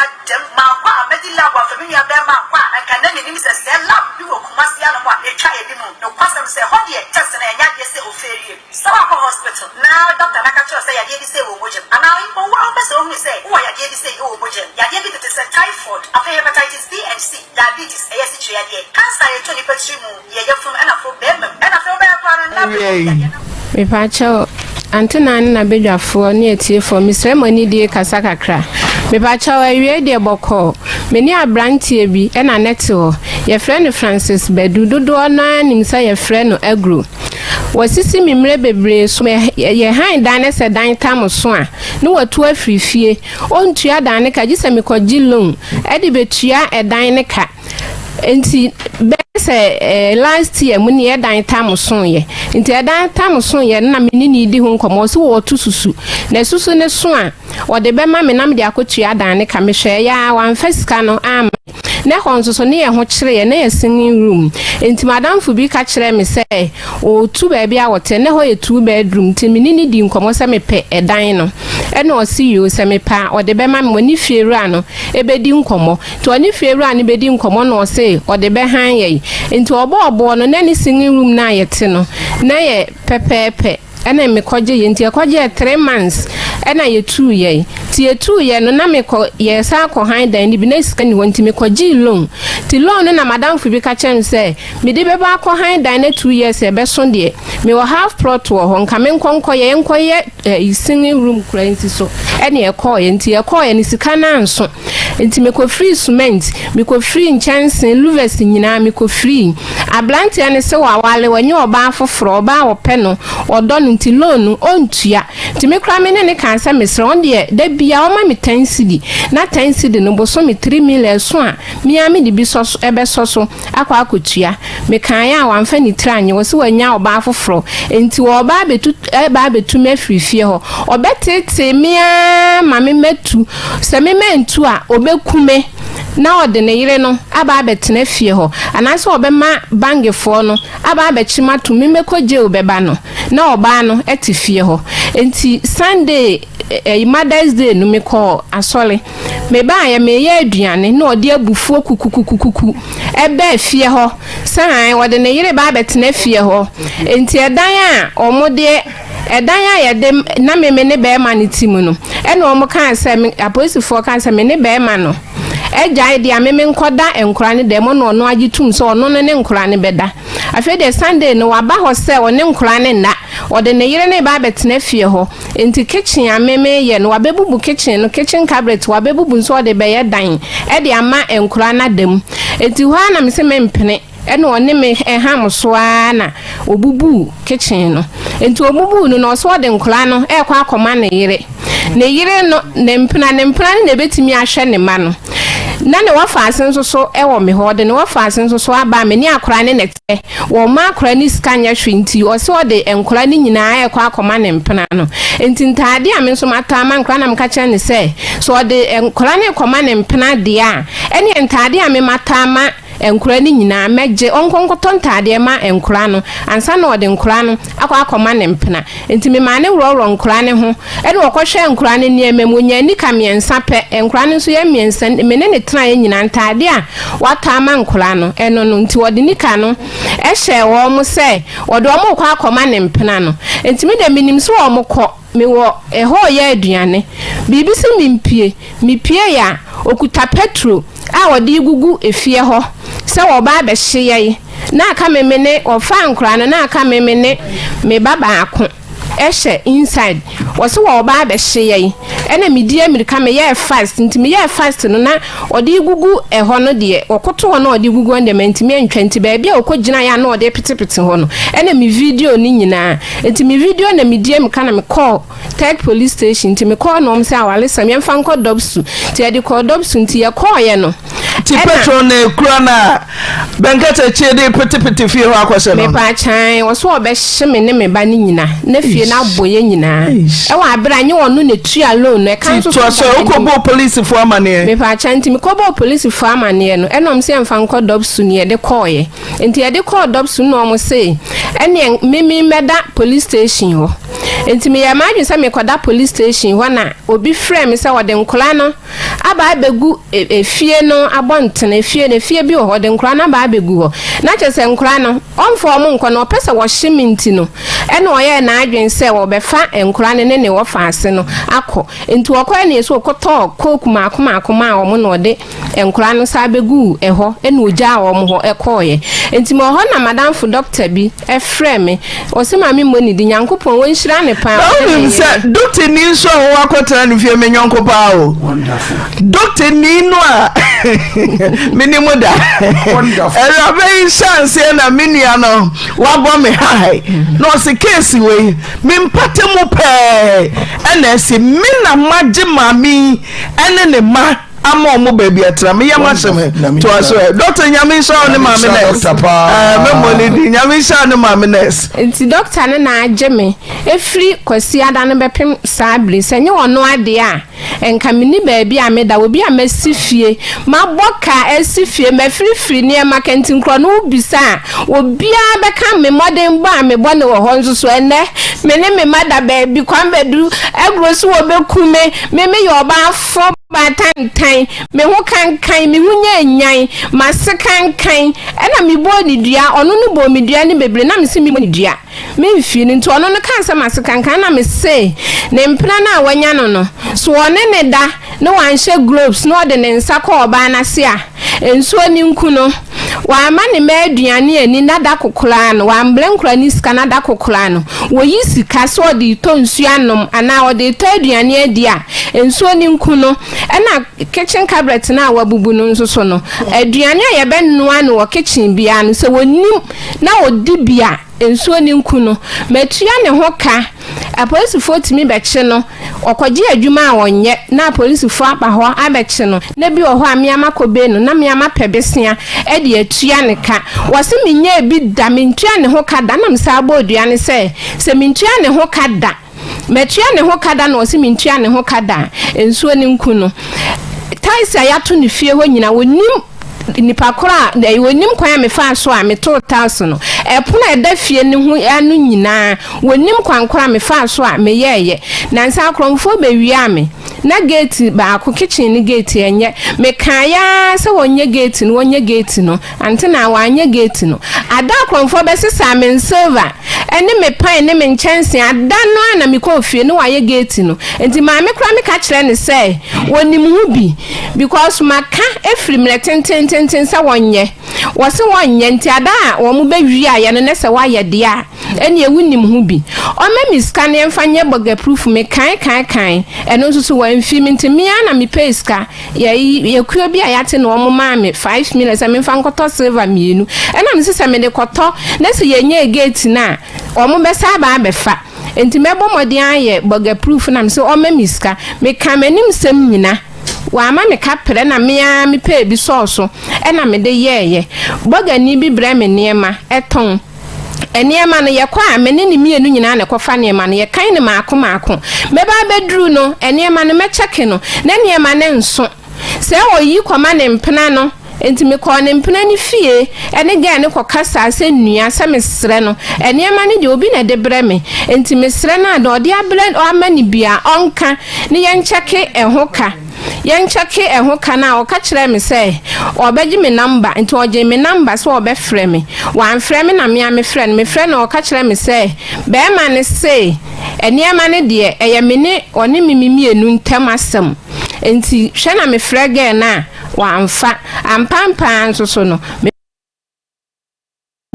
sika dɛm. Mankɔ a mɛdi lab amfa me nua bɛɛma ankɔ a anka na mennim sɛ sɛɛ lab bi wɔ Kumasi anom a ɛtwa anim. Nokwasɛm sɛ ɛhɔ deɛ test no ɛnyɛ adeɛ sɛ ofeerie. Sɛ woakɔ hospital na doctor no aka kyerɛ wo sɛ yadeɛ bi sei wɔ wo mogya mu anaa mpo wo ara wopɛ sɛ wohunu sɛ wowɔ yadeɛ bi sei wɔ wo mogya mu, yadeɛ bi tete sɛ typhoid, afei hepatitis B and C, diabetes, ɛyɛ asikyire yadeɛ, cancer a ɛtɔ nnipa tiri mu, yɛ yafunu ɛna afei barima mu ɛna afei wobɛyɛ koraa no nna berɛ mu yadeɛ na. Mepakyɛw, Antenaa ne n'abadwafoɔ ne atiefoɔ, mesrɛ mo anidie kasa kakra. Mepakyɛw, awiei deɛ bɔkɔɔ. Me ne abranteɛ bi na na ɛte hɔ. Yɛfrɛ no Francis Badu. Dodoɔ no ara nim sɛ yɛfrɛ no Agro. Wasisi me mmerɛ bebree so. Yɛ han dan na sɛ dan tam so a, ne watu afiri fie. Ɔntua dan no ka gye sɛ mekɔgye loan de bɛtua ɛdan no ka. Nti bɛyɛ sɛ last year mu ne ɛdan tam soeɛ. Nti ɛdan tam soeɛ no na me ne no redi ho nkɔmmɔ. Ɔse wɔɔto susu. Na susu no so a, ɔde bɛma me na mede akɔtua dan no ka. Mehwɛeɛ ara, wamfa sika no amma me. Na ɛhɔ nso so, ne yɛn ho kyere yɛn, na yɛ singing room. Enti m'adamfo bi ka kyerɛɛ me sɛ ɔretu baabi a ɔte, na ɛhɔ yɛ two bedroom, nti me ne no dii nkɔmmɔ sɛ mepɛ ɛdan no. Ɛna ɔse yoo, sɛ mepɛ a ɔde bɛma me, ɔne fiewura no bɛdi nkɔmmɔ. Nti ɔne fiewura no bɛdi nkɔmmɔ na ɔse ɔde bɛhan yɛn. Nti ɔbɔɔ boɔ no, na ne singing room no a yɛte no, na ɛyɛ pɛpɛɛpɛ. Ɛna mekɔgye yɛ nti ɛkɔgyeɛ 3 months ɛna yɛtuu yɛn. Nti yɛtuu yɛ no, na mekɔ yɛsan kɔ han dan no bi, na sika ni hɔ, nti mekɔgyee loan. Nti loan no na madamfo bi ka kyerɛ me sɛ mede bɛba akɔ han dan na 2 years ɛbɛso deɛ, mewɔ half plot wɔ hɔ, nka menkɔ nkɔyɛ yɛnkɔyɛ singing room kora. Nti so ɛne ɛkɔɔyɛ. Nti yɛkɔɔyɛ no, sika no anso, nti mekɔfiri cement, mekɔfiri nkyɛnse, louvers nyinaa mekɔfiri. Aberanteɛ no sɛ wawale, wɔnyɛ ɔbaa foforɔ, ɔbaa wɔpɛ no, ɔdɔ no, nti loan no ɔntua. Nti me koraa me ne ne kaa sɛ mesrɛ ɔno deɛ, da bia ɔma me 10 cedi, na 10 cedi no bosome 3 million so a, mea mede bi sɔ so ɛbɛsɔ so akɔ akɔtua. Mekaeɛ a, wamfa ne tiri anyɛ. Wɔ sɛ wanya ɔbaa foforɔ, nti ɔbaa abɛtu, ɛbaa abɛtu me afiri fie hɔ. Ɔbɛtetee me ara ma me mɛtu. Sɛ me mantu a, ɔbɛku me na ɔde ne yere no aba abɛtena fie hɔ, anaasɛ ɔbɛma bangefoɔ no aba abɛkye ma to me, mɛkɔ jail bɛba no na ɔbaa no te fie hɔ. Nti Sunday, ɛyi, Mother's Day no, mekɔɔ asɔre. Mebaayɛ, meyɛ aduane na ɔde abufuo kukukukuku ɛbɛɛ fie hɔ sɛ ɔde ne yere ba abɛtena fie hɔ. Nti ɛdan a ɔmo de ɛdan a yɛde na meme ne bɛrima no ti mu no, ɛna ɔmo kaa sɛ me apolisifoɔ kaa sɛ me ne bɛrima no agyae deɛ a, meme nkɔda nkora no dɛm, na ɔno agye tum sɛ ɔno no ne nkora no bɛda. Afei deɛ, Sunday no waba hɔ sɛ ɔne nkora no nna, ɔde ne yere ne ba abɛtena fie hɔ. Nti kitchen a meme yɛ no, wabɛbubu kitchen no, kitchen cabinet wabɛbubu nso, ɔde bɛyɛ dan ɛde ama nkora no ada mu. Nti hɔ a na me sɛ mempene. Ɛna ɔne me ɛham so ara na obubu kitchen no. Nti obubu no na ɔsɛ ɔde nkora no ɛkɔ akɔma ne yere, ne yere no, ne mpena, ne mpena no na ebetumi ahwɛ ne ma no. Na ne wɔfa ase nso so ɛwɔ me hɔ, ɔde ne wɔfa ase nso so aba me ne akora ne nɛtɛ wɔn ma akora ne sika nyɛ hwee. Nti ɔsɛ ɔde nkora ne nyinaa ɛkɔ akɔma ne mpena no. Nti ntaade a me nso matɔ ama nkora na meka kyerɛ ne sɛ so ɔde nkora ne kɔma ne mpena deɛ a, ɛne ntaade a me matɔ ama nkora no nyinaa mɛgye. Ɔnkɔ nkɔtɔ ntaadeɛ ma nkora no ansa na ɔde nkora no akɔ akɔma ne mpena. Nti memaa ne worɔworɔ nkora ne ho, ɛna ɔkɔhwɛ nkora no nneɛma mu, onya nika mmiɛnsa pɛ. Nkora no nso yɛ mmiɛnsa. Me ne ne tenaeɛ nyinaa, ntaadeɛ a watɔ ama nkora no ɛno no, nti ɔde nika no ɛhyɛ wɔn mo sɛ ɔde wɔn kɔ akɔma ne mpena no. Nti me deɛ, menim sɛ wɔn kɔ. Mewɔ ɛhɔ ɔyɛ aduane, biribi sɛ mempie. Mepie yɛ a, okuta petrol a ɔde gugu efie hɔ sɛ wɔba abɛhye yɛn. Na aka me me ne ɔfa nkora no, na aka me me ne me ba baako ɛhyɛ inside. Wɔsi wɔba abɛhye yɛn. Ɛna medi amirika, meyɛɛ fast. Nti meyɛɛ fast no, na ɔde gugu ɛhɔ no deɛ, ɔkoto hɔ na ɔde gugu hɔ no deɛ, mantumi antwa. Nti baabi a ɔkɔ gyina yɛ a na ɔde petepete hɔ no, ɛna me video no nyinaa. Nti me video na medi amirika na mekɔɔ Third Police Station. Nti mekɔɔ na ɔmo sɛ awaresɛm, yɛmfa nkɔ DOVVSU. Nti yɛde kɔɔ DOVVSU. Nti yɛkɔɔyɛ no Nti petrol na ekura no a bɛnkɛtɛkyie de petepete fie hɔ akɔhyɛ no? Mepa kyan, wɔ so ɔbɛhye me ne me ba no nyina na fie no abɔ yɛ nyinaa. Ɛwɔ abere a nye ɔno na etua loan no ɛka nso. So sɛ wokɔbɔɔ polisifoɔ amanneɛ? Mepa kyan, nti mekɔbɔɔ polisifoɔ amanneɛ no, ɛna ɔmo sɛ yɛmfa nkɔ DOVVSU ne yɛde kɔɔyɛ. Nti yɛde kɔɔ DOVVSU na ɔmo se ɛneɛ meme mmɛda police station hɔ. Nti meyɛ m'adwene sɛ mekɔda police station hɔ na obi frɛ me sɛ ɔde nkora no aba abɛgu efie no abɔntene, efie no, efie bi wɔ hɔ, ɔde nkwadaa no aba abɛgu hɔ. Na kyerɛ sɛ nkwadaa no, ɔmfa wɔn nkɔ na ɔpɛ sɛ wɔhye me nti no, ɛna ɔyɛɛ n'adwene sɛ wɔbɛfa nkwadaa no ne ne wɔfaase no akɔ. Nti ɔkɔɛ no yɛ sɛ ɔkɔtɔɔ coke maako maako maa wɔn na ɔde nkwadaa no san bɛguu ɛhɔ ɛna ɔgyaa wɔn hɔ kɔeɛ. Nti mewɔ hɔ na m'adamfo dɔkta bi frɛɛ me, ɔse ma memmɔ ne din, Nyankopɔn ɔnhyira no paa, Na ɔne ne wonim sɛ yere. dɔktani nso a wɔwɔ akɔtena ne fie me nyɔnko paa o. Dɔktani no a menim da. Awuraba yi hyɛ aseɛ na me nua no wabɔ me hae na ɔse keesi wei me mpata mu pɛɛ ɛna ɛsi me na magye maame yi ɛne ne ma ama ɔmo baabi atena me yam ahye me toa so ɛ dɔkta nyame nhyira wo ne maame nurse ɛɛ mɛmɔ ne din nyame nhyira wo ne maame nurse. Nti dɔkta no na agye me ɛfiri Kwasiada no bɛpem saa bere sɛ nyɛ ɔno adeɛ a Nka menni baabi a meda, obi a masi fie, mabɔ ka asi fie, mafirifiri nneɛma ka nti nkorɔ no wobisa a, obiara bɛka me mmɔdenbɔ a mebɔ no wɔ hɔ nso so ɛnnɛ me ne me mma da baabi, Kwame Badu aguro so wɔbɛku me, me meyɛ ɔbaa fɔ batantan, me ho kankan, me ho nyanyan, m'ase kankan, ɛna mebɔɔ ne dua, ɔno no bɔɔ me dua no bebree na mese memmɔ ne dua. Me mfii no nti ɔno no kaa sɛ mase kankan na mese ne mpena no a wanya no no so ɔne ne da na wanhyɛ globes na ɔde ne nsa kɔ ɔbaa no ase a nsuo no nku no wamma ne mma aduane anni na da ko koraa no wambrɛ nkora ne sika na da ko koraa no wɔyi sika sɛ ɔde retɔ nsuo anom anaa ɔde retɔ aduane adi a nsuo no nku no ɛna kitchen cabinet no a wabubu no nso so no aduane a yɛbɛnoa no wɔ kitchen biara no sɛ wɔnim na ɔdi bi a, nsuo no nku no. Matua ne ho ka. Apolisifoɔ tumi bɛkye no. Ɔkɔgye adwuma a ɔnyɛ na apolisifoɔ aba hɔ abɛkye no. Na bi wɔ hɔ a me ara makɔbe no na me ara mapɛ besea de atua ne ka. Wɔse menyɛɛ bi da, mentua ne ho ka da. Na mesan bɔɔ dua no sɛ, sɛ mentua ne ho ka da. Matua ne ho ka da na ɔse mentua ne ho ka da a, nsuo no nku no. Tiles a yɛato no fie hɔ nyinaa, ɔnnim nipa korɔ a, ɔnnim kwan a mefaa so a metoo tiles no. Ɛpono a ɛda fie no ho ano nyinaa, ɔnnim kwan korɔ a mefaa so a meyɛeɛ. Nansa akorɔmfoɔ bɛwiaa me. Na gate baako, kitchen no gate ɛnyɛ. Mekaeɛ ara sɛ wɔnyɛ gate no, wɔnyɛ gate no. Ante na wanyɛ gate no. Ada akorɔmfoɔ bɛsesaa me nsilva ne me pan ne me nkyɛnsee. Ada no ara na mekɔɔ fie na wayɛ gate no. Nti maame koraa meka kyerɛɛ no sɛ wɔnim ho bi because maka firi mmerɛ tentententen sɛ wɔnyɛ. Wɔse wɔnyɛ nti ada a wɔn bɛwiaeɛ no na sɛ wayɛ deɛ a ɛneɛ wonim ho bi. Ɔmma me sika na yɛmfa nyɛ burger proof. Mekae kae kae ɛno nso so wamfi me nti me ara na mepɛɛ sika. Yɛyi ekuo bi a yɛate na wɔn maa me 5 million sɛ memfa nkɔtɔ silver mmienu. Ɛna mese sɛ mede kɔtɔ na sɛ yɛnyɛɛ gate no a, wɔn bɛsa aba abɛfa. Nti mɛbɔ mmɔden ayɛ burger proof na mese ɔmma me sika. Meka m'anim sɛm nyina. Wamma me kaprɛ na me ara mepɛɛ bi sɔɔ so ɛna mede yɛɛyɛ. Bɔgani bi brɛ me nneɛma tɔn. Nneɛma no, yɛkɔ a, me ne ne mmienu nyinaa na ɛkɔfa nneɛma no. Yɛkan no mmaako mmaako. Mɛba abɛduru no, nneɛma no, mɛkyɛke no, na nneɛma no nso. Sɛ ɔyi kɔma ne mpena no, enti mekɔɔ ne mpena no fie ne gɛɛ no kɔkasaa sɛ nua, sɛ mesrɛ no, nneɛma no deɛ obi na ɛde brɛ me, enti mesrɛ no a, deɛ ɔde abrɛ, ama no biara, ɔnka na yɛnkyɛke ɛho ka. Yɛnkyɛke ɛho ka no a, ɔka kyerɛɛ me sɛ ɔbɛgye me nɔmba, nti ɔgyee me nɔmba sɛ ɔbɛfrɛ me. Wamfrɛ me na me ara mefrɛɛ no. Mefrɛɛ no a, ɔka kyerɛɛ me sɛ barima no se nneɛma no deɛ, ɛyɛ me ne ɔne me me mmienu ntam asɛm. Nti hwɛ na mefrɛ girl no a, wamfa. Ampa ampa ara nso so no, me.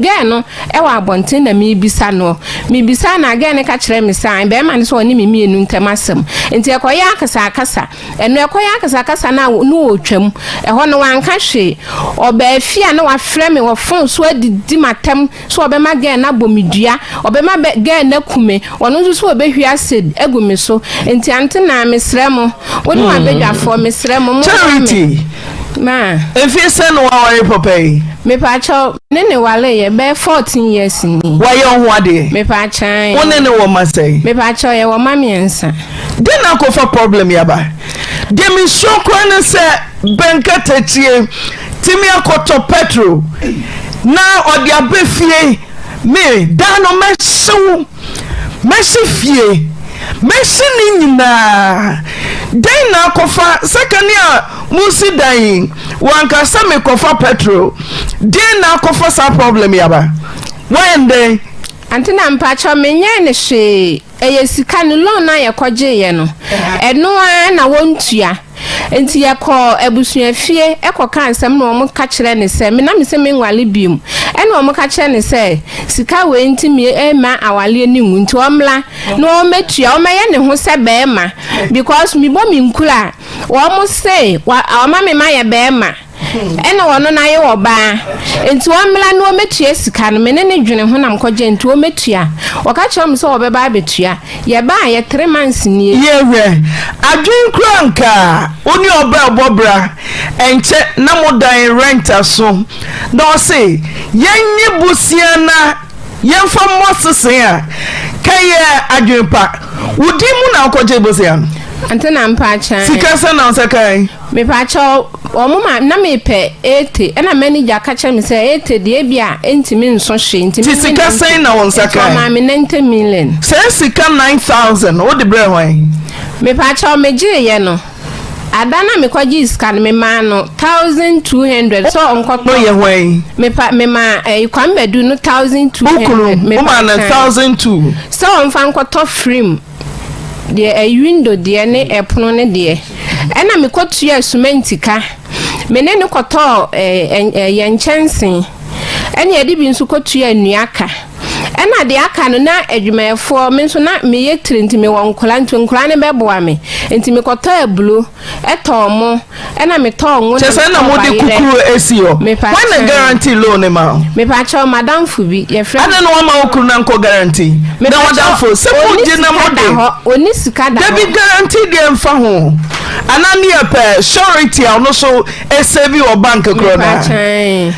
Girl no wɔ abɔnten na merebisa noɔ. Mebisaa no a, girl no ka kyerɛɛ me sɛ ae, barima no sɛ ɔne me mmienu ntam asɛm. Nti ɛkɔyɛɛ akasakasa. Ɛno ɛkɔyɛɛ akasakasa no a na ɔretwam. Ɛhɔ no wanka hwee. Ɔbaa fie a na wafrɛ me wɔ phone so adidi m'atɛm sɛ ɔbɛma girl no abɔ me dua, ɔbɛma girl no aku me, ɔno nso sɛ ɔbɛhwie acid agu me so. Nti ante naa mesrɛ mo, wo ne w'abadwafoɔ, mesrɛ mo, mommoa me. Charity, Ma. Mfeɛ sɛn na waware papa yi? Mepaakyɛw, me ne no wareeɛ bɛyɛ 14 years ni. Wayɛ wo ho adeɛ? Mepaakyɛw, ae. Wo ne no wɔ mma sɛn? Mepaakyɛw, yɛwɔ mma mmiɛnsa. Dɛn na akɔfa problem yi aba? Deɛ mesua koraa ne sɛ Ben Katakyie tumi akɔtɔ petrol na ɔde aba fie me daa no mɛhye wo. Mɛhye fie, mɛhye ne nyinaa. Dɛn na akɔfa sɛ kane a mosi dan yi wanka sɛ mekɔfa petrol? Deɛn na akɔfa saa problem yi aba? Woayɛ no dɛn? Ante na mpakyɛw menyɛɛ no hwee ɛyɛ sika no loan no a yɛkɔgyeeɛ no ɛno ara na wɔntua nti yɛkɔɔ abusuafie kɔkaa nsɛm na wɔn ka kyerɛɛ no sɛ me na mese menwale biom ɛna wɔn ka kyerɛɛ no sɛ sika wei nti me mma awaleɛ no ngu nti ɔmmra na ɔmmɛtua ɔmmɛyɛ ne ho sɛ bɛɛma because mebɔ me nkura a wɔn se wama me mayɛ bɛɛma Ɛna ɔno no ayɛ ɔbaa nti ɔmmra na ɔmmɛtua sika no, me ne no dwene ho na mekɔgye nti ɔmmɛtua. Ɔka kyerɛ me sɛ ɔbɛba abɛtua. Yɛbaeɛ three months nie. Yie hwɛ, adwene koraa nka wo ne ɔbaa ɛbɔ bra ɛnkyɛ na mo dan rent aso na ɔse yɛnye bosea na yɛmfa mmɔ sese a, kɛyɛ adwene pa. Wo din mu na wokɔgyee bosea no? Ante na mpakyɛw. Sika sɛn na wo nsa kae? Mepakyɛw, wɔn ma na mepɛ eighty ɛna manager ka kyerɛ me sɛ eighty deɛ ebi a ɛntumi nso hwee nti Nti me sika sɛn na wo nsa nti kae? ɔmaa me 90 million. Saa sika 9000 wode brɛɛ hwan? Mepakyɛw, megyeeɛ no, ada no a mekɔgyee sika no memaa no 1200 sɛ ɔnkɔtɔ. No yɛ hwan? Mepa memaa ɛyi Kwame Badu no Wo 1200 kunu, womaa no mepakyɛw 1002. sɛ ɔmfa nkɔtɔ frim. Deɛ ɛyɛ window deɛ ne ɛpono no deɛ, ɛna mekɔtuaa sumɛnti ka. Me ne no kɔtɔɔ ɛɛ yɛn nkyɛnse, ɛna yɛde bi nso kɔtuaa nnua ka. Ɛna deɛ aka no na adwumayɛfoɔ, me nso na meyɛ tiri nti mewɔ nkwadaa nti nkwadaa no bɛboa me. Nti mekɔtɔɔ aburo, ɛtɔɔ mo. Ɛna metɔɔ ngo na Kyɛ sɛ na metɔɔ mode bayerɛ. kukuru asi hɔ. Mepa Hwan na kyɛw. guarantee loan no ma wo? Mepa kyɛw, m'adamfo bi, yɛfrɛ no. Adɛn na wama wo kunu no ankɔ guarantee? Na Mepa kyɛw, w'adamfo, sɛ ɔnni mogye na sika mode. da hɔ, ɔnni sika da Dabi hɔ. guarantee deɛ mfa ho. Anaa ne yɛ pɛ surety a ɔno so ɛsɛvi wɔ bank korɔ no Mepa a. kyɛn.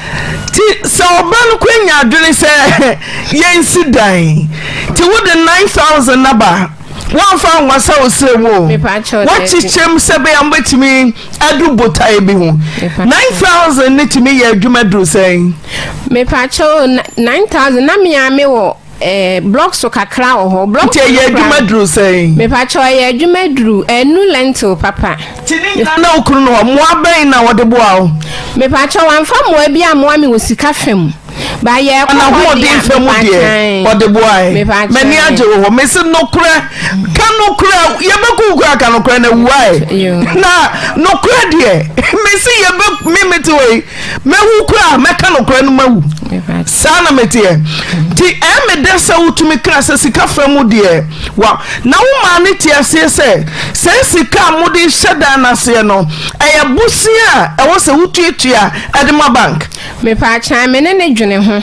Nti sɛ ɔba no kɔ nya adwene sɛ yɛnsi dan, nti wode 9000 aba. Woamfa anwasa wo srɛ mu o. Woakyekyɛm sɛ bɛyɛ a mobɛtumi adu botaeɛ bi ho. 9000 no tumi yɛ adwuma duru sɛn? Mepakyɛw 9000 na me ara mewɔ eh, blocks so kakra wɔ hɔ. Blocks Nti ɛyɛ adwuma duru sɛn? Mepakyɛw ɛyɛ adwuma duru ɛnu lentil papa. Nti ne nyinaa na wo kunu no hɔ. Mmoa bɛn na wɔde boa wo? Mepakyɛw wamfa mmoa bi ammoa me wɔ sika fam. Ba yɛ kɔ hɔ N'ahoɔden deɛ fam deɛ ɔde boae. M'ani agye wo hɔ. Mese nokorɛ, ka nokorɛ, yɛbɛku wo koraa ka nokorɛ na wuae. Na nokorɛ deɛ, mese yɛbɛ me mete hɔ yi, mɛwu koraa mɛka nokorɛ no mawu. Saa na meteɛ. Nti ɛyɛ me dɛ sɛ wotumi kaa sɛ sika fam deɛ wa na wo maa ne te aseɛ sɛ sɛ sika a mode hyɛ dan no aseɛ no ɛyɛ bosea a ɛwɔ sɛ wotuatua de ma bank. Mepaakyɛw, me ne no dwene ho.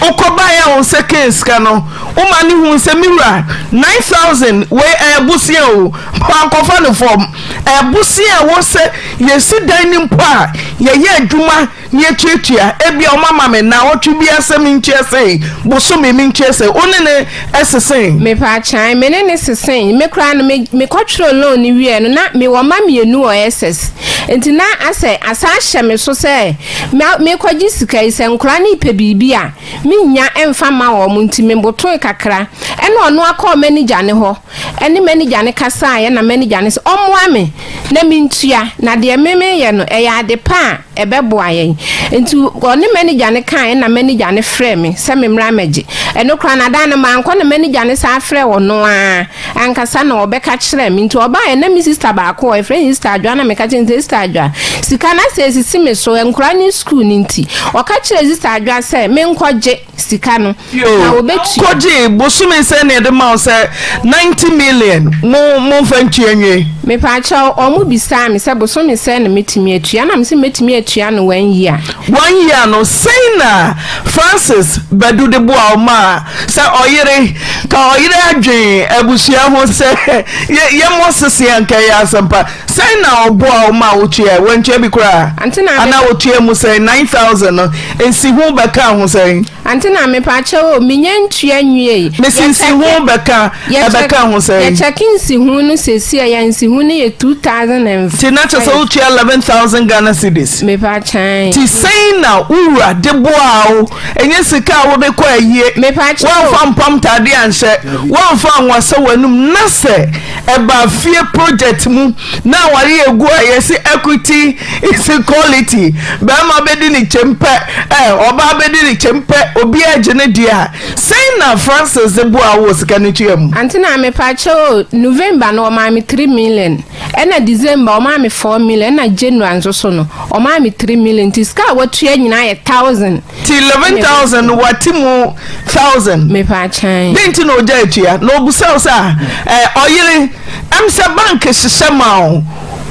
Wokɔbaeɛ a wo nsa kaa sika no, wo ma no huu sɛ, Me wura, 9,000 wei ɛyɛ bosea o, mankɔfa no fam. Ɛyɛ bosea a ɛwɔ sɛ yɛsi dan no mpo a, yɛyɛ adwuma na yɛtuatua. Ebia wɔama me nnawɔtwe biara sɛ mentua sei, bosome mentua sei. Wo ne no sesee? Mepaakyɛw, me ne no sesee. Me koraa no, me mekɔtwerɛɛ loan no wieɛ no, na mewɔ mma mmienu wɔ SS. Nti na asɛ asan ahyɛ me so sɛ merekɔgye sika yi, sɛ nkwadaa no repɛ biribi a, mennya mfa mma wɔn nti mebotoe kakra. Ɛnna ɔno ara kɔɔ manager no hɔ ne manager no kasaeɛ na manager no sɛ ɔmmoa me na mentua, na deɛ me mereyɛ no, ɛyɛ ade pa a ɛbɛboa yɛn. Nti ɔne manager no kaeɛ na manager no frɛɛ me sɛ memmra mmɛgye. Ɛno koraa no, adaa no mankɔ na manager no san frɛɛ ɔno ara. Ankasa na ɔbɛka kyerɛɛ me. Nti ɔbaeɛ na me sista baako wɔ hɔ, yɛfrɛ no Sista Adwoa, na meka kyerɛɛ no sɛ, Sista Adwoa, sika no asɛ asisi me so, nkwadaa no sukuu no nti. Ɔka kyerɛɛ Sista Adwoa sɛ menkɔgye sika no, Yoo, na wɔbɛtua. wokɔgyee bosome sɛn na yɛde ma wo sɛ 90 million mo momfa ntua nwie? Mepaakyɛw, wɔn bisaa me sɛ bosome sɛn na mɛtumi atua, ɛna mese mɛtumi atua no one year. One year no, sɛn na Francis Badu de boa wo maa Sɛ ɔyere ka ɔyere adwen abusua ho sɛ yɛmmɔ sese a nka ɛyɛ asɛmpa. Sɛn na ɔboa wo ma wotua? Wantua bi koraa? Anaa wotua mu sɛn? 9000 no nsiho bɛka ho sɛn? Ante na mepakyɛw o, menya ntua nwiei. Mesi nsiho bɛka ɛbɛka ho sɛn? Yɛkyɛke nsiho no seesei a, yɛn nsiho no yɛ 2005. Nti na kyerɛ sɛ wotua 11,000 Ghana cedis. Mepakyɛw. Nti sɛn na wo wura de boaa wo? Ɛnyɛ sika a wode kɔ ayie. Mepakyɛw o. Woamfa mpam ntade anhyɛ, woamfa anwasa w'anum na sɛ ɛbaa fie project mu na aware yɛ gu a yɛse equity is equality bɛrima bɛdi ne kyɛm pɛ ɛ ɔbaa bɛdi ne kyɛm pɛ obiara gye ne deɛ a sɛn na Francis de boa wo wɔ sika no tua mu? Ante na mepakyɛw o, November no ɔmaa me 3 million, ɛna December ɔmaa me 4 million, ɛna January nso so no ɔmaa me 3 million, nti sika a watua nyinaa yɛ 1000. Ti 11,000 no wate mu 1000. Mepakyɛw. Den nti na ogya atua na obusa wo sɛ ɛ ɔyere ɛm sɛ bank hyehyɛ ma wo,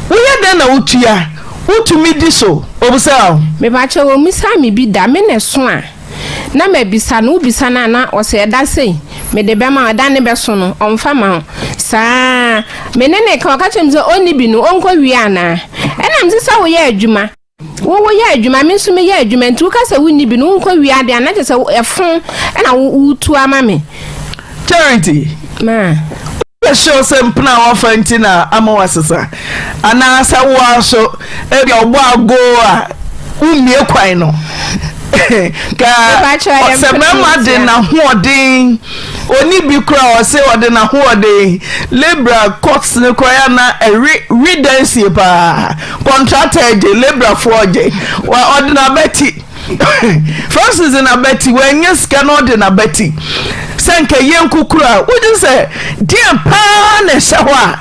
woyɛ dɛn na wotua, wotumi di so? Obusa wo. Mepakyɛw, wɔmmisa me bi da, me na ɛso a na mabisa no, wobisa no a na ɔsɛ ɛda sei mede bɛma wo, ɛda ne bɛso no ɔmfa ma wo saa. Me ne ne ka, ɔka kyerɛ me sɛ ɔnni bi no ɔnkɔ wie anaa, ɛna mese sɛ woyɛ adwuma, wo woyɛ adwuma, me nso meyɛ adwuma, nti woka sɛ wonni bi no wonkɔ wie adeɛ a na kyerɛ sɛ ɛfo ɛna wotu ama me. Charity. Ma. Woyɛ sure sɛ mpena a wafa nti na ama wasesa anaasɛ wo ara so ebi a ɔbɔ agoo a wommie kwan no ka sɛ mmarima de n'ahoɔden oni bi kora ɔse ɔde n'ahoɔden labor court ne kora ya na ɛwe we dansie paa, contractor gye, labourfoɔ gye, ɔde n'abati. Francis de n'abati, wanya sika na ɔde n'abati sɛ nka yɛ nkukuru a wogye sɛ deɛ paa na ɛhyɛ hɔ a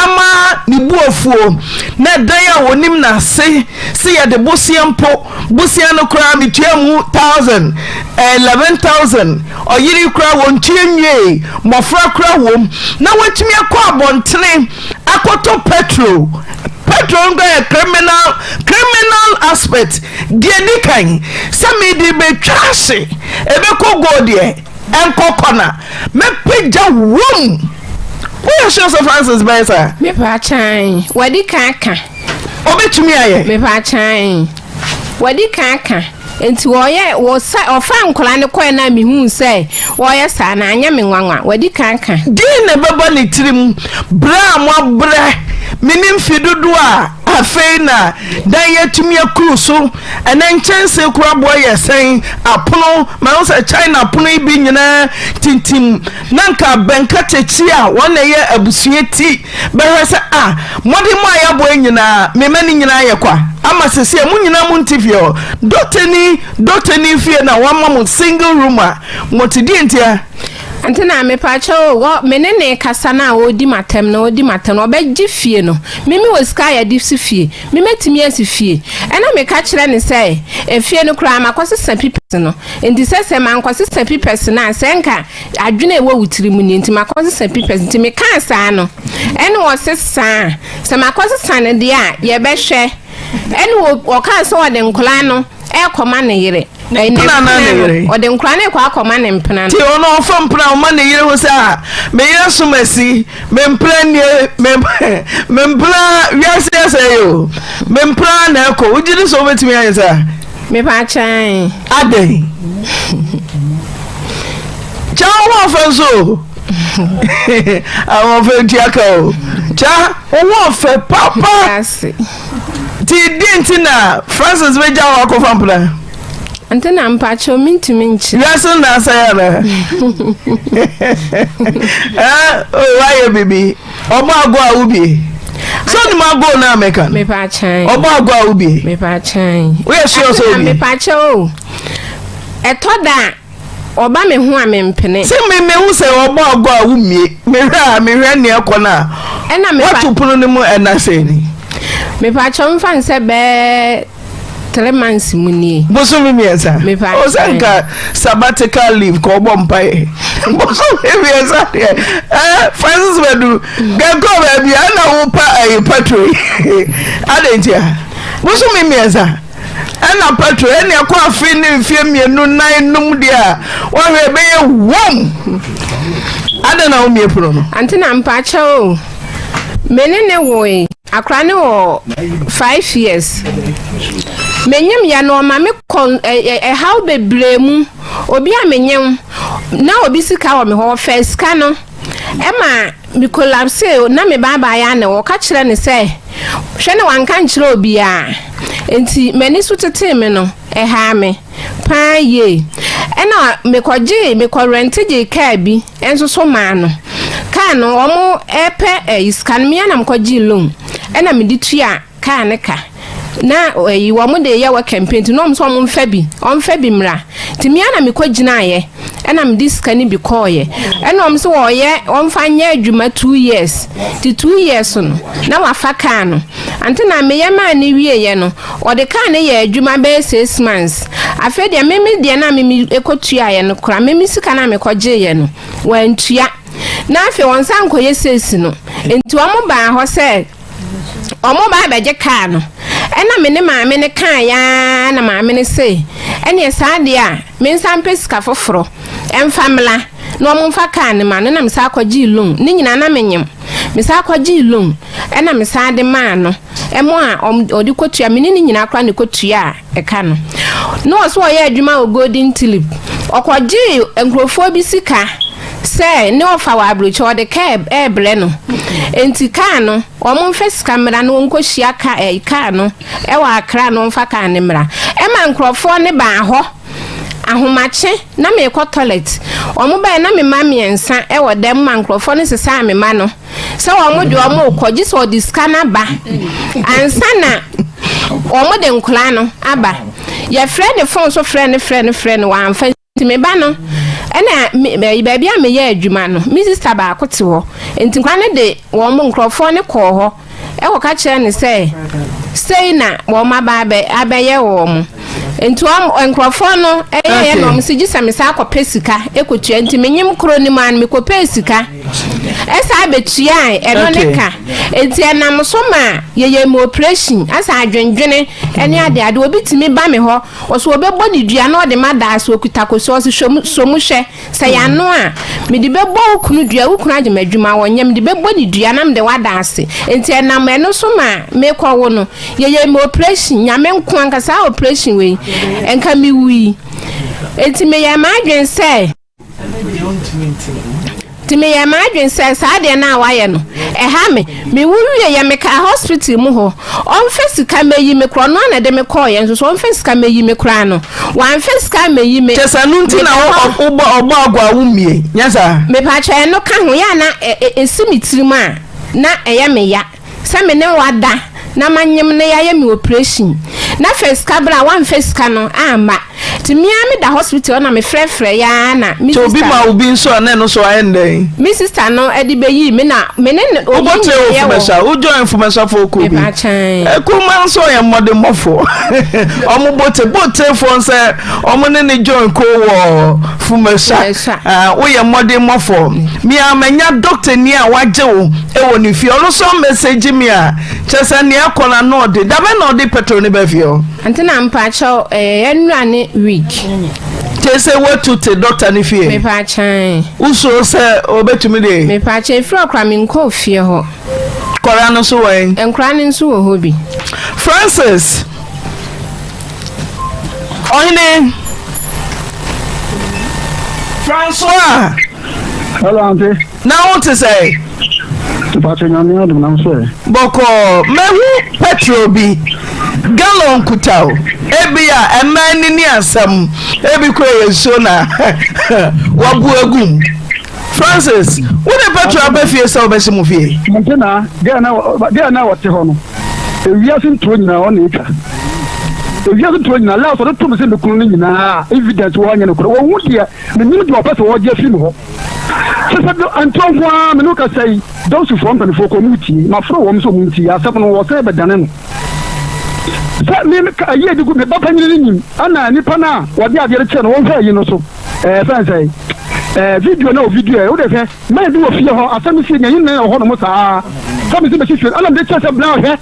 ama ne bu afuo na dan a wɔnim n'ase sɛ yɛde bosea mpo, bosea no koraa metua mu 1000, 11,000, ɔyere koraa wɔntua nwiei, mmɔfra koraa wom na watumi akɔ abɔntene akɔtɔ petrol. Petrol nkwa yɛ criminal aspect. Deɛ di kan sɛ mede bɛtwa ahye ɛbɛkɔ goal deɛ ɛnkɔ kɔna mɛpagya wom. Woyɛ sure sɛ Francis bɛyɛ saa? Mepa kyan, wadi kan aka. Ɔbɛtumi ayɛ? Mepa kyan, wadi kan aka. Nti wɔyɛ wɔsa ɔfa nkwadaa no kɔɛ na mehuu sɛ wɔyɛ saa na anyɛ me nwanwa, wadi kan ka. Deɛn na ɛbɛba ne tirim berɛ a moabrɛ me ne mfe dodoɔ a afei na dan yi atumi akuru so? Ɛnɛ nkyɛnsee koraa boɔ yɛ sɛn? Apono, mahu sɛ China apono yi bi nyinaa tintim na nka bɛnkatakyi a wɔn na ɛyɛ abusua ti bɛhwɛ sɛ ah, mmɔden mo a yɛabɔ yi nyinaa, me mma no nyinaa yɛ kwa ama sɛsi a mo nyinaa mo nte fie hɔ. Dɔktani, dɔktani fie na wɔama mo single room a mote. Deɛ ntia? Ante na mepakyɛ o, wɔ me ne ne kasa no a ɔredi m'atɛm no, ɔredi m'atɛm no, ɔbɛgye fie no. Me me wɔ sika a yɛde si fie. Me mɛtumi asi fie. Ɛna meka kyerɛ no sɛ, efie no koraa makɔsesa pipɛs no. Nti sɛ sɛ mankɔsesa pipɛs no a, sɛ nka adwene a ɛwɔ wo tiri mu nie, nti makɔsesa pipɛs. Nti mekaa saa no, ɛna ɔse saa, sɛ makɔsesa no deɛ a, yɛbɛhwɛ. Ɛna ɔkaa sɛ ɔde nkwadaa no ɛrekɔma ne yere. Ne mpena anaa ne yere? Ɔde nkwadaa no rekɔ akɔma ne mpena no. Nti ɔno ɔfa mpena ɔma ne yere ho sɛ a me yere som asi, me mpena nie, me me mpena wiase asɛe o, me mpena na ɛkɔ. Wogye di sɛ wobɛtumi ayɛ saa? Mepa kyɛn. Adɛn? Kyɛ wo ho ɔfɛ nso o. Ahoɔfɛ ntua ka o. Kyɛ wo ho ɔfɛ papa. Nti deɛ nti na Francis bɛgya wo akɔfa mpena? Nti na mpakyɛw mentumi nkyerɛ. Wiase na asɛe ana? Eh, oh, wayɛ bibi. Ɔbɔ ago a wobie. Sɛ onim ago no a meka no. Mepa kyɛn. Ɔbɔ ago a wobie. Mepa kyɛn. Woyɛ sure sɛ obie? Mepa kyɛw o. Ɛtɔ da a ɔba me ho a mempene. Sɛ me mehu sɛ ɔbɔ ago a womie. Mehwɛ a mehwɛ nea ɛkɔ no a. Ɛna mepa. Woato pono no mu ɛna sɛ ni. Mepa kyɛw mfa nsɛ bɛɛ 3 months mu nie. Bosome 3. Mepa O sɛ nka sabbatical leave kɔ ɔbɔ mpaeɛ. Bosome 3 deɛ. Ɛɛ Francis Badu kɛkɔ baabi a ɛna wo pa ɛyi petrol yi. Adɛn ntia? Bosome 3 ɛna petrol ɛna ɛkɔ afe ne mfie 2 4 5 deɛ a wɔhwɛ ɛbɛyɛ wɔm. Adɛn na womie pono no? Ante na mpakyɛw o. Me ne ne woe. Akora no wɔ 5 years. Menyem yɛ no ɔma me kɔ ɛhaw bebree mu. Obi a menyem na obi sika wɔ me hɔ, ɔfɛ sika no ɛma me collapse na me baabaa yɛ ana wɔka kyerɛ no sɛ hwɛ na wanka nkyerɛ obiara. Nti m'ani so tetee me no ɛhaa me paa yie. Ɛna mekɔgyee mekɔ rɛnte gyee kaa bi nso so maa no. Kaa no wɔn ɛpɛ ɛyi sika no mea na mekɔgyee loan ɛna mede tua kaa ne ka. Na ɛyi wɔn de yɛ wɔ campaign nti na wɔn nso wɔn mfa bi wɔn mfa bi mmra. Nti mea na mekɔ gyinaeɛ ɛna mede sika no bi kɔɔyɛ. Ɛna wɔn nso wɔyɛ wɔn fa nyɛ adwuma 2 years. Nti 2 years no na wafa kaa no. Ante na meyɛ maa ne wieɛ no ɔde kaa no yɛ adwuma bɛyɛ 6 months. Afei deɛ meme deɛ na meme kɔtuaeɛ no koraa meme sika na mekɔgyeeɛ no wantua. Na afei wɔn nsa nkɔyɛ sales no. Nti wɔn baa hɔ sɛ wɔn ba abɛgye kaa no. Ɛna me ne maame no kaa yaa na maame no se ɛneɛ saa deɛ a me nsa mpɛ sika foforɔ ɛmfa mmla na wɔn mfa kaa no ma no. Na me saa kɔgyee loan ne nyinaa na menyem. Me saa kɔgyee loan ɛna me saa de maa no ɛmo a ɔde kɔtua me ne ne nyinaa koraa ne kɔtua a ɛka no. Na ɔso ɔyɛ adwuma wɔ Golden Tulip. Ɔkɔgyee nkurɔfoɔ bi sika sɛ ne ɔfa wɔ aburokyɛ ɔde kaa ɛɛbrɛ no. Nti kaa no wɔn mfa sika mmra na wɔnkɔhyia ka ɛɛ kaa no ɛwɔ Accra na wɔmfa kaa no mmra. Ɛma nkurɔfoɔ ne baa hɔ ahomakye na meekɔ toilet. Wɔn baeɛ na me mma mmiɛnsa ɛwɔ dɛm ma nkurɔfoɔ no sesaa me mma no sɛ wɔn de wɔn rekɔ gye sɛ ɔde sika no aba ansa na wɔn de nkwadaa no aba. Yɛfrɛ ne phone so frɛ no frɛ no frɛ no wamfa. Nti me ba no ɛna me baabi a meyɛ adwuma no me sister baako te hɔ. Nti nkwadaa no de wɔn nkurɔfoɔ no kɔɔ hɔ ɛkɔka kyerɛ no sɛ sei na wɔn aba abɛyɛ wɔn. Nti wɔn nkurɔfoɔ no ɛyɛyɛ na wɔn si gye sɛ me saa akɔpɛ sika ɛkɔtua. Nti menyim kuro no mu a no mekɔpɛɛ sika ɛsa abɛtua ɛno ne ka. Nti ɛnam so ma yɛyɛ mu operation asa adwendwene ɛne adeade. Obi tumi ba me hɔ ɔso ɔbɛbɔ ne dua na ɔde ma daa so okuta kosi ɔso hwɛ so mu hwɛ sɛ yɛano a mede bɛbɔ wo kunu dua wo kunu agye m'adwuma wɔnyɛ mede bɛbɔ ne dua na mede wada ase. Nti ɛnam ɛno so ma mekɔwo no yɛyɛ mu operation nyame nko anka saa operation wei nka mewui. Nti meyɛ m'adwene sɛ nti meyɛ m'adwene sɛ saa deɛ no a wayɛ no ɛha me. Mewu wie yɛ meka hospital mu hɔ ɔmfa sika mɛyi me korɔ no ana de me kɔɔyɛ nso so ɔmfa sika mɛyi me koraa no wamfa sika mɛyi me. Kyɛ sɛ no nti na wobɔ ɔbɔ agɔ a wommie nyɛ saa. Mepakyɛ ɛno ka ho yɛ na ɛsi me tirim a na ɛyɛ me ya sɛ me ne wada na manyem na yɛayɛ me operation na fɛ sika berɛ a wamfa sika no amma. Nti mea meda hospital na mefrɛfrɛ yaa na me sister obi ma obi nso a na ɛno so ayɛ ndɛn. Me sister no ɛde bɛyii me na me ne no oyi wobɔtire wɔ fumɛsa wo join fumɛsafoɔ kuo bi ɛkuma nso ɔyɛ mmɔdemmɔfoɔ ɔmo bote botefoɔ sɛ ɔmo ne ne join kuo wɔ fumɛsa woyɛ mmɔdemmɔfoɔ mea manya doctor ni a wagye wo ɛwɔ ne fie ɔno nso message me a kyerɛ sɛ nea ɛkɔ no ano ɔde dabɛ na ɔde petrol ne bɛ fie hɔ. Ante na mpakyɛw ɛyɛ nnura ne week. Kyerɛ sɛ woatu te doctor ne fie. Mepakyɛn. Wosuro sɛ obetumi de. Mepakyɛn efiri ɔkora me nkɔ fie hɔ. Nkɔra no nso wɔ he? Nkɔra no nso wɔ hɔ bi. Francis Ɔhene Francois. Hello, auntie. Na wo te sɛ? Mpakyɛ nyame adom na wo sɛ? Bɔkɔɔ, mahu petrol bi, gallon kuta o, ebi a ɛmmaa ni ni asɛm, ebi kura yɛ nsuo na wabu agu mu. Francis, wo de petrol aba fie sɛ wobɛhye mo fie? Auntie na, girl na girl na ɔte hɔ no, ewiase nturo nyinaa ɔna etwa. Ewiase nturo nyinaa, last ɔde to me sɛ me kunu no nyinaa evidence wɔ hɔ nyɛ nokorɛ. Wɔn ho deɛ Mennim deɛ ɔpɛ sɛ ɔgye afiri me hɔ. Kyerɛ sɛ, ntorɔ nko ara, me ne wo kasa yi, Dawsufoɔ mpanimfoɔ kɔ, wɔretie. Mafrɛ wɔn sɛ wɔntie asɛm no, wɔsan bɛdane no. Sɛ me, me, ayi a ɛde gu me ba panyin no nim, ɛna nipa no a wɔde adeɛ no kyerɛ no, wɔnhwɛ ayi no so, ɛɛ, fɛn sɛ, ɛɛ, video no a ɔvideo ɛ, wode hwɛ, man bi wɔ fie hɔ, asɛm no sie, nea yɛn nyinaa wɔ hɔ nom saa, sɛ mese mɛsi fie no, ɛna mede kyerɛ sɛ bra hwɛ.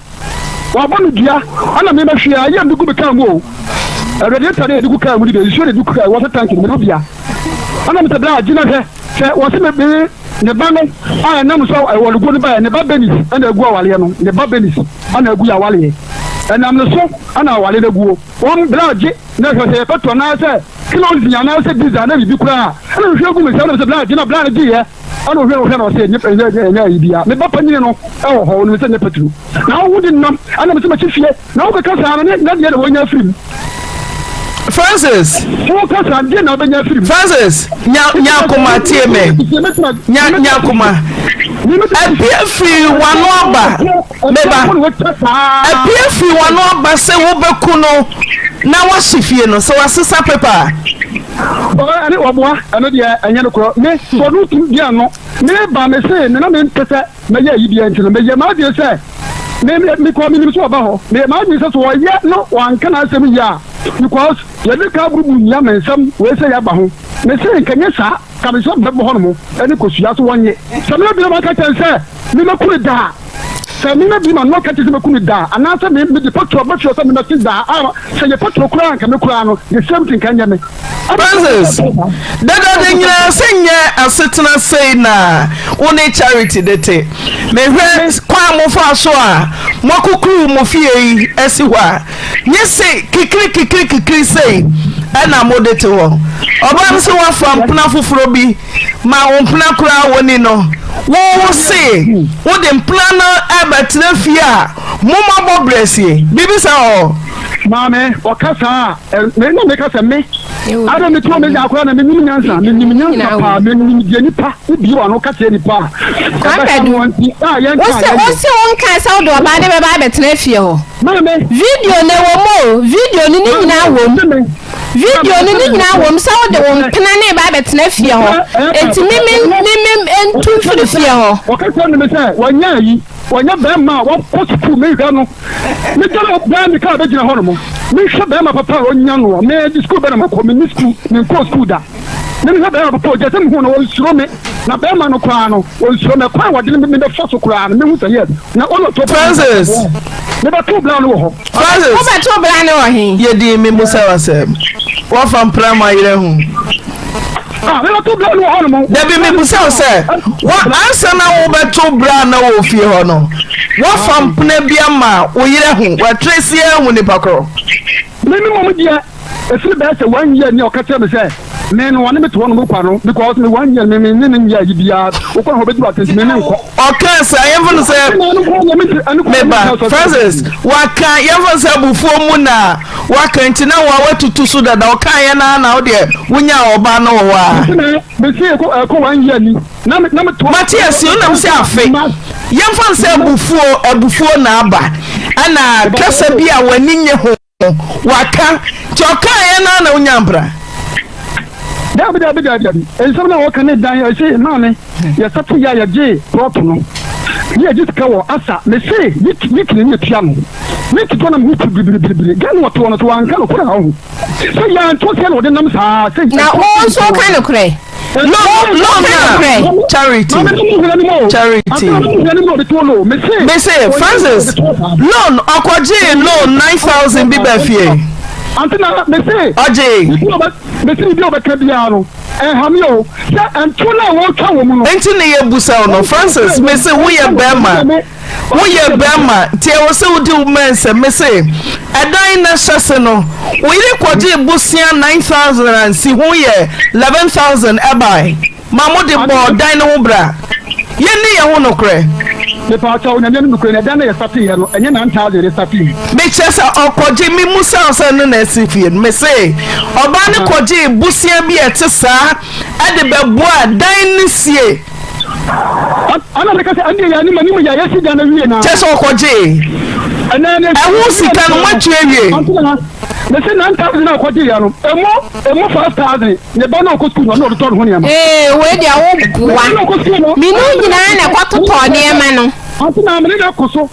Wɔabɔ me dua, ɛna me mɛhwe a, ɛyɛ a mede gu me kaa mu o. Radiator no a yɛde gu kaa mu no deɛ, nsuo na yɛde gu kaa water tank no, mede bia. Ɛna mesɛ bra gyina hwɛ, sɛ wɔse me me. Ne ba no a ɛnam so awɔreguo no baeɛ, ne ba Benis na agu awareɛ no, ne ba Benis na agu yɛ awareɛ. Ɛnam ne so na awareɛ no aguo. Wɔn berɛ agye na hwɛ sɛ yɛ pɛtro anaasɛ kerosene anaasɛ diesel anaa biribi koraa a, ɛna ɔhwie gu me nsam na mesɛ berɛ agye na berɛ no gyeeɛ ɛna ɔhwɛ ɔhwɛ na ɔsɛ ɛnyɛ ɛnyɛ ɛnyɛ ayi biara. Me ba panyini no ɛwɔ hɔ ɔnim sɛ ɛnyɛ pɛtro na wo de nam ɛna mesɛ makyi fie na wokeka saa no ne na deɛ na wɔnya afiri mu. Francis. Woka saa deɛ na wobɛnya afiri mu. Francis nya nya akoma tie me nya nya akoma ɛpie firi wano aba meba ɛpie firi wano aba sɛ wobɛku no na wahye fie no sɛ wasesa pepa a. Ɛne ɔboa ɛno deɛ ɛnyɛ no korɔ me sɛ ɔno tum deɛ no me ba me se me na me mpɛ sɛ mɛyɛ ayi deɛ nti no meyɛ m'adwene sɛ me mekɔ menim sɛ ɔba hɔ meyɛ m'adwene sɛ sɛ ɔyɛ no wanka n'asɛm yie a because yɛde ka burubu nyia me nsɛm wei sɛ yɛaba ho me se nkɛnyɛ saa ka me sɛ bɛbɔ hɔ nom ɛne kosua so wɔnye sɛ meyɛ bi na maka kyɛn sɛ memɛku no daa sɛ mema bi ma no ka kyerɛ sɛ mɛku no daa anaasɛ me mede petrol bɛfie sɛ memɛte daa a sɛ yɛ petrol koraa nka me koraa no the same thing ka nyɛ me. Francis, dadaada nyinaa sɛ nyɛ asetena sei na wo ne Charity de te. Mehwɛ kwan a mofaa so a moakukuru mo fie yi asi hɔ a, nye se kikiri kikiri kikiri sei ɛna mode te hɔ. Ɔbaa no sɛ woafa mpena foforɔ bi ma wo mpena koraa wɔni no. Wo wo se wode mpena no ɛbɛtena fie a momabɔ berɛ sie. Biribi saa wɔ hɔ? Maame, ɔka saa a, me na meka sɛ me ada me tuo me yɛ akora na menim nyansa, menim nyansa paa, menim deɛ nipa wobie w'ano ka kyerɛ nipa a ɛbɛha no nti a yɛnka Wose yɛnyɛ. wose wonkaa sɛ wode ɔbaa no bɛba abɛtena fie hɔ. Maame. Video no ɛwɔ mu o, video no ne nyinaa wɔ mu. Video no ne nyinaa wɔ mu sɛ wode wo mpena no reba abɛtena fie hɔ. Enti me me me me ntu mfiri fie hɔ. Ɔka kyerɛ me sɛ wɔnyɛ ayi, wɔnyɛ bɛrima a wɔkɔ sukuu mehwɛ no. Me dɔ bɛɛ me kaa bɛgyina hɔ nom. Mehwɛ bɛrima papa a ɔnya no a, me de sukuu bɛ na makɔ, menni sukuu, menkɔɔ sukuu da. Me mehwɛ bɛrima papa a ɔgya sɛ mehu no, ɔnsuro me. Na bɛrima no koraa no, ɔnsuro me. Kwan a wɔde me bɛfa so koraa no, mehu sɛ yes. Na ɔno ɔtɔ Francis! Mebɛtoo bra no wɔ hɔ. Francis! Wobɛtoo bra no wɔ he? Yɛ din me musa wo asɛm. Woafa mpena ma yerɛ ho. Ah, mebɛto bra no wɔ hɔ nom. Dabi mebusa wo sɛ, wa ansa na wobɛto bra na wɔ fie hɔ no, woafa mpena bi ama wo yerɛ ho, watrɛ si ahu nipa korɔ? Me me mom deɛ, ɛfiri bɛyɛ sɛ one year ni a ɔka kyerɛ me sɛ me no ɔne me te hɔ nom kwa no because me one year me me ne no nyɛ ayi biara, wokɔ na hɔ bɛdi w'atɛnti me me nkɔ. Ɔkaa saa, yɛmfa no sɛ meba Francis waka yɛmfa no sɛ abufuo mu na waka nti na wa watutu so dada ɔkaa yɛ na na wo deɛ wonya ɔbaa no wɔ hɔ a. Mate ase wonam sɛ afe yɛmfa no sɛ abufuo abufuo na aba ɛna kasa bi a w'ani nye ho Waka, nti ɔkaeɛ no ara na wonya mpra? Dabi, dabi, dabi, dabi. Nsɛm no a wɔka ne dan, ɛse maame, yɛsate yɛ a yɛgyee plɔt no, ne yɛgye sika wɔ asa, mese week na ne yɛtua no. Ne titɔ na meho tu biribiribiri. Gɛ no wɔte hɔ no so wanka nokorɛ a ɔho. Sɛ yɛanto seɛ na wɔde nam saa sɛ. Na wo nso woka nokorɛ? Loan na charity charity mese Francis loan ɔkɔgyee loan 9000 bi ba fie ɔgyee. Nti ne yɛ busa wo no Francis mese woyɛ bɛrima Woyɛ bɛrima nti ɛwɔ sɛ wodi wo mma nsɛm. Mese ɛdan no ahyɛse no wo yere kɔgyee bosea 9000 a nsiho yɛ 11000 ɛbae ma mode bɔɔ dan no ho bra. Yɛnni yɛn ho nokorɛ. Mepaakyɛw, Nyame anim nokorɛ ni, ɛdan no a yɛstarteeɛ no, ɛnyɛ 9000 yɛde starteeɛ. Mekyerɛ sɛ ɔkɔgye, memusa wo sɛ ɛno na asi fie no, mese ɔbaa no kɔgyee bosea bi a ɛte saa de bɛboaa dan no sie. Ɛna meka sɛ ɛndeɛ yɛ anim anim yɛ yɛsi dan no awie na. Kyɛ sɛ ɔkɔgyee. Ɛho sika no moatua awie. Mese 9,000 a ɔkɔgyee yɛ no emu emu 5,000 ne ba no ɔkɔ sukuu no ɔno ɔde tɔ ne ho nneɛma. Ee wei deɛ wo boa. Mene nyinaa na ɛkɔtotɔ nneɛma no. Ante na mene na ɛkɔ so.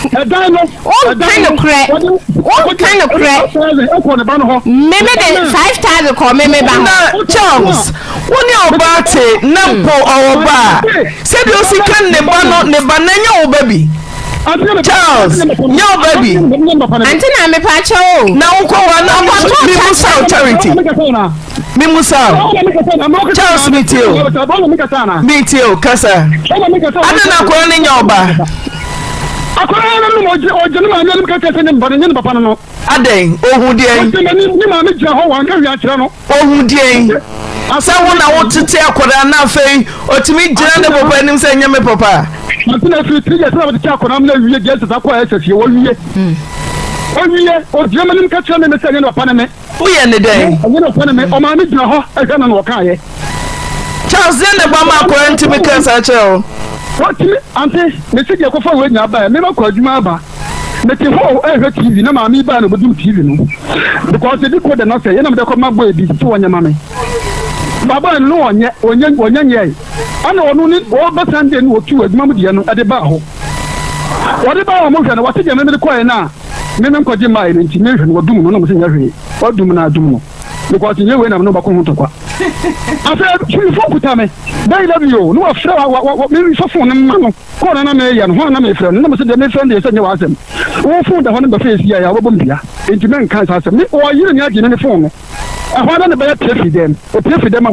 Ɛdan no. Wonka nokorɛ. Wonka nokorɛ. Meme de 5,000 kɔ meme ba hɔ. Na Charles, wo ne ɔbaa te na mpo ɔwɔ ba a, sɛdeɛ ɔsi ka ne ba no ne ba no ɛnyɛ wo ba bi. Charles, nyɛ wo ba bi. Ante na mepa kyɛw o. Na wokɔ hɔ a na mebusa wo Charity. Memusa o. Charles metie o. Metie o kasa. Ade na akɔrɔ ne nya ɔba. Akɔrɔ no no ɔgye ne maame anim kasa sɛ ne mba no nye ne papa no no. Adɛn ohu deɛn? Ɔgye n'anim ne maame gyina hɔ wanka hwee akyerɛ no. Ohu deɛn? Sɛ wo na wotete akwadaa na afei ɔtumi gyina ne papa anim sɛ nyɛ me papa. Ante na afiri tiri yɛ sɛ na wɔtete akwadaa no awie deɛ ɛsɛ sɛ akɔ a ɛsɛ fie wɔwie. Ɔwie ɔgyina m'anim ka kyerɛ me sɛ nyɛ ne papa ne me. Woyɛ ne dɛn? Ɛnyɛ ne papa ne me ɔmaame gyina hɔ ɛhwɛ no na ɔkaeɛ. Charles deɛ na ɛba ma akwadaa no tumi ka saa kyerɛ wo? Wɔtumi ante mesi deɛ kɔfa wei nyinaa baeɛ mema kɔ adwuma aba. Mete hɔ rehwɛ TV na maame yi bae na obedum TV no because ebi kɔ da na sɛ yɛn na mede kɔma boy bi sɛ wɔnyɛ ma me. Ba boy no no ɔnyɛ ɔnyɛ ɔnyɛ nyɛe ɛna ɔno ne ɔba Sunday no wɔtu adwuma mu deɛ no ɛde baa hɔ. Wɔde baa hɔ mo hwɛ no wɔte deɛ me mede kɔɛ no a me me nkɔgye mmaeɛ no nti mehwɛ no wɔdum no na mo sɛ nyɛ hwee wɔdum no adum no because nyɛ wei na me ne wɔbɛko ho ntɔkwa. Afei phone kuta me bɛyi love you na wɔfrɛ wa wa wa me nfa phone no ma no. Kɔɔ na na mereyɛ no, hwan na na merefrɛ no? Na mese, Deɛ merefrɛ no deɛ, sɛ nyɛ w'asɛm. Wo fon da hɔ no bɛfa esi a, wobɛbɔ me dua. Enti mɛnka saa asɛm. Ne ɔyere ne agye ne ne fon no. Ɛhɔ ara na ne ba yɛ pue firi dɛm. Ɔpue firi dɛm a,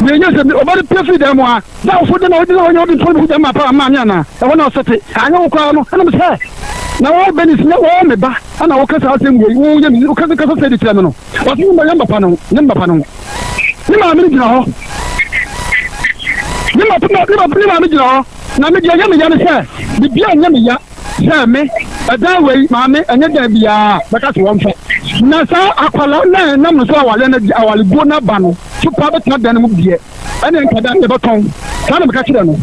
deɛ ɛnyɛ sɛ ɔba no pue firi dɛm a, na awofo de na ɔde na ɔnyɛ ɔde ntɔn bi dɛm ma paa maame anaa? Ɛhɔ na ɔsɛte. Anyɛ wo koraa no, ɛna mese, hɛ, na wo Bernice, nyɛ wo me ba, ɛna woka saa asɛm wei, woyɛ me, wokasa kasa sɛ de kyerɛ me no. Ɔse ne mma papa no ho, ne mma papa no ho. Ne maame no gyina hɔ. Ne ma ne maame gyina hɔ. Na me deɛ ɛyɛ me ya ne sɛ, biribiara nyɛ me ya sɛ me, ɛdan wei, maame, ɛnyɛ dan biara bɛka sɛ wɔmfa. Na saa akwadaa no a ɛnam no so awareɛ no awareguo no aba no so paa bɛtena dan no mu deɛ, ɛne nka dan no yɛbɛtɔn. Saa na meka kyerɛ no.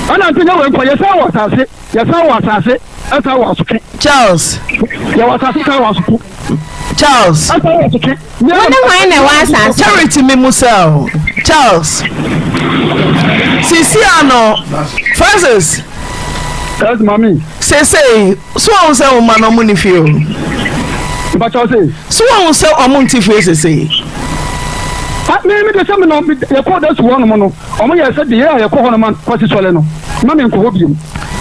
Ɛna nti nyɛ wei nkɔ, yɛsan wɔ asase. Yɛsan wɔ asase, ɛsan wɔ asotwe. Charles. Yɛwɔ asase san wɔ asotwe. Charles. Ɛsan wɔ asotwe. Wo ne hwan na ɛwɔ asase? Charity mi mu sɛ o. Charles. Sisi ano Francis. Yes, mami. Sese so wɔn sɛ wɔn ma na wɔn ni fie o. Mpakyɛw se. So wɔn sɛ wɔn nti fie sese. Ah, mi mi de sɛ mi na yɛ kɔ da su hɔ nom no. Wɔn yɛɛ sɛ deɛ a yɛkɔ hɔ no ma Kwasi sɔre no, mma menkɔ hɔ bio.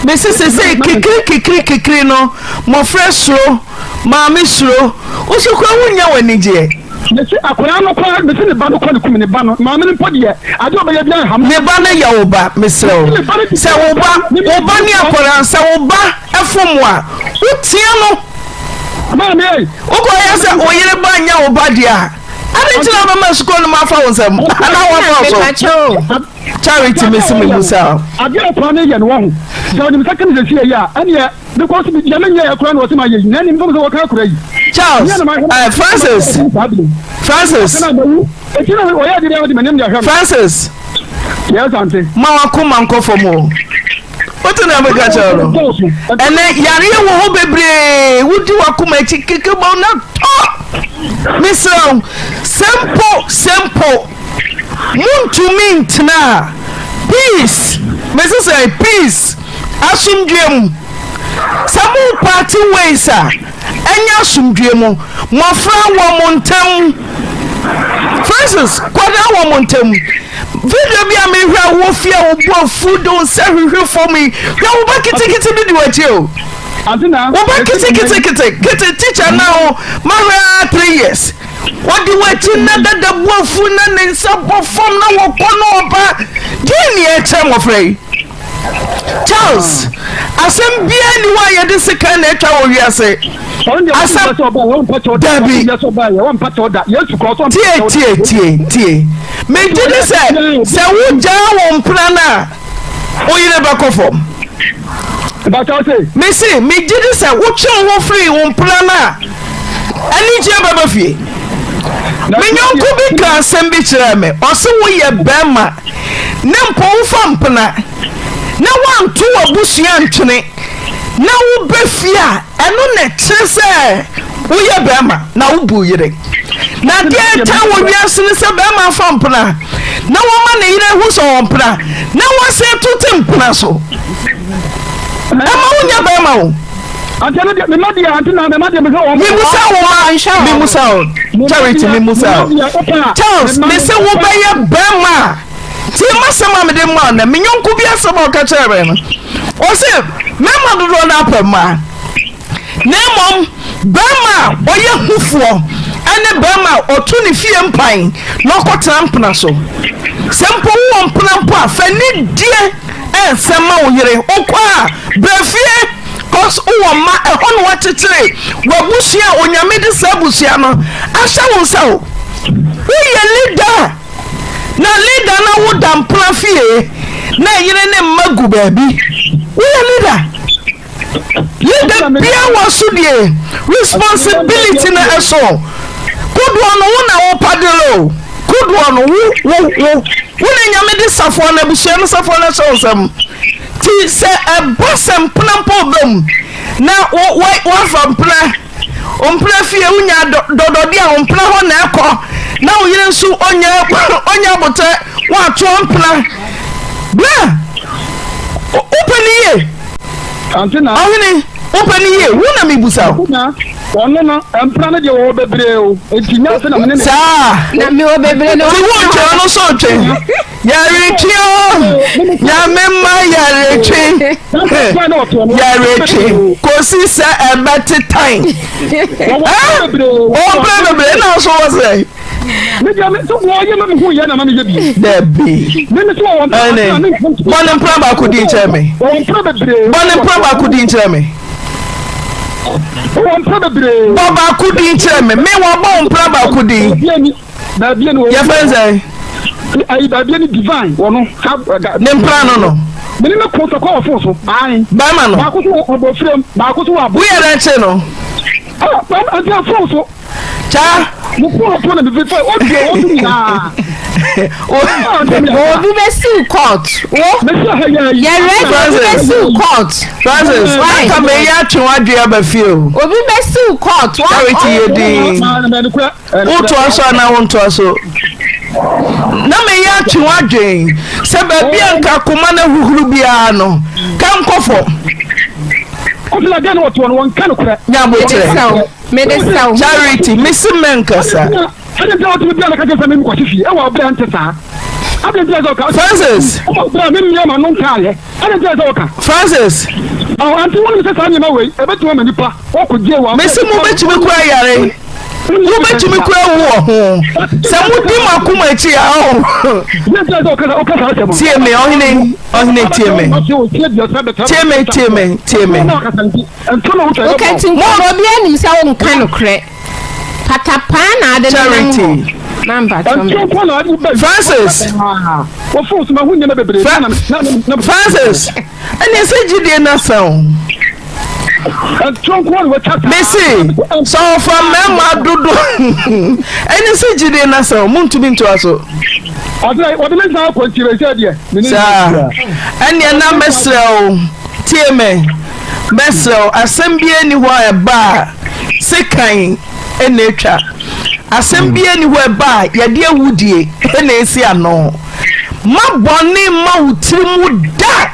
Mese sesei kikiri kikiri kikiri no mmɔfra suro, maame suro, wo so koraa wonnya w'anigyeɛ. Mese akwadaa no koraa, mese ne ba no kɔ ne kum ne ba no, maame no mpo deɛ, adeɛ a ɔbɛyɛ biara nha me. Ne ba no yɛ wo ba, mesrɛ wo, sɛ wo ba, wo ba ne akwadaa no, sɛ wo ba fom wo a, wotea no. Maame ei. Wokɔyɛ sɛ wo yere ba nyɛ wo ba deɛ a. Ade nti na wobɛma sukuu no afa wo nsam anaa wɔfa wo so? Charity mesi me mu sa. Ade a ɔkora no yɛ no wahu. Sɛ ɔnim sɛ kene sɛsi ɛyɛ a ɛneɛ because deɛ menyɛ yɛ kora na ɔse ma yɛ yi na ɛne mfam sɛ wɔka akora yi. Charles uh, Francis Francis Francis Yes, auntie. Ma wakoma nkɔ fam o. Wote na meka kyerɛ no. Ɛnɛ yareɛ wɔ hɔ bebree. Wodi wakoma akyi keke bɔ na tɔ. Mesrɛ wo, sɛ mpo sɛ mpo montumi ntena a peace. Mese sɛ peace asomdwoeɛ mu. Sɛ mo party ways a ɛnyɛ asomdwoeɛ mu. Mmɔfra wɔ mo ntam. Francis, kwadaa wɔ mo ntam. Video bi a mehwɛ a wɔ fie a wo bo afu de wo nsa hwehwɛ fam yi, hwɛ wo ba ketekete bi di w'akyi o. Wo ba ketekete kete teacher na o mahwɛ a 3 years. Wɔde w'akyi na dada bo afu na ne nsa bɔ fam na wɔkɔ na ɔba. Deɛ ni ɛkyerɛ mmɔfra yi? Charles, asɛm biara ni hɔ a yɛde sekan na atwa wɔ wiase. Asɛm dabi. Tie tie tie tie. Megye di sɛ sɛ wogyaa wo mpena no a, wo yere bɛkɔ fam. Mese megye di sɛ wotwe wo ho firi wo mpena no a, anigyeɛ bɛba fie. Me nyɔnko bi ka asɛm bi kyerɛɛ me, ɔse woyɛ bɛrima na mpo wofa mpena na woanto w'abusua antwene na woba fie a, ɛno na ɛkyerɛ sɛ woyɛ bɛrima na wobu yere. Na deɛ ɛtaa wɔ wiase ne sɛ bɛrima afa mpena na wɔma ne yere ahu sɛ ɔwɔ mpena na wɔasan atu te mpena so. Ɛma wonyɛ bɛrima o. Memusa wo ma memusa wo Charity memusa wo Charles mese wobɛyɛ bɛrima a tie m'asɛm a mede ma wo nɛ me nyɔnko bi asɛm a ɔka kyerɛ me no ɔse mmarima dodoɔ no apɛ mmaa na mmom bɛrima a ɔyɛ hufoɔ Ɛne barima a ɔto ne fie mpan na ɔkɔtena mpena so. Sɛ mpo wowɔ mpena mpo a, fa anidie nsɛm ma wo yere. Wokɔ a, bra fie cos wowɔ mma, ɛhɔ na woakyekyere w'abusua a Onyame de saa abusua no ahyɛ wo nsa o. Woyɛ leader na leader na woda mpena fie na yere ne mma gu baabi. Woyɛ leader. Leader bia wɔ so die responsibility no ɛso kodoɔ no wo na wo paddle o kodoɔ no wo wo wo wo na nyame de safoa no abusua no safoa no ahyɛ wo nsam ti sɛ ɛba sɛ mpena mpo ɔbɛ mu na wo wo wafa mpena mpena fie wonya dɔdɔde a mpena hɔ na ɛkɔ na wo yere nso onya onya abotɛ woatoa mpena bra wopɛ ne yie Ante na. Ɔhene, wopɛ no yie, wo na mebusa wo. Na ɔno no, mpena no deɛ wɔwɔ bebree o, enti nyɛ ase na mene ne. Saa. Na mewɔ bebree na Ti wo ntwe ɔno so ntwe. Yɛretwe o, nyame mma yɛretwe. Yɛretwe kosi sɛ ɛbɛtetan. Ɔmpɛ bebree na nso wɔ sɛ. Me deɛ me sɛ wɔyɛ ma mehu yɛ na ma meyɛ bi. Dabi. Me me sɛ wɔwɔ mpena Ɛne me bɔ ne mpena baako din kyerɛ me. Wɔwɔ mpena bebree. Bɔ ne mpena baako din kyerɛ me. Wɔwɔ mpena bebree. Bɔ baako din kyerɛ me. Me wɔbɔ wo mpena baako din. Baabi ni Yɛfrɛ no sɛn? Ayi baabi ni divine wɔ no. Ne mpena no no. Me ne ne ko sɛ kɔ wɔ fon so. Ayi. Bɛrima no. Baako so wɔ abɔfra mu baako so wɔ abɔ. Woyɛ dɛn kye no? Ah, ɛnti afon so. Kya. Mo fon so na me fi fɛ o di o di nyinaa. Obi bɛ siw court. Wo. Yɛ ready obi bɛ siw court. Francis, aka me yɛ atwe wadwe aba fie o. Obi bɛ siw court. Charity yɛ din. Wotoa so anaa wontoa so? Na meyɛ atwe w'adwen sɛ baabi a nka akoma no ahuhuru biara no, ka nkɔ fam. Nyabotrɛ. Charity, mese mɛnkasa. Francis. Francis. Mese mobɛtumi kura yare. Wobɛtumi kura wu wɔ ho. Sɛ modi mo akoma akyi a ɔho. Tie me ɔhene ɔhene tie me. Tie me tie me tie me. Wokati nkɔmɔ obi anim sɛ wonka nokorɛ. Patapaa na ade nenam hɔ. Na mpakyɛw me. Francis. Francis. Ɛne sɛ gyidie no asa o. Mese sɛ ɔfa mmarima dodo ɛne sɛ gyidie no asa o montumi ntoa so. Saa ɛneɛ na mɛsrɛ o tie me mɛsrɛ o asɛm biara ni hɔ a ɛba a sekan na etwa. Asɛm biara nni hɔ a ɛba a yɛde awudie na esi ano. Mma bɔne mma wo tiri mu da.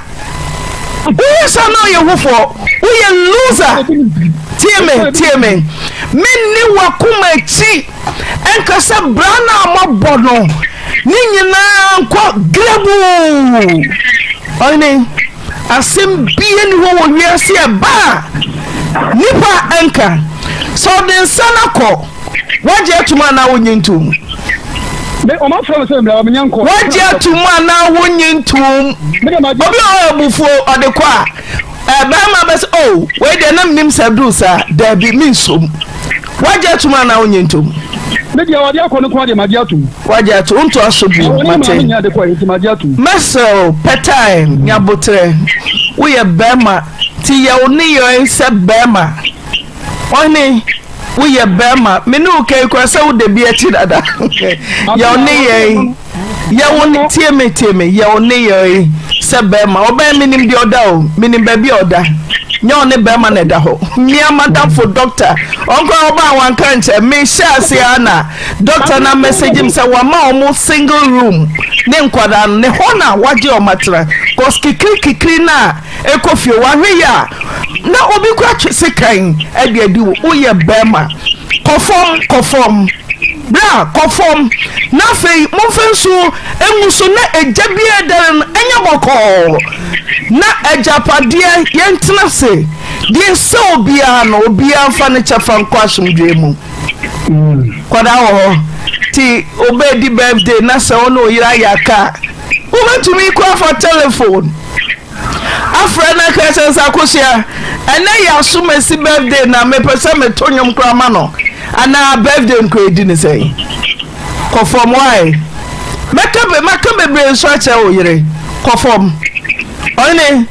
Woyɛ saa na ɔyɛ hufoɔ. Woyɛ loser. Tie me, tie me. Menni w'akoma akyi nka sɛ bra no a moabɔ no ne nyinaa nkɔ grɛbuu. Ɔhene. Asɛm biara nni hɔ wɔ wiase a ɛba a nnipa nka. Sɛ ɔde nsa no akɔ, woagye atom anaa wonnye ntom? Woagye atom anaa wonnye ntom? Obi a ɔyɛ abufuo ɔde kɔ a, bɛrima bɛsɛ o oh, wei deɛ na menim sɛ aduru saa, daabi mensom. Wagye atum anaa wonye ntom? Me deɛ wɔde akɔ no nko adeɛ magye atum. Wagye atum ntoa so bio mate. Mɛsrɛ wo pɛ time nya boterɛ woyɛ bɛrima nti yɛ wo nneyɔe sɛ bɛrima ɔhene woyɛ bɛrima me ne wo kai kora sɛ woda bi akyi dada yɛ wo nneyɔe Yɛ wo ne tie me tie me yɛ wo nneyɛe sɛ bɛrima ɔbɛn menim deɛ ɔda o menim baabi a ɔda nyɛ ɔne bɛrima na ɛda hɔ mmea madamfo dɔkta ɔnkora ɔbaa wanka nkyɛ mehyɛ ase ara na dɔkta na message m sɛ wama ɔmo single room ne nkwadaa no ne hɔ na wagye ɔmo atena cause kikiri kikiri na Ɛkɔ fie wahwɛ yie a na obi kora twe sekan de adi wo woyɛ bɛrima kɔ fam kɔ fam bra kɔ fam na afei momfa nsuo ngu so na egya bi a ɛdɛre no ɛnyɛ bɔkɔɔ na agyapadeɛ yɛntena ase deɛ sɛ obiara no obiara mfa ne kyɛfa nkɔ asomdwoeɛ mu. Kwadaa wɔ hɔ nti wobɛdi birthday na sɛ wo ne wo yere ayɛ aka a, wobɛtumi kɔ afa telephone afrɛ no aka kyerɛ sɛ Akosua, ɛnɛ yɛ asomasi birthday na mepɛ sɛ meto nnwom koraa ma no anaa birthday no koraa ɛdi ne sɛn? Kɔ fam why? Mɛka be maka bebree nso akyerɛ wo yere. Kɔ fam. Ɔhene,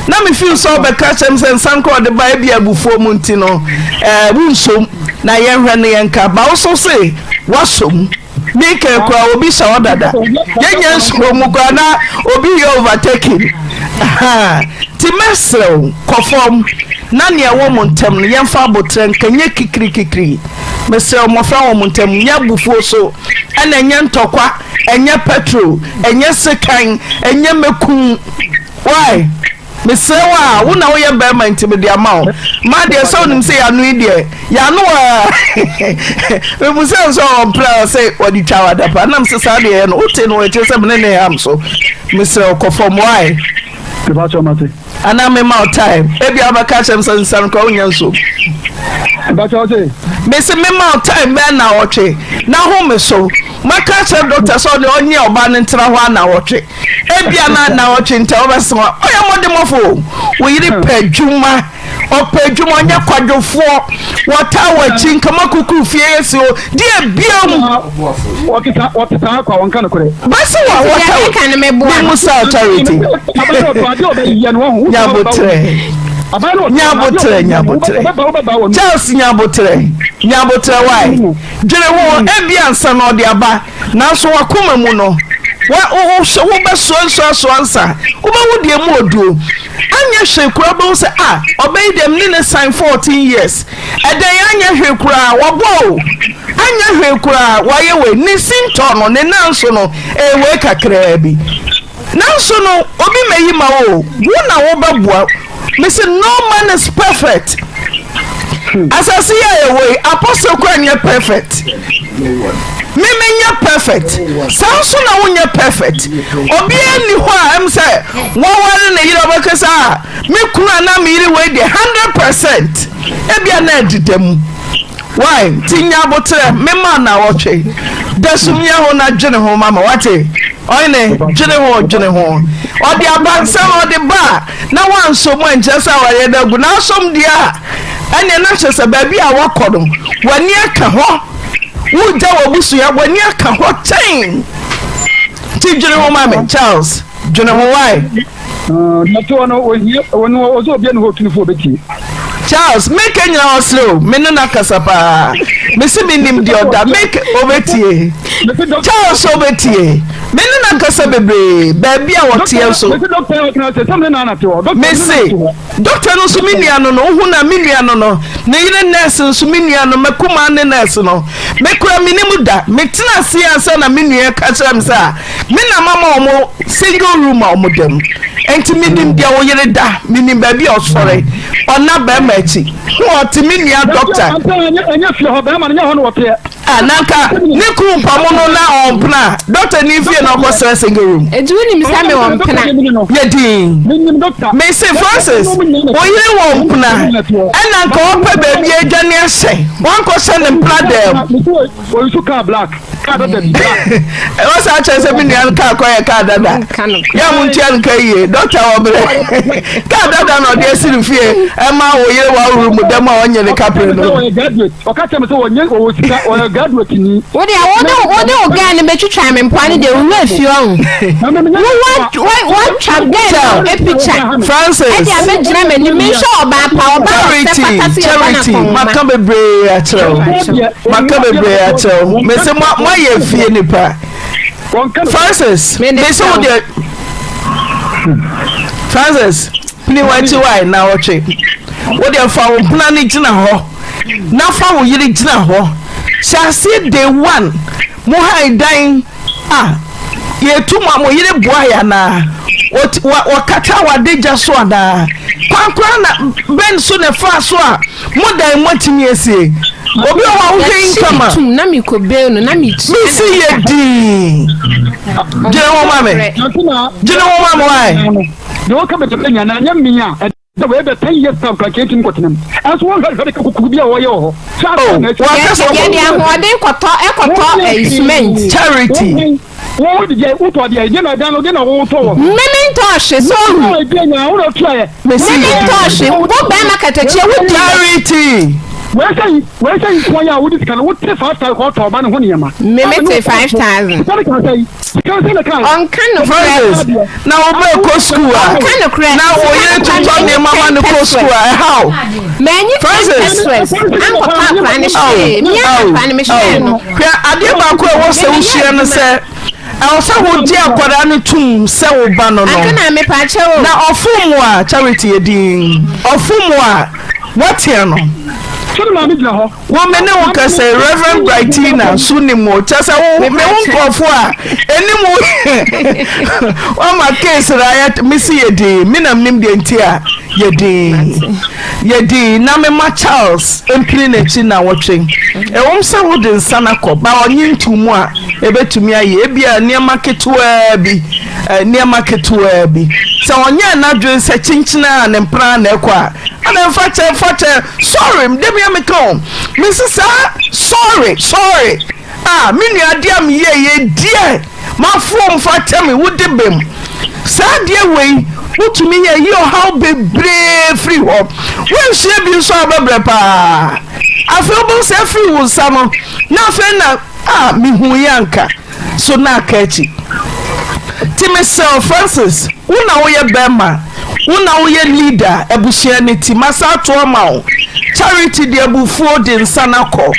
na me feel sɛ ɔbɛka kyerɛ me sɛ nsa nkora ɔde ba ebi abufuo mu nti no ɛɛ wonsom na yɛnhwɛ no yɛnka ba wo so se woasom meka kura obi hyɛ hɔ dada yɛnyɛ nsuo mu kura na obi yɛ overtaking nti mɛsrɛ wo kɔ fam na nea ɛwɔ mo ntam no yɛmfa abotrɛ nka nyɛ kikirikikiri Mesrɛ wo, mmɔfra wɔ mo ntam, nyɛ abufuo so, ɛna ɛnyɛ ntɔkwa, ɛnyɛ petrol, ɛnyɛ sekan, ɛnyɛ mɛku. Why? Mesrɛ wo a, wo na woyɛ bɛrima nti mede ama wo. Ma deɛ sɛ wonim sɛ yɛano yi deɛ, yɛano a. Mebu sɛ nso a wɔmpere a sɛ wɔde twa wadapa. Nam sɛ saa deɛ yɛ no, wote no wɔakyerɛ sɛ mene ne ham so. Mesrɛ wo, kɔ fam. Why? Mepakyɛw mate. Anaa mema wo time. Ebia wobɛka akyerɛ me sɛ nsa no koraa wonya nsuo. Mepakyɛw wo se? Mese mema wo time bɛyɛ naawɔtwe na home so. Maka akyerɛ doctor sɛ ɔde ɔnye ɔbaa no ntena hɔ a naawɔtwe. Ebia na naawɔtwe ntam wobɛsesa wa. Ɔyɛ mmɔdemmɔfo o. Wo yere pɛ adwuma. Ɔpɛ adwuma ɔnyɛ kwadwofoɔ. Wɔtaa w'akyi nkama kukuru fie yɛ si o. Deɛ biom. Wɔte wɔte saa kwa wɔnka nokorɛ. Bɛsi wa Nti deɛ meka no meboa. Me musa authority. Nyabotrɛ. Nyabotrɛ nyabotrɛ. Charles nyabotrɛ nyabotrɛ why? Dwene ho ebi ansa na ɔde aba nanso wakoma mu no wa wo wobɛsoansoasoa nsa wobɛhu deɛ mu oduo. Anyɛ hwee koraa wobɛhu sɛ ah ɔbɛ yi deɛ mene no san 14 years ɛdɛn anyɛ hwee koraa wɔbɔ o anyɛ hwee koraa wayɛ wei ne sintɔ no ne nan so no ɛyɛ wei kakraa bi nanso no obi mɛyi ma wo o wo na wobɛboa mese no man is perfect asase yi a yɛwɔ yi apostle koraa nyɛ perfect me menyɛ perfect saa nso na wonyɛ perfect obiara nni hɔ a ɛm sɛ wɔware ne yere ɔbɛka sɛ a me kunu anaa me yere wei deɛ 100% ebia na ɛdeda mu why nti nya aboterɛ mema na wɔtwe da sumyɛ ho na dwene ho mama wate ɔyene dwene ho dwene ho ɔde aba nsɛm ɔde ba a na wansɔ mu ankyerɛ sɛ awareɛ no agu na asɔm deɛ a ɛneɛ na kyerɛ sɛ baabi a wakɔ no w'ani aka hɔ wogya w'abusua w'ani aka hɔ kyɛn nti dwene ho ma me Charles dwene ho wae. Natoɔ no ohia wɔn ɔsɛ obi ɛna hɔ otunifo obetie. Charles meke nyina ɔsere o me ne no akasa paa mese menim deɛ ɔda meke obetie Charles obetie me ne no akasa bebree baabi a ɔteɛ nso mese dɔkta no nso me nua no no wohu na me nua no no ne yere nurse nso me nua no makumaa ne nurse no mekura menim da metena ase ansa na me nua ka kyerɛ me sɛ a Me na mama wɔn single room a wɔn da mu. Nti menim deɛ wo yere da, menim baabi a ɔsɔre, ɔna bɛrima akyi. Ho ɔte me nua doctor. Ɛnyɛ fie hɔ, bɛrima no nyɛ hɔ na ɔteɛ. Ah, na nka ne kunu mpamo no na ɔmpena doctor ni fie na ɔkɔsrɛ single room. Eti wonim sɛ mewɔ mpena. Yɛ din. Mese Francis, wo yere wɔ mpena, ɛna nka ɔpɛ baabi adwane ahyɛ, wankɔhyɛ ne mpena dɛm. Oyisu car black. Car dada bi black. Ɛwɔ saa kyerɛ sɛ me nua no car kɔ yɛ car dada. Yɛ a montua no ka yie. Dɔkta wɔ berɛ. Car dada na ɔde asi ne fie ɛma wo yere waworo mu dɛm a ɔnyɛ ne kapere no. Ɔyɛ graduate. Ɔka kyerɛ me sɛ ɔnyɛ ɔwɔ sika ɔyɛ graduate ni. Wo deɛ wo de wo de wo girl no bɛtwitwa me mpoa no deɛ wo werɛ fi ɔho. Wo wa wa twa girl no picture. Francis. Ɛde abɛgyina m'anim menhwɛ ɔbaa pa ɔbaa ɔsɛ fata sɛ yɛbɔ no Charity akɔnhoma. maka bebree akyerɛ wo. Maka bebree akyerɛ wo. Mese mo moayɛ fie nipa. Francis mese wo deɛ Francis pini w'akyi wae na ɔtwe. Wo deɛ fa wo mpena no gyina hɔ na fa wo yere gyina hɔ. Hyɛ aseɛ day one mo han dan a yɛtu mo a mo yere boa yɛ anaa wɔkata w'adagya so anaa kwan koraa na bɛn so na ɛfaa so a mo dan mo atumi asie obi wɔ hɔ a wohwɛ yi nkama tum na mekɔ bail no na metua mesi yɛ dii dwene ho ma me dwene ho ma me wae deɛ wɔka bɛtɛ bɛnya na nyɛ mmea. Sɛ wei bɛ 10 years time kora nka ɛntumi nkɔtena mu. Ɛnso wɔnhwɛ hwɛ de ka kuku bi a wɔyɛ wɔ hɔ. Sɛ Oh, asɛm na ɛkyɛ. wɔaka sɛ Yɛde ahoɔden kɔtɔ ɛkɔtɔ ɛyi cement. Charity. Wo wo deɛ wotɔ deɛ deɛ na ɛdan no deɛ na wotɔ wɔ. Meme ntɔ hwe so ohu. Wo deɛ nyinaa wo na otua yɛ. Mesi. Meme ntɔ hwe wo bɛrima katakyie wo di. Charity. Wei sɛ yi wei sɛ yi nko yɛ a wode sika no wote 5000 kɔ tɔ ɔba ne ho nneɛma. Meme te 5000. Sika no ka sɛ yi sika no sɛ na ka. Ɔnka nokorɛ. Francis na wo bɛ kɔ sukuu a Ɔnka nokorɛ. na wo yere totɔ nneɛma ma no kɔ sukuu a ɛha wo. Manyi Francis. pesos ankɔtɔ akora no hwee. Mia akora no mehwɛɛ no. Hwɛ adeɛ baako a ɛwɔ sɛ wosua no sɛ ɛwɔ sɛ wogye akwadaa no tom sɛ wo ba no no. Ante na mepaakyɛ o. Na ɔfom wo a Charity yɛ din ɔfom wo a woatea no. Sɛ ne maame gyina hɔ. Wo me ne wo kasa yi Reverend Brightina so nim wo kyɛ sɛ wo me wo nkurɔfo a ɛnim wo wama case na ayɛ mesi yɛ din me na menim deɛ nti a yɛ din yɛ din na mema Charles mpini n'akyi na wɔtwe ɛwom sɛ wode nsa no akɔ ba ɔnye nto mu a ɛbɛtumi ayɛ ebia nneɛma ketewaa bi nneɛma ketewaa bi sɛ ɔnyɛɛ n'adwene sɛ kyenkyena a ne mpena na ɛkɔ a ana mfa kyɛ mfa kyɛ Sorry da bia meka o mese saa sorry sorry ah me nua adeɛ a meyɛ yɛ deɛ mafoɔ mfa kyɛ me wode bem saa adeɛ wei wotumi yɛ yi ɔhaw bebree firi hɔ woansua bi nso a wobɛbrɛ paa afei wobɛhu sɛ afiri wo nsa no na afei na ah mehu yɛ anka so na aka akyi. Nti mesrɛ wo Francis, wo na woyɛ bɛrima, wo na woyɛ leader abusua no ti, masa ato ama wo. Charity de abufuo de nsa no akɔ.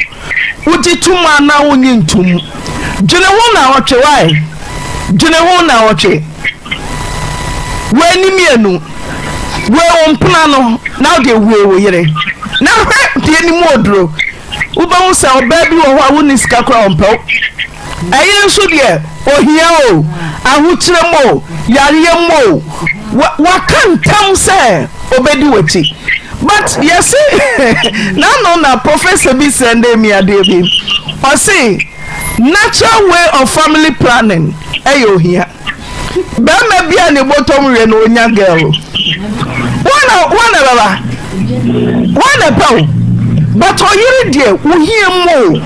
Wogye tom anaa wonnye ntom? Dwene ho naawɔtwe why? Dwene ho naawɔtwe. Wei ne mmienu. Wei wo mpena no na wode wei wo yere. Na hwɛ deɛ ne mu oduro. Wobɛhu sɛ ɔbaa bi wɔ hɔ a wonni sika koraa ɔmpɛ wo. Ɛyere nso deɛ ohia o, ahokyerɛ mu o, yareɛ mu o, waka ntam sɛ ɔbɛdi w'akyi. But yɛse n'ano na professor bi sɛndee me adeɛ bi, ɔse natural way of family planning ɛyɛ ohia. Bɛrima bi a ne bɔtɔm wie no onya girl o. Wana wana bɛba? Wana pɛ o? But ɔyere deɛ wohia mu o,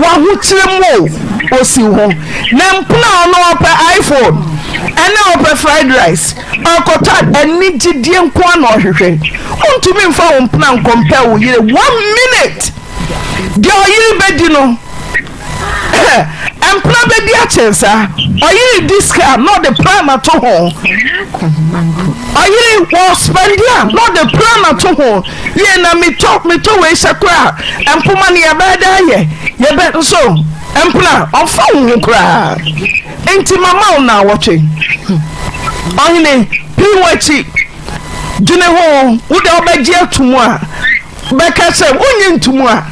wahokyerɛ mu o, osi ho. Na mpena a ɔno ɔpɛ iPhone, ɛna ɔpɛ fried rice, ɔkɔtɔ anigyedeɛ nko ara na ɔhwehwɛ. Wontumi mfa wo mpena nkɔmpɛ wo yere one minute. Deɛ ɔyere bɛdi no. Mpena bɛdi akyɛn saa. Ɔyere di sika a na ɔde plan ato ho. Ɔyere wɔ spɛndi a na ɔde plan ato ho. Yie na metɔ metɔ wei hyɛ koraa mpoma no yɛbɛyɛ dɛ ayɛ yɛbɛ nso mpena ɔmfa wo ho koraa. Nti mama wo naawɔtwe. Ɔhene pii w'akyi dwene ho wo deɛ wobɛgye ato mu a. Bɛka kyerɛ me, wonnye ntom a,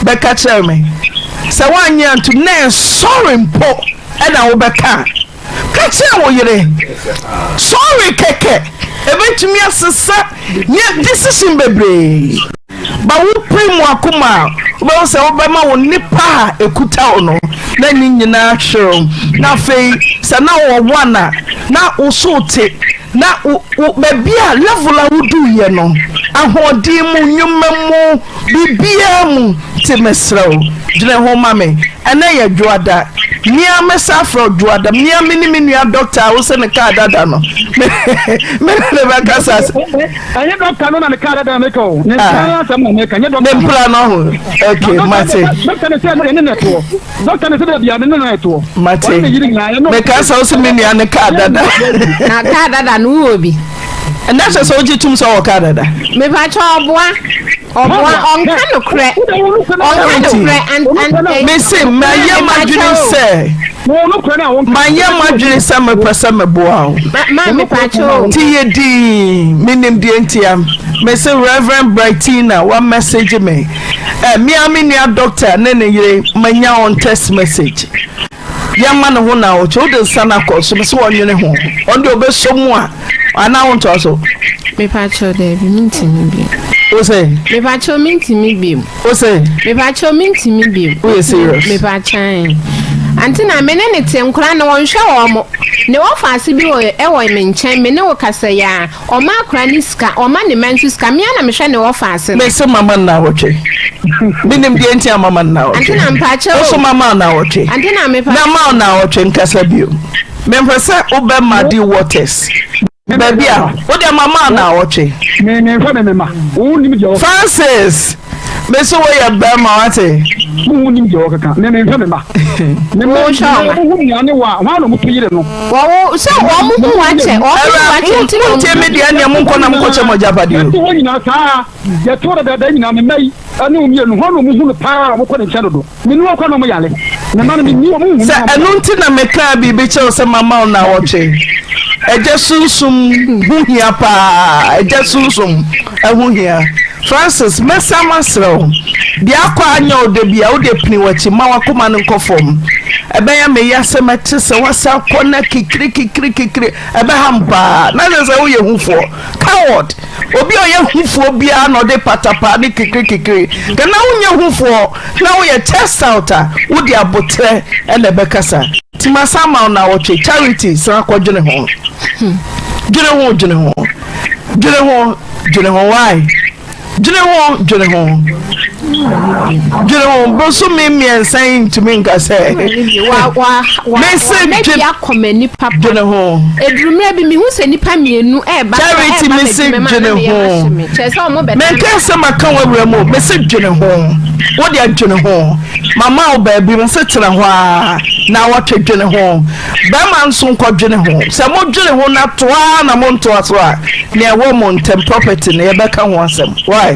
bɛka kyerɛ me. Sɛ woannye antom na ɛsɔre mpo na wobɛka a, ka kyerɛ wo yere. Sɔre kɛkɛ, ɛbɛtumi asesa nyɛ decision bebree. Ba wopere mu akoma a, wobɛhu sɛ wobɛma wo nnepa a ɛkuta wo no na ne nyinaa hwerew. Na afei sɛ na wowɔ one a, na wo so te. Na wo wo baabi a level a woduiɛ no, ahoɔden mu, nnwuma mu, biribiara mu, nti mesrɛ wo, dwene ho ma me. Ɛnnɛ yɛ Dwoada. Me ara mɛsan afrɛ wo Dwoada. Me ara me ne me nua dɔkta a wose ne kaa dada no, me me ne no bɛkasa sɛ. Ɛnyɛ dɔkta no na ne kaa dada na meka o. Ne mpena no asɛm na meka, ɛnyɛ dɔkta no. Ne mpena no ho. Okay, mate. Dɔkta no sɛ ɛne na ɛtoɔ. Dɔkta no sɛ baabi a ne nana ɛtoɔ. Mate. Meka sɛ wo sɛ me nua ne kaa dada. Na kaa dada no wowɔ bi. Ɛnɛ sɛ sɛ wogye tom sɛ wɔ kaa dada. Mepakyɛ ɔboa. Ɔboa ɔnka nokorɛ. Ɔnka nokorɛ. Mese mayɛ m'adwene sɛ mayɛ m'adwene sɛ mepɛ sɛ meboa wo. Ma mepakyɛ o. Ti yɛ dii menim deɛ ntia. Mese Reverend Brightina wa message me. Eh, me ara me nua doctor ne ne yere manya wɔn text message. Yɛma ne ho na ɔkyɛ wode nsa no akɔ so sɛ wɔnwene ho. Ɔno deɛ ɔbɛsɔ mu a anaa wontoa so. Mepakyɛw daabi mentumi bio. Wo sɛ? Mepakyɛw mentumi bio. Wo sɛ? Mepakyɛw mentumi bio. Woyɛ serious? Mepakyɛn. Ante na me ne no te, nkwadaa no wɔnhwɛ wɔn. Ne wɔfaase bi wɔ ɛwɔ me nkyɛn, me ne wo kasa yi ara, ɔma akwadaa no sika, ɔma ne mma nso sika, me ara na mehwɛ ne wɔfaase no. Mese mama no naawɔtwe. Menim deɛ nti a mama no naawɔtwe. Ante na mpakyɛ Wo o. so mama wo naawɔtwe. Ante na mepa. Na ma wo naawɔtwe nkasa bio. Mempɛ sɛ wobɛ muddy waters. Baabi a, wo deɛ mama wo naawɔtwe. Me me nfa me me ma. Wo nim deɛ ɔka. Francis, me so wo yɛ bɛrima wate. Wo nim deɛ ɔkeka. Me me nfa me ma. Me ma Wo hwɛ me ɔma. hu nea ne wa. Hwan na ɔmo to yere no. Wɔwo sɛ wɔn ho wakyɛ wɔn ho wakyɛ nti na Ɛwura, montie me deɛ neɛ monkɔ na monkɔkyɛ mo agyapadeɛ o. Yɛte hɔ nyinaa saa. Yɛte hɔ dadaada nyinaa me mma yi ɛne wo mmienu hwan na ɔmo hu no paa a ɔmo kɔ ne nkyɛn dodo. Me ne wɔn kɔ na ɔmo yare. Me mma no me nni wɔn nhu me Sɛ na ɔmo ɛno yare. nti na mekaa biribi kyerɛ wo sɛ mama wo nnawɔtwe. Agya sunsum ho hia paa. Agya sunsum ho hia. Francis, mɛsan masrɛ wo. Deɛ akɔ anyɛ wo da biara, wo deɛ pini w'akyi, mma w'akoma no nkɔ fam. Ɛbɛyɛ me ya sɛ mɛte sɛ woasan akɔ na kikiri kikiri kikiri. Ɛbɛha me paa. Na kyerɛ sɛ woyɛ hufoɔ. Coward! Obi a ɔyɛ hufoɔ biara na ɔde patapaa ne kikirikikiri. Ka na wonyɛ hufoɔ na woyɛ chest out a, wode aboterɛ na ɛbɛkasa. Nti masan ama wo nnawɔtwe. Charity, san kɔdwene ho. Dwene ho, dwene ho. Dwene ho, dwene ho. Why? Dwene ho, dwene ho. Dwene ho. Bosome mmiɛnsa yi ntumi nka sɛ. Mese dwene ho. Eduru mmerɛ bi mehu sɛ nnipa mmienu ɛreba Charity mese dwene ho. Menka sɛ maka w'awura mu mese dwene ho. Wo deɛ dwene ho. Mama wo baabi mese tena hɔ ara na wɔtwe dwene ho. Bɛrima nso nkɔdwene ho. Sɛ modwene ho na toa na montoa so a, nea ɛwɔ mo ntɛm property no yɛbɛka ho asɛm. Why?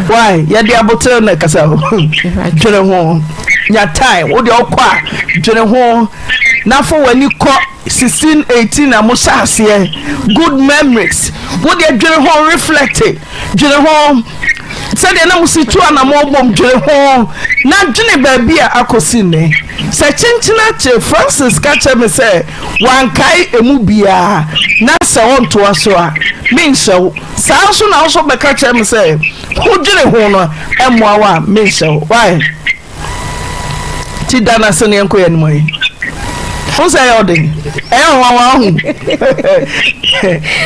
Why? Yɛde abotere na ɛkasa o. Dwene ho. Nya time. Wo deɛ ɔkɔ a dwene ho. Na fa w'ani kɔ 16, 18 a mo hyɛ aseɛ. Good memories. Wo deɛ dwene ho reflect. Dwene ho sɛdeɛ na mo si tu anamɔ bom dwene ho na dwene baabi a akɔsi nnɛ. Sɛ kyenkyen akyere Francis ka kyerɛ me sɛ wankae emu biara na sɛ ɔntoa so a menhyɛ wo. Saa nso na wo nso bɛka kyerɛ me sɛ wodwene ho no ɛmmoa wo a menhyɛ wo. Why? Ti da no ase ne yɛnkɔ yɛn anim yi. Wo sɛ ɛyɛ ɔden. Ɛyɛ ɔnwanwa ho.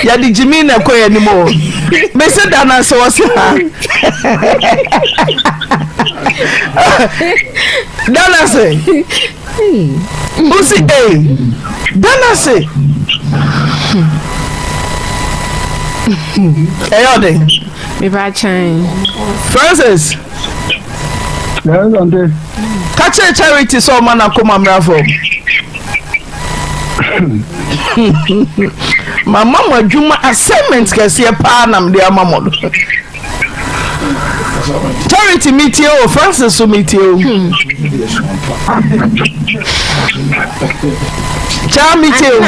Yɛde gyimi na ɛkɔ yɛn anim o. Mese da no ase wɔ se ha. Da no ase. Wo se ee. Da no ase. Ɛyɛ ɔden. Meba kyɛn. Francis. Ka kyerɛ Charity sɛ ɔma n'akoma mmra fam. Mama mo adwuma assignment kɛseɛ paa na mede ama mo no. Charity metie o, Francis so metie o. Kyaa metie o.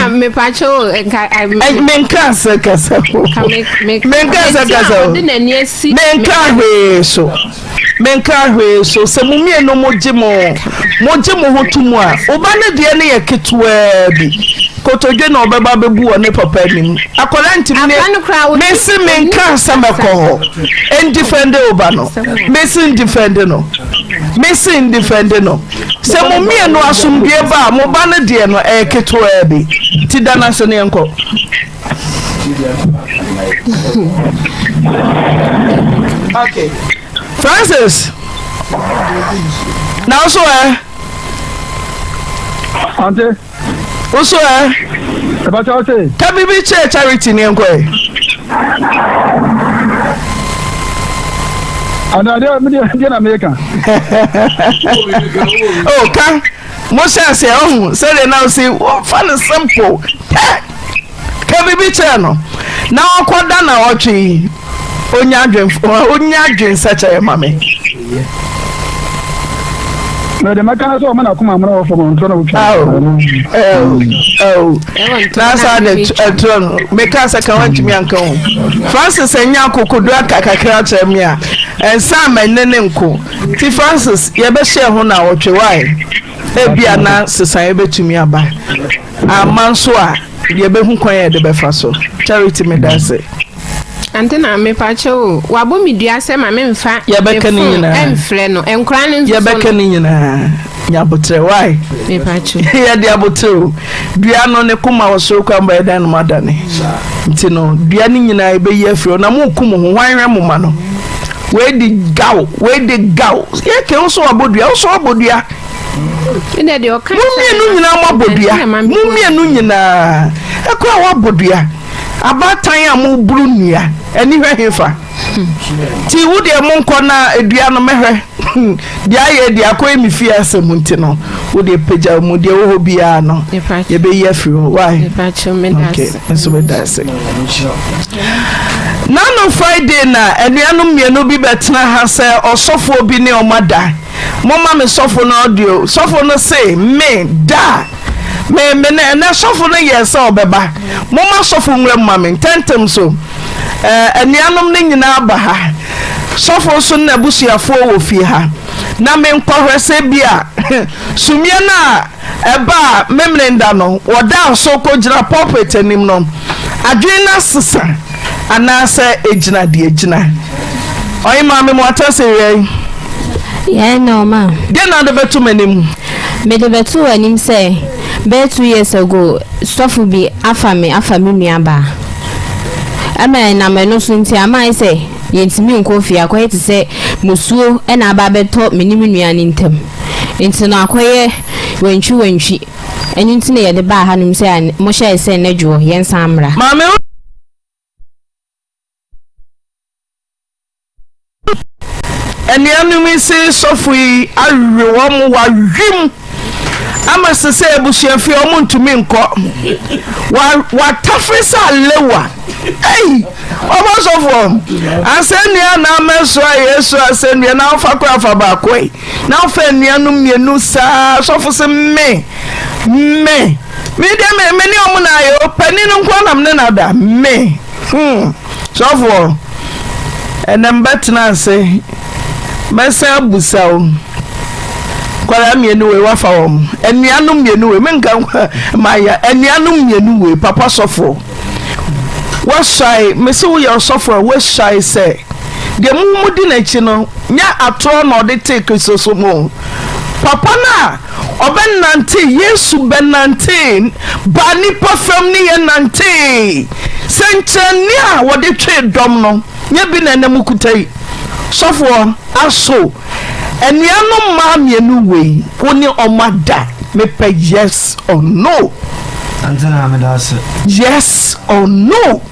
Menka sɛ kasa o. Menka sɛ kasa o. Menka hwee so. Menka hwee so. Sɛ mo mmienu mo gye mo mo gye mo ho to mu a, wo ba no deɛ no yɛ ketewaa bi. Kotodwe na ɔbɛba abɛbu wɔ ne papa anim. Akwadaa ntumi ne mese menka sɛ mɛkɔ hɔ. Ndifɛnde wo ba no. Mese ndifɛnde no. Mese ndifɛnde no. Sɛ mo mmienu asomdwoeɛ ba a, mo ba no deɛ no ɛyɛ ketewaa bi. Ti da no ase ne yɛnkɔ. Okay. Francis. Na so ɛ. Ante. Wo so ɛ. Ɛbɛkyɛ wo se. Ka biribi kyerɛ Charity ne nkɔ ɛ. Ana deɛ me deɛ deɛ na meka. Oh ka mo hyɛ aseɛ ɔho sɛdeɛ na wo se wɔfa no simple pɛ. Ka biribi kyerɛ no na ɔnkɔda naawɔtwe yi ɔnya adwen ɔnya adwen sɛkyɛrɛ ma me. Mɛ de mɛka sɛ ɔma n'akoma amena wɔ fam ɔntorɔ na wotwa. Na saa de ɛtorɔ no meka sɛ ka wantumi anka ho. Francis anya akokodu aka kakra kyerɛ me a ɛnsa ama ɛne ne nko. Ti Francis yɛbɛhyɛ ho naawɔtwe wae. Ebia na sesaeɛ bɛtumi aba. Amma nso a, yɛbɛhu kwan a yɛde bɛfa so. Charity, meda ase. Ante na mepakyɛ o, wabɔ me dua sɛ ma memfa me Yɛbɛka ne phone nyinaa. ɛmfrɛ no. Nkora no nso so Yɛbɛka no. ne nyinaa. Nya aboterɛ why? Mepakyɛ. Yɛde aboterɛ o. Dua no ne koma wɔ soro kwan bɛyɛ dɛn no mo adane. Nti no dua no nyinaa yɛbɛyi afiri hɔ na moku mo ho hwan hwɛ mo ma no. Wei di gaw, wei di gaw. Yɛke wo so wabɔ dua, wo so wabɔ dua. Mo mmienu nyinaa moabɔ dua. Mo mmienu nyinaa. Ɛkɔ a woabɔ dua. Abaatan a moboro nnua. Ani hwɛ hefa? Nti wo deɛ monkɔ na dua no mɛhwɛ. Deɛ ayɛ deɛ akɔyɛ me fie asɛm nti no, wo deɛ pagya mu deɛ wɔ hɔ biara no yɛbɛyi afiri hɔ. Why? Okay, nso meda ase. Nano Friday na anuanom mmienu bi bɛtena ha sɛ ɔsɔfoɔ bi ne wɔn ada. Momma me sɔfo no audio. Sɔfo no se me da. Me me ne ɛnɛ sɔfo no yɛɛ sɛ ɔbɛba. Momma sɔfo nwura mu ma me ntɛntɛm so. Ɛɛ anuanom no nyinaa ba ha. Sɔfo nso ne n'abusuafoɔ wɔ fie ha. Na menkɔhwɛ sɛ bi a sumiɛ no a ɛbaa Memeneda no wɔdaa so kɔgyina pulpit anim no, adwene no asesa anaasɛ ɛgyina deɛ ɛgyina. Ɔhemaa me mo atase wia yi. Yɛn na ɔma. Deɛ na wode bɛto m'anim? Mede bɛto w'anim sɛ bɛyɛ 2 years ago sɔfo bi afa me afa me nua baa. Ɛma ɛnam ɛno so nti ama ayɛ sɛ yɛntumi nkɔ fie akɔyɛ te sɛ musuo ɛna aba abɛtɔ me ne me nua no ntam. Nti no akɔyɛ wantwi wantwi. Ɛno nti na yɛde baa hanom sɛ mohyɛɛ sɛ nnɛ dwoɔ yɛnsan mmra. Maame wo. Anuanom yi se sɔfo yi awe wɔn wawem ama se sɛ abusuafie wɔn ntumi nkɔ wa watafere sɛ alewa ei ɔbɔ sɔfoɔ asɛnnua na amɛsoa Yesu asɛnnua na wofa kora fa baako yi na wofa anuanom mmienu saa sɔfo se me me me deɛ me me ne ɔmo na ayɛ o panin no nko na me ne na da me. Hmm, sɔfoɔ, ɛnɛ mbɛtena ase, mɛsan abusa wo. Nkwadaa mmienu wei wafa wɔn, anuanom mmienu wei, menka maya, anuanom mmienu wei, papa sɔfoɔ. Wasuae, mese woyɛ ɔsɔfoɔ a wasuae sɛ deɛ mo mu di n'akyi no nyɛ atorɔ na ɔde tee Kristo so mu. Papa no a Ɔbɛnantee, Yesu bɛnantee, baa nnipa fam ne yɛn nantee. Sɛnkyerɛnne a wɔde twee dɔm no, nyɛ bi na ɛnnɛ mokuta yi. Sɔfoɔ, aso anuanom mmaa mmienu wei, wo ne wɔn ada? Mepɛ yes or no. Ante na meda ase. Yes or no.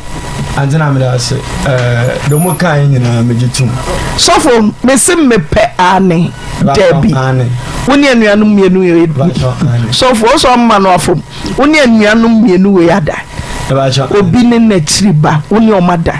Ante na meda ase. Ɛɛ, deɛ wɔn kan nyinaa megye tom. Sɔfo, mese mepɛ aane. Dabi. Wo ne anuanom mmienu wei. Sɔfo, ɔsɔ ɔmma no afom. Wo ne anuanom mmienu wei ada. Obi ne n'akyiri ba, wo ne ɔma da.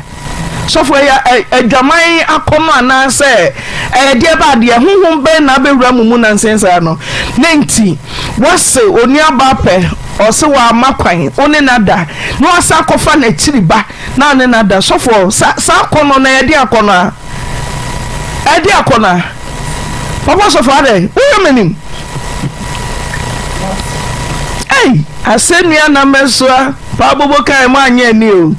Sɔfo, ɛyɛ adwaman akɔnnɔ anaasɛ ɛyɛ deɛ ba adeɛ? Honhom bɛn na abɛwura mo mu nansa saa no? Ne nti, wase onuabaa pɛ, ɔse wamma kwan, wo ne no ada, na wasa akɔfa n'akyiri ba na ne no ada. Sɔfo, saa akɔnnɔ no ɛyɛ deɛ akɔnnɔ a? Ɛde akɔnnɔ a? Papa sɔfo adɛn wohwɛ m'anim ei asɛnnua na mɛsoa paa bobo kan mo anyɛ ani o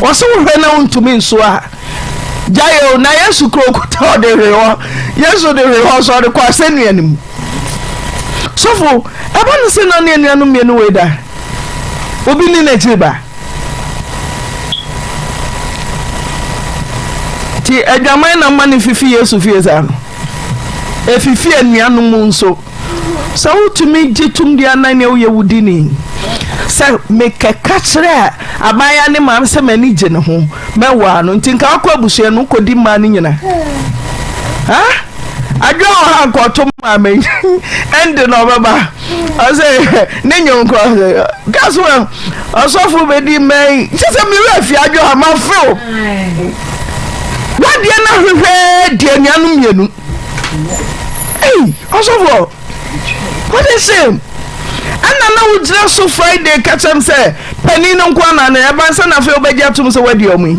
wɔse wohwɛ na wontumi nsoa a gyae o na Yesu kuro kuta ɔde hwe hɔ Yesu de hwe hɔ so ɔde kɔ asɛnnua no mu sɔfo ɛba no sɛ na ne anuanom mmienu wei da obi ne n'akyiri ba Nti adwaman na mma no fifi Yesu fie saa no. Efifi anuanom mu nso. Sɛ wotumi gye tom di anan nea woyɛ wo dini. Sɛ mekɛka kyerɛ abaayewa ne maame sɛ m'ani gye ne ho, mɛwaa no. Nti nka wokɔ abusua no wokɔdi mmaa no nyina. Ha? Adwoa wɔ ha nka ɔto maame yi. Ɛnde na ɔbɛba. Ɔsɛ ne nyɔnko ɔsɛ gas wɔ ɔsɔfo bɛdi mmɛn. Kyɛ sɛ me werɛ fi adwoa ma few. Wadeɛ no ahwehwɛ di anuanom mmienu. Ei, ɔsɔfo, what a shame. Ɛna na wogyina so Friday ka kyerɛ m sɛ panin no nko ana na ɛba sɛ na afei wobɛgye atom sɛ woadi ɔmo yi.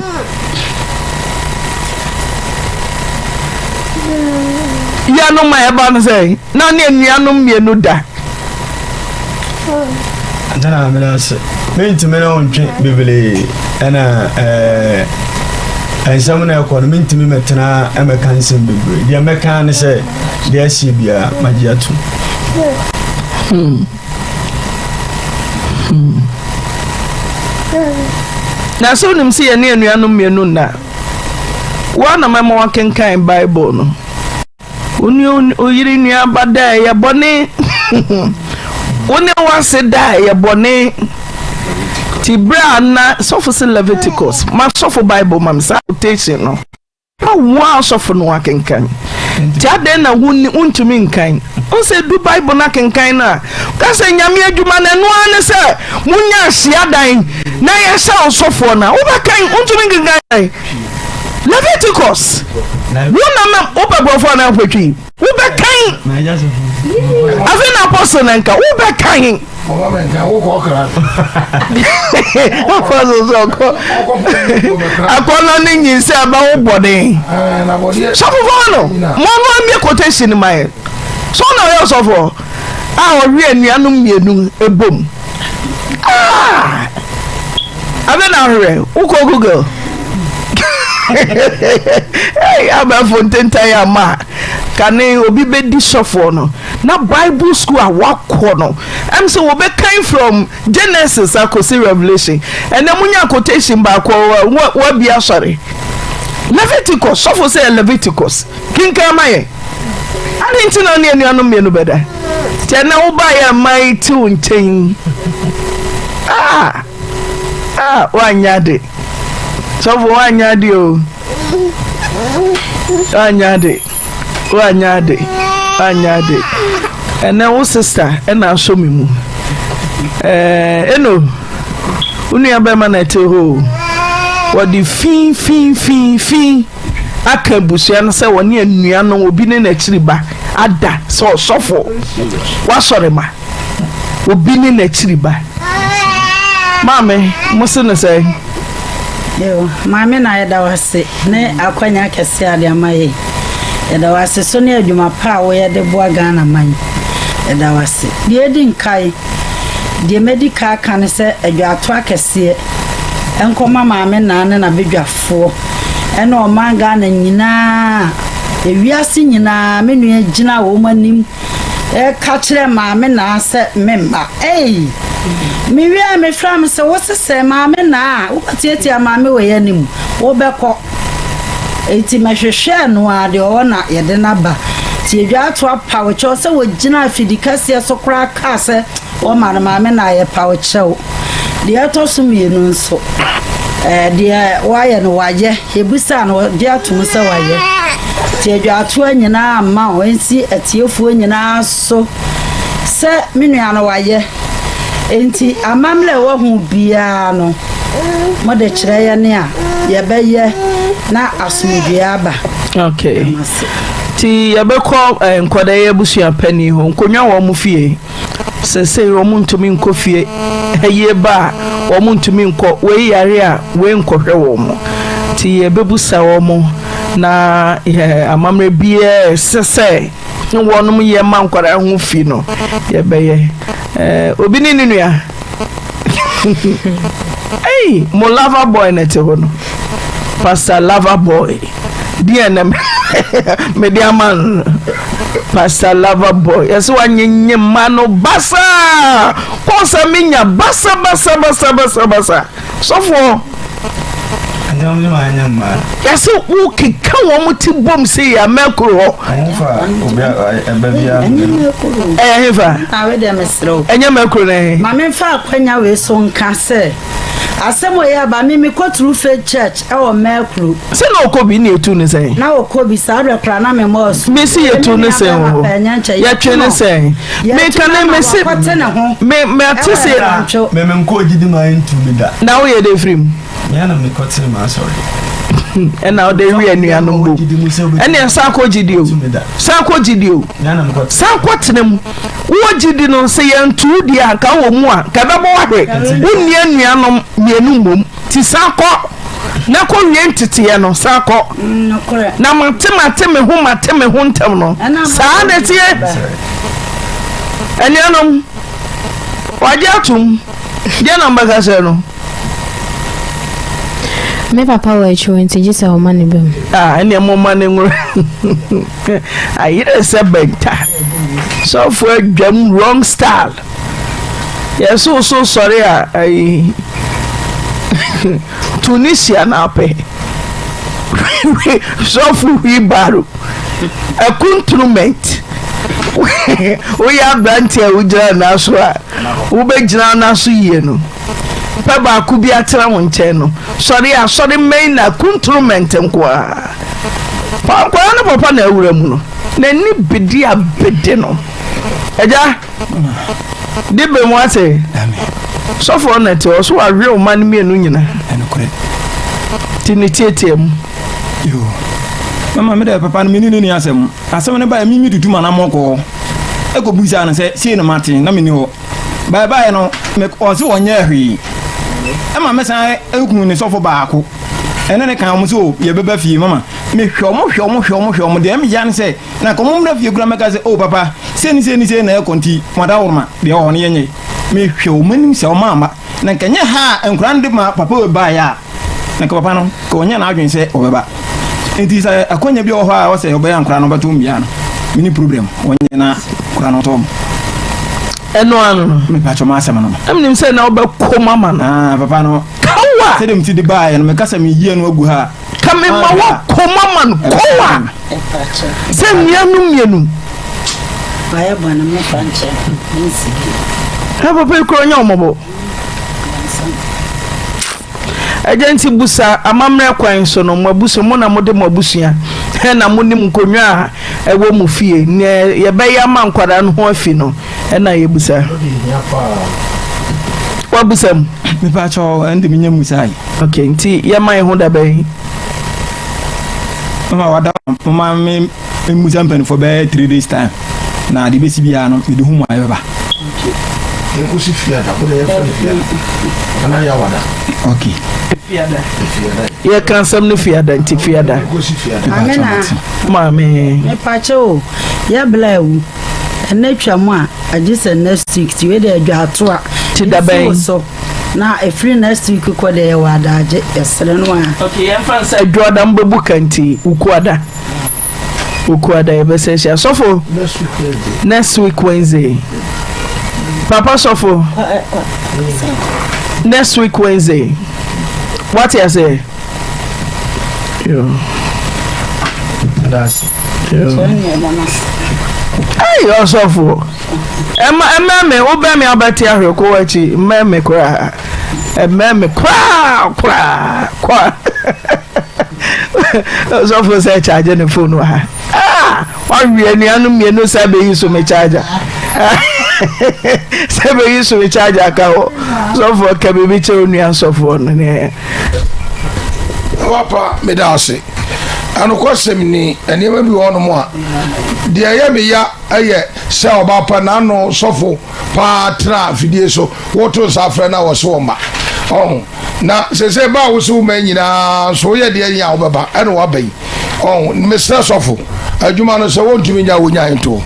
Yɛnom a ɛba no sɛ na ne anuanom mmienu da. Ntana meda ase. Mentumi ne wo ntwe bebree ɛna ɛɛ. Nsɛm no ɛkɔ no mentumi mɛtena mɛka nsɛm bebree. Deɛ mɛka ne sɛ deɛ asie biara magye atom. Hmm. Hmm. Na sɛ wonim sɛ yɛne anuanom mmienu nna woa na mɛma wakenkan Bible no. Wo ne wo yere nua ba da a ɛyɛ bɔne. Wo ne w'ase da a ɛyɛ bɔne. Ti berɛ a na sɔfo se Leviticus ma sɔfo Bible ma me saa quotation no. Ma wo a sɔfo no akenkan. Nti adɛn na wontumi nkan? Wo sɛ du Bible no akenkan no a, ka sɛ Nyame adwuma no ɛno ara ne sɛ monya ahyiadan na yɛhyɛ wo sɔfoɔ no a, wobɛkan, wontumi nkenkan. Leviticus wo na mɛ wopɛ borɔfo anaa wopɛ twi wobɛkan afei na apostle na nka wobɛkan apostle sɛ ɔkɔ akɔnɔ ne nyinsɛ aba wo bɔne sɔfo fɔɔ no mo no amie quotation ma yɛ so na ɔyɛ ɔsɔfoɔ a ɔwe anuanom mmienu ebom ah Afei na ahwehwɛ wokɔ Google hey, abɛɛfo ntentan ama kane obi bɛdi sɔfoɔ no na Bible school a wakɔ no ɛm sɛ wɔbɛkan from Genesis akɔsi Revelation ɛnɛ munya quotation baako wabi asɔre Leviticus sɔfo sɛ Leviticus Kenkan ma yɛn. Adɛn nti na wo ne anuanom mmienu bɛda? Nti ɛnɛ wobaeɛ a mmaa yi te wo nkyɛn. Ah, ah, woanyɛ ade. Sɔfo woanyɛ ade o. Woanyɛ ade. Woanyɛ ade. Woanyɛ ade. Ɛnɛ wo sista ɛna asɔ me mu. Ɛɛ, eno, wo nua bɛrima na ɛte hɔ o. Wɔde fi fi fi fi. aka abusua no sɛ wɔne anuanom obi ne n'akyiri ba ada sɛ ɔsɔfo wasɔre ma obi ne n'akyiri ba maame mo se no sɛ. Yo, maame na yɛda wo ase ne akwanya kɛse a de ama yɛ yɛda wo ase so ne adwuma pa a woyɛ de boa Ghana man yɛda wo ase deɛ edi nkae deɛ mɛdi ka aka ne sɛ adwato akɛseɛ nkɔma maame naa ne n'abadwafoɔ ɛne ɔman Ghana nyinaa, ewiase nyinaa me nua gyina wɔn anim ɛka kyerɛ maame naa sɛ me mma. Ei! Me wie a mefrɛ me sɛ wo sesɛ maame naa a wokɔtiatia maame wɔ yɛn anim wobɛkɔ. Enti mɛhwehwɛɛ no a deɛ ɔwɔ na yɛde no aba. Nti edwa ato apaw kyɛw sɛ wɔgyina afidi kɛseɛ so koraa kaa sɛ Wɔma no maame na yɛpaw kyɛw. Deɛ ɛtɔ so mmienu nso, ɛɛ deɛ wayɛ no wayɛ. Yɛbisaa no ɔgye atom sɛ wayɛ. Nti adwaatoa nyinaa mma o, ɛnsi atiefoɔ nyinaa so sɛ me nua no wayɛ. Enti amammerɛ a ɛwɔ ho biara no, mode kyerɛ yɛn a, yɛbɛyɛ na asomdwoeɛ aba. Okay. Nti yɛbɛkɔ eh, nkwadaa yi abusua panin hɔ nkonnwa wɔ wɔn fie sɛsɛi wɔn ntumi nkɔ fie ayie ba a wɔn ntumi nkɔ wei yare a wei nkɔhwɛ wɔn nti yɛbɛbusa wɔn na yɛ amammerɛ biara ɛsɛ sɛ wɔnom yɛ ma nkwadaa ho fi no yɛbɛyɛ eh, obi ne ne nua Ei, mo lover boy na ɛte hɔ no. Pastor lover boy. Deɛ na mede ama no. Pastor lover boy. Yɛsɛ wanyenye mma no basaa. Kɔɔ sɛ menya basa basa basa basa basa. Sɔfoɔ. Yɛsɛ wokeka wɔn ti bom sɛ yɛ amɛkoro hɔ. Ɛyɛ hefa? Ɛnyɛ mɛkoro na ɛhe? Ma memfa akwanya wei so nka sɛ asɛm wei aba me mekɔ True Faith Church ɛwɔ Mɛkuro. Sɛ na ɔkɔ bi ne yɛtu ne sɛn? Na ɔkɔ bi saa berɛ koraa na memmɔɔ so. Mesi yɛtu ne sɛn wɔ hɔ? Yɛtwe ne sɛn? Meka ne mese me mate se. Me me nkɔ gyidi ma ntu me da. Na woyɛ de firi mu? Mea na mekɔ tene ma asɔre. Ɛna wode wi anuanom bom. Ɛne san kɔ gyidi o. San kɔ gyidi o. San kɔ tena mu. Wowɔ gyidi no sɛ yɛntu wo deɛ a nka wɔ mu a nka ɛbɛbɔ wahwɛ. Wonni anuanom mmienu mmom. Ti san kɔ na kɔ wie nteteɛ no san kɔ. Na mate mate me ho mate me ho ntɛm no saa na ɛteɛ. Anuanom wagye atom deɛ na mbɛka kyerɛ no. Me papa wɔ akyiri nti gye sɛ ɔma ne ba mu. Ah, ɛnneɛ momma no nwura. Ayerɛ sɛ bɛnta. Sɔfo adwam wrong style. Yɛso so sɔre a ayi Tunisia na apɛ. Sɔfo wheelbarrow. Akunturument. Woyɛ aberante a wogyina n'aso a wobɛgyina n'aso yie no. Pɛ baako bi atena wo nkyɛn no. Sɔre a sɔre mmɛn na akunturument nko ara. Nkwadaa no papa na awura mu no. N'ani bedi abede no. Agya. Di bem wate. Sɔfoɔ na ɛte hɔ so wawe wo mma no mmienu nyina. Ti ne tietie mu. Yoo. Mama me dɛ papa no me ne ne ni asɛm. Asɛm no bae me me tutu m'anammɔn kɔ hɔ. Ɛkɔ busaa no sɛ sei na mate na me ni hɔ. Bae bae no me ɔse ɔnyɛɛ hwee. Ɛma me san ehu ne sɔfo baako. Ɛne ne kan wɔn sɛ o yɛbɛba fie mama. Mehwɛ wɔn hwɛ wɔn hwɛ wɔn hwɛ wɔn deɛ ɛmya ne sɛ Na anka wɔmmra fie koraa mmɛka sɛ, 'O papa, sei ne sei ne sei na ɛrekɔ nti, mo adaworoma, deɛ ɛwɔ hɔ no yɛnyɛ. Mehwɛ wɔn anim sɛ wɔamma. Na anka ɛnyɛ ha a nkwadaa no de ma papa wei baeɛ a, na anka papa no, anka ɔnyɛ n'adwene sɛ ɔbɛba. Nti sɛ akwannya bi wɔ hɔ a ɛwɔ sɛ ɔbɛyɛ a nkwadaa no bɛto wɔn biara no, menni problem, wɔnyɛ na nkwadaa no ntɔ wɔn. Ɛno ano no. Mepakyɛ m'asɛm no no. Ɛmenim sɛ na wobɛkɔ mu ama no. Ah, papa no. Kawa! Sɛdeɛ meti de baeɛ no, meka sɛ meyi ɛno agu ha a. Ka me ma wakɔ mu ama no kowa sɛ nuanom mmienu. Wayɛ bɔne mo fa nkyɛ no nsi bi. Ɛ papa yi kura ɔnyɛ ɔmɔbɔ. Ɛgya nti busa amammerɛ kwan so no mo abusua mo na mo de mo abusua ɛna mo nim nkonnwa a ɛwɔ mo fie nea yɛbɛyɛ ama nkwadaa no ho afi no ɛna yɛbusa. Wabusa mu. Mepa kyɛw ɛnde menya musae. Ok nti yɛma yɛn ho da bɛn? Mama wada mama me mmusa mpanimfoɔ bɛyɛ 3 days time na ade bɛsi biara no mede hu mu ayɛ bɛba. Yɛnkɔsi fiada wode yɛmfa no fiada anaa yɛawada. Ok. Fiada. Yɛka asɛm no fiada nti fiada. Yɛnkɔsi fiada. Maame na. Maame. Mepakyɛ o yɛ bla awu ɛnɛ twa mu a agye sɛ next week ti wei deɛ adwa Ti da bɛn? So. Na ɛfiri next week kɔ deɛ yɛwɔ adaagye yɛsrɛ no a. Ok yɛmfa no sɛ Dwoada mobɛbu ka nti Wukuada Wukuada yɛbɛsan ahyia sɔfo next week Wednesday papa sɔfo next week Wednesday wate aseɛ yo Hey ɔsɔfo Ɛma ɛmɛ me wobɛ me abɛte ahwɛ kɔ akyi mmɛ me koraa ɛmɛ me koraa koraa koraa ɔsɔfo sɛ kyaagye ne fon wɔ ha ah wawe anuanom mmienu sɛ bɛyi so me kyaagya sɛ bɛyi so me kyaagya ka hɔ sɔfoɔ ka biribi kyerɛ onua sɔfoɔ no ne Papa meda ase anokwasɛm ni nneɛma bi wɔ hɔnom a deɛ ɛyɛ me ya Ɛyɛ sɛ ɔbaa pa n'ano sɔfo paa tena afidie so woto nsa frɛ no a wɔse wɔmma. Ɔho na sese ba a wose woma nyinaa nso woyɛ deɛ nyɛ a wobɛba ɛna waba yi. Ɔho mesrɛ sɔfo adwuma no sɛ wɔntumi nya wonya nto.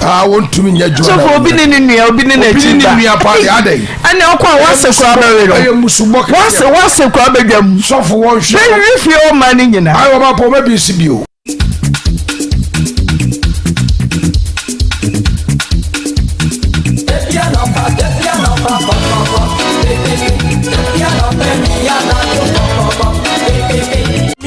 Ah wɔntumi nya adwuma. Sɔfo obi ne ne nua obi ne n'akyi ba. Obi ne ne nua paa deɛ adɛn. Ɛna ɔkɔ a wase koraa bɛwe no. Ɛyɛ musubɔ kɛseɛ. Wase wase koraa bɛdwam. Sɔfo wɔnhwɛ. Bɛwe fie ɔma ne nyinaa. Ayɛ ɔba pɔ ɔbɛbi si bio.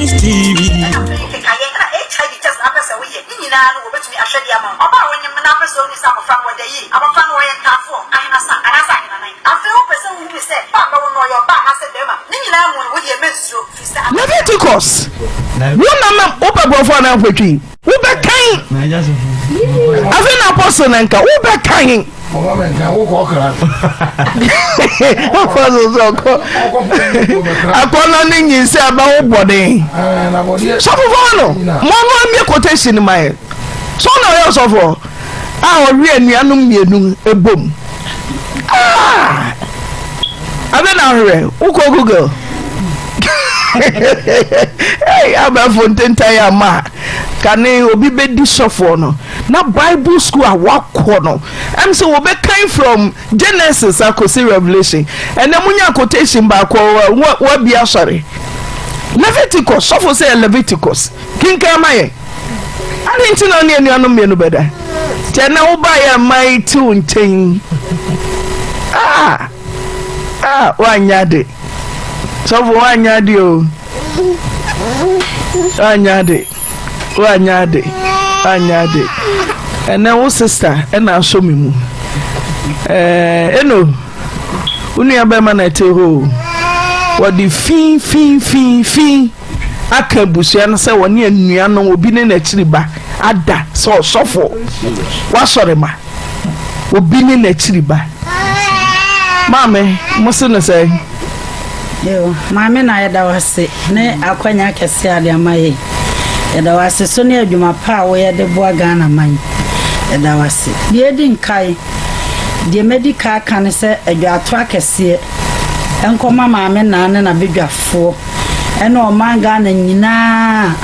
Nkekaeɛ na HIV test na apɛ sɛ woyɛ ne nyinaa no wɔbɛtumi ahwɛ de ama wo. Ɔbaa a wonyem no na apɛ sɛ ɔhunu sɛ abɔfra no ɔda yie, abɔfra no ɔyɛ ntaafoɔ, ahenasa anaasɛ ahenanan. Afei wopɛ sɛ wohunu sɛ ba a bɛwo no ɔyɛ ɔbaa anaasɛ barima. Ne nyinaa mu no wodeɛ mensuro. Leviticus, wo na ma wopɛ borɔfo anaa wopɛ twi? Wobɛkan. Afei na apostle na nka wobɛkan. Apostle sɛ ɔkɔ akɔnɔ ne nyinsɛ aba wo bɔne. Sɔfo fɔɔ no mo no amie quotation ma yɛ. Sɛ ɔna ɔyɛ ɔsɔfoɔ a ɔwe anuanom mmienu bom. Ah! Ade na ahwehwɛ wokɔ google hey, abɛɛfo ntentan ama a kane obi bɛdi sɔfoɔ no na bible school a wakɔ no ɛm sɛ wɔbɛkan from genesis akɔsi revelation ɛnɛ monya quotation baako wabi asɔre. Leviticus, sɔfo sɛ yɛ Leviticus. Kenkan ma yɛn. Adɛn nti na wo ne anuanom mmienu bɛda? Nti ɛnɛ wobaeɛ a mmaa yi te wo nkyɛn. Ah, ah, woanyɛ ade. Sɔfo woanyɛ ade o. Woanyɛ ade. Woanyɛ ade. Woanyɛ ade. Ɛnɛ wo sista ɛna asɔ me mu. Ɛɛ, eno. Wo nua bɛrima na ɛte hɔ o. Wɔde fi fi fi fi aka abusua no sɛ wɔne anuanom obi ne n'akyiri ba ada sɛ ɔsɔfo wasɔre ma obi ne n'akyiri ba. Maame, mo se no sɛ? Yo, maame na yɛda wo ase ne akwanya kɛse a de ama yɛ. Yɛda wo ase so ne adwuma pa a woyɛ de boa Ghana man. Yɛda wo ase. Deɛ edi nkae Deɛ mɛdi ka aka ne sɛ adwaato akɛseɛ nkɔma Maame Naa ne n'abadwafoɔ ɛne ɔman Ghana nyinaa,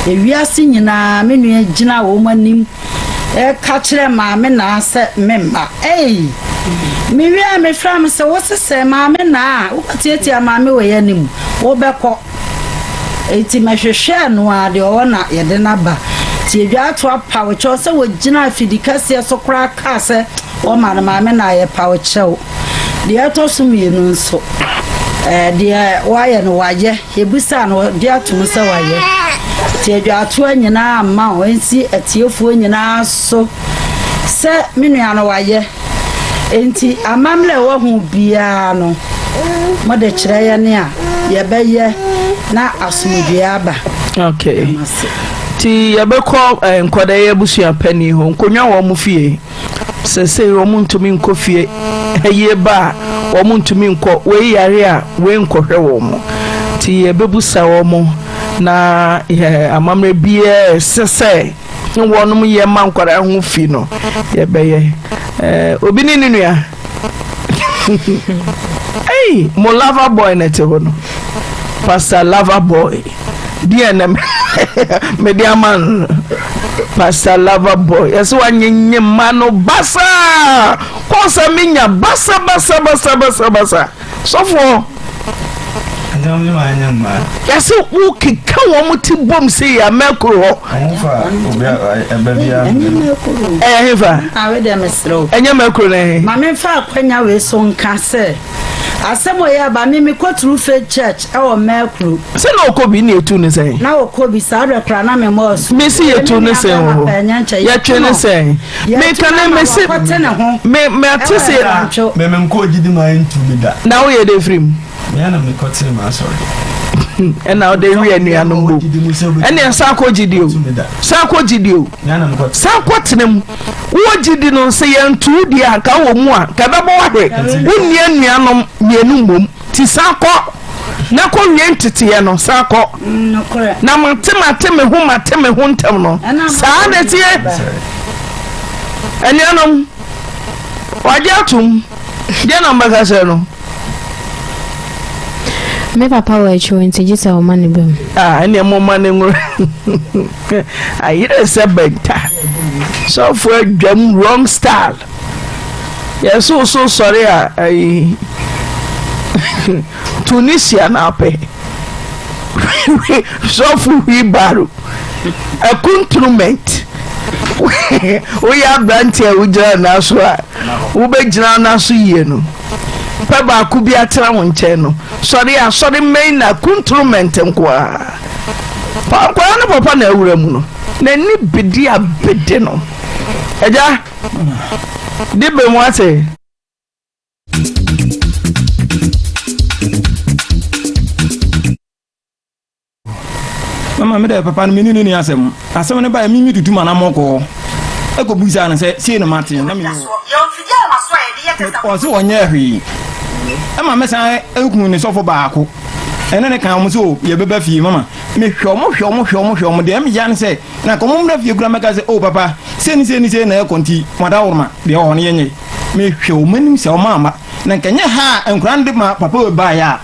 ewiase nyinaa me nua gyina wɔn anim ɛka kyerɛ Maame Naa sɛ memma. Ei! Mewie a mefrɛ me sɛ wo sesɛ Maame Naa a wokɔtiatia Maame wɔ yɛn anim, wobɛkɔ. Enti mɛhwehwɛɛ no ara, deɛ ɔwɔ na yɛde no aba. Nti Adwaato apaw kyɛw sɛ wɔgyinaa afidi kɛseɛ so koraa kaa sɛ wɔma no maame na yɛpaw kyɛw. Deɛ ɛtɔ so mmienu nso, ɛɛ deɛ wayɛ no wayɛ. Yɛbisaa no ɔgye atom sɛ wayɛ. Nti Adwaatoa nyinaa amma o, ɛnsi atiefoɔ nyinaa so sɛ me nua no wayɛ. Enti amammerɛ a ɛwɔ ho biara no, mode kyerɛ yɛn a, yɛbɛyɛ na asomdwoeɛ aba. Okay. Nti yɛbɛkɔ eh, nkwadaa yi abusua panin hɔ. Nkonnwa wɔ wɔn fie. Sɛsei wɔn ntumi nkɔ fie. Ayie ba a, wɔn ntumi nkɔ. Wei yare a, wei nkɔhwɛ wɔn. Nti yɛbɛbusa wɔn na yɛ amammerɛ biara ɛsɛ sɛ ne wɔnom yɛ ma nkwadaa ho fi no yɛbɛyɛ eh, obi ne ne nua ei mo lover boy na ɛte hɔ no pastor lover boy deɛ na mede ama no pastor lover boy yɛsɛ wanyenye ma no basaa kɔɔ sɛ menya basa basa basa basa basa Sɔfoɔ. Yɛse wo keka wɔn ti bom se yɛ Mercury hɔ. Ɛyɛ hefa? Ɛnyɛ Mercury na ɛhe? Ma memfa akwanya wei so nka sɛ asɛm wɔ yɛ aba me mekɔ True Faith Church ɛwɔ Mercury. Sɛ na ɔkɔ bi ne etu ne sɛn? Na ɔkɔ bi saa berɛ koraa na memmɔɔ so. Mesi yɛtu ne sɛn wɔ hɔ? Yɛtwe ne sɛn? Meka ne mese me mate se. Me me nkɔ gyidi ma ntu me da. Na woyɛ dɛ firi mu. Me na me kɔ tene ma asɔre. Ɛna wode wi anuanom bom. Ɛne san kɔ gyidi o. San kɔ gyidi o. San kɔ tene mu. Wowɔ gyidi no sɛ yɛntu wo deɛ a nka wɔ mu a nka ɛbɛbɔ wahwɛ. Wonni anuanom mmienu mmom. Ti san kɔ. Na kɔ wie nteteɛ no san kɔ. Na mate mate me ho mate me ho ntɛm no saa na ɛteɛ. Anuanom, wagye atom. Deɛ na mbɛka kyerɛ no? Me papa wɔ akyiri nti gye sɛ ɔma ne bam. Ah, ɛnneɛ momma no nwura. Ayerɛ sɛ bɛnta. Sɔfo adwam wrong style. Yɛso so sɔre a ayi Tunisia na apɛ. Sɔfo wheelbarrow. Akunturument. Woyɛ aberante a wogyina nan so a wobɛgyina nan so yie no. Pɛ baako bi atena wo nkyɛn no. Sɔre a sɔre mmɛn na akunturument nko ara. Nkwadaa no papa na awura mu no. N'ani bedi abede no. Agya, di bem wate. Mama me dɛ papa no me ne no ni asɛm. Asɛm no bae me me tutu m'anammɔn kɔɔ hɔ ɛkɔbisaa no sɛ sei na mate na menni hɔ. Ɔse ɔnyɛɛ hwee. Ɛma mesan ɛkuu ne sɔfo baako ɛne ne kan wɔn sɛ o yɛbɛba fie mama mehwɛ wɔn hwɛ wɔn hwɛ wɔn hwɛ wɔn deɛ ɛmeya ne sɛ na nka wɔn mmra fie kura mɛka sɛ o papa sei ne sei ne sei na ɛkɔ nti mo adaworoma deɛ ɛwɔ hɔ no yɛnyɛ mehwɛ wɔn anim sɛ wɔn amma na nka nyɛ ha a nkwadaa no de ma papa wei baeɛ a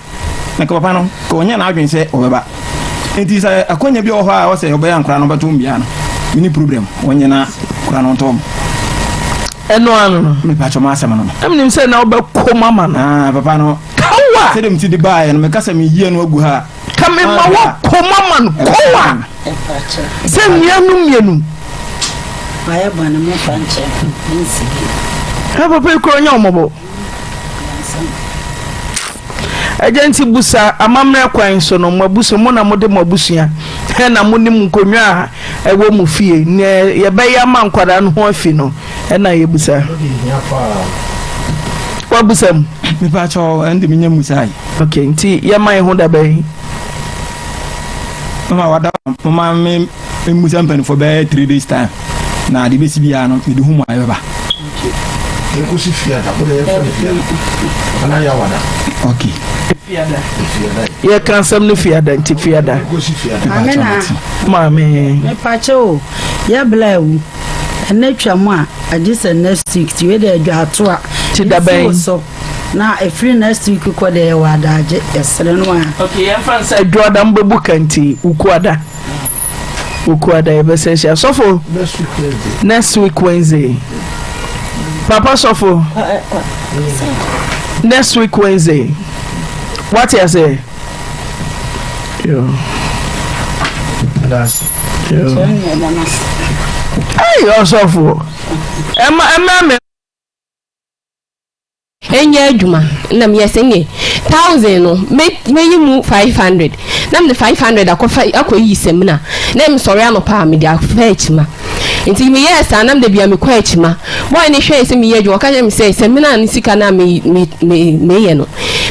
na nka papa no nka ɔnyɛ n'adwene sɛ ɔbɛba nti sɛ akwanya bi wɔ hɔ a ɔsɛ ɔbɛyɛ nkwadaa no ɔbɛto mbea no mini problem ɔnyɛ na nkwadaa no ntɔ ɛno ano no mepatwɔ ma asɛm no no ɛmenim sɛ na wobɛkɔ mu ama no ah, papa no kawa sɛdeɛ meti de baeɛ no meka sɛ meyie no agu ha a. Ka me ma wakɔ mu ama no kowa sɛ nnuanom mmienu. Mayɛ bɔne mo fa nkyɛ me nsi bi. Ɛ papa yi kura ɔnyɛ ɔmɔbɔ. Agya nti busa amammerɛ kwan so no mo abusua mo na mode mo abusua na mo nim nkonnwa a ɛwɔ mo fie nea yɛbɛyɛ ama nkwadaa no ho afi no ɛna yɛbusa. Wabusa mu. Mepa kyɛw ɛnde menya musae. Ok nti yɛma yɛn ho da bɛn? Mama wada mama me mmusa mpanimfoɔ bɛyɛ 3 days time na ade bɛsi biara no mede hu mu a ɛbɛba. Yɛnkɔsi fiada wode yɛmfa no fiada anaa yɛawada. Ok. Fiada. Yɛka asɛm no fiada nti fiada. Yɛnkɔsi fiada. Maame na. Maame. Mepakyɛ o yɛbla awu ɛnɛ twa mu a agye sɛ next week ti wei de adwa ato a. Ti da bɛn? So. Na ɛfiri next week kɔ deɛ yɛwɔ adaagye yɛsrɛ no a. Ok yɛmfa no sɛ Adwoada mobɛbu ka nti Wukuada Wukuada yɛbɛsan ahyia sɔfo next week Wednesday papa sɔfo next week Wednesday wate aseɛ yo yo ɛy ɔsɔfo ɛma ɛma me. Ɛnyɛ adwuma na meyɛ sɛ neɛ thousand no mɛyi mu 500 na mede 500 akɔfa akɔyi samina na mesɔre anɔpa a mede afa akyima nti meyɛɛ saa na mede bia mekɔ akyima boy ne hwɛɛ sɛ meyɛ adwuma ɔka kyerɛ me sɛ samina ne sika no a meyɛ no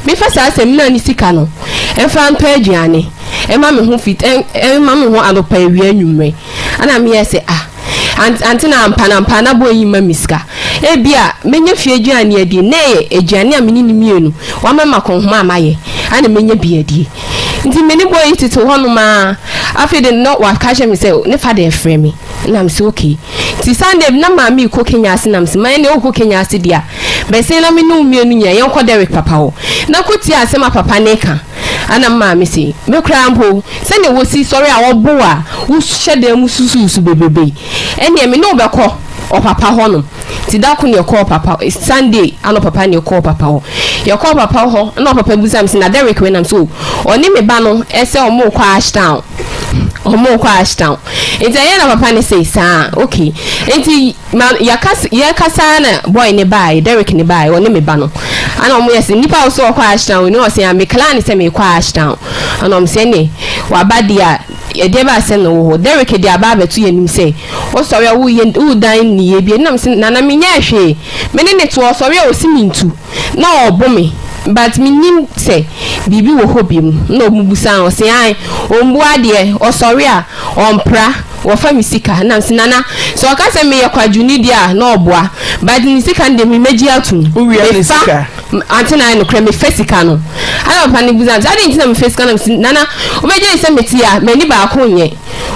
mefa saa samina ne sika no ɛmfa ntɔ aduane ɛma me ho fit ɛma me ho anɔpa awia anwummerɛ ana meyɛɛ sɛ ah Ante na ampa na ampa na boy yi mma me sika. Ebia menya fie aduane adi, na ɛyɛ aduane a me ne no mmienu wama me akɔnhoma a mayɛ a na menya bi adie. Nti me ne boy yi tete hɔnom ara, afei de na waka akyerɛ me sɛ ne father refrɛ me. Na mese okay. Nti Sunday bi na maame rekɔ Kenya ase na mese ma ɛnneɛ wokɔ Kenya ase deɛ a, bɛsen na me ne wo mmienu nyinaa yɛnkɔ Derrick papa hɔ na kɔtie asɛm a papa no reka. Ana me maame se, Me koraa mpo, sɛnea wosi sɔre a wɔbo wo a wohyɛ dan mu susuusu bebrebe yi, ɛnneɛ me ne wo bɛkɔ ɔpapa hɔnom. Nti da ko na yɛkɔɔ ɔpapa, Sunday anɔpapa na yɛkɔɔ ɔpapa hɔ. Yɛkɔɔ ɔpapa hɔ na ɔpapa bisa me se, na Derrick wei? Na me se, oh, ɔne me ba no sɛ wɔrekɔ Ashtown. Wɔrekɔ Ashtown. Nti ɛyɛ na papa no se, saa, okay. Nti Ma yɛkas yɛkasa ara na boy no baae, Derrick no baae, ɔne me ba no. Ana ɔmo yɛ se, nnipa a ɔse ɔkɔ Ashtown ni, ɔse ah, me klaa no sɛ meekɔ Ashtown. Ana ɔmo se ɛneɛ waba deɛ a, ɛdeɛ bɛ asɛm na ɛwɔ hɔ. Derrick de aba abɛto yɛn anim sɛ, wosɔre a woyɛ wodan nneyɛɛ bi. Ɛna mese, Nana menyɛɛ hwee, me ne no te, ɔsɔre a ɔse mentu, na ɔɔbo me, but mennim sɛ biribi wɔ hɔ biom. Ɛna ɔmo busaa no, ɔse ae, ɔmbu adeɛ, ɔsɔre a ɔmpra. Wɔfa me sika na mese nana sɛ ɔka sɛ meyɛ kwadwoni deɛ a na ɔboa but ne sika no deɛ me mɛgye atom. Wowia ne Mefa sika? ante na ayɛ nokorɛ mefa sika no. Ana papa no bisa me sɛ adɛn nti na mefa sika na mese nana wobɛgye di sɛ mete a m'ani baako nyɛ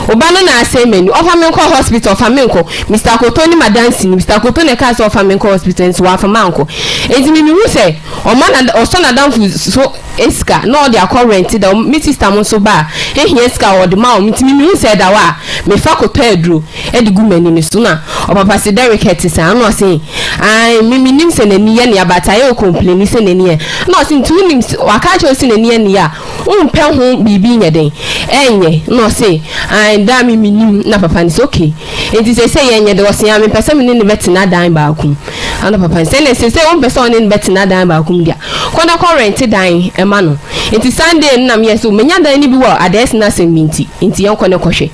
wo ba no na asɛe m'ani ɔfa me nkɔ hospital ɔfa me nkɔ Mister Akoto ne m'adanseni Mister Akoto na ɛkaa sɛ ɔfa me nkɔ hospital nso wamfa mankɔ nti me mehu sɛ ɔma na ɔsɔ n'adamfo so sika na ɔde akɔ rent da me sister mo nso ba a ehia sika a ɔde ma wɔn nti me mehu sɛ ɛda hɔ a mefa kɔtɔ aduro de gu m'ani no so na ɔpapa se Derrick ɛte saa na ɔse ae me menim sɛ n'ani yɛ nea but ayɛ ɔcomplaini sɛ n'ani yɛ na ɔse nti wonim waka akyerɛ wo sɛ n'ani yɛ nea a wompɛ ho biribi nyɛ den ɛnyɛ na ɔse ae daa me menim na papa no sɛ okay nti seesei yɛnyɛ dɛ ɔse ae mepɛ sɛ me ne no bɛtena dan baako mu ana papa no sɛ ɛnna seesei wompɛ sɛ ɔne no bɛtena dan baako mu deɛ Kɔ na kɔ rɛnte dan ma no. Nti Sunday no na meyɛ sɛ menya dan no bi wɔ Adaesi no asɛm bi nti, nti yɛnkɔ na kɔhwɛ.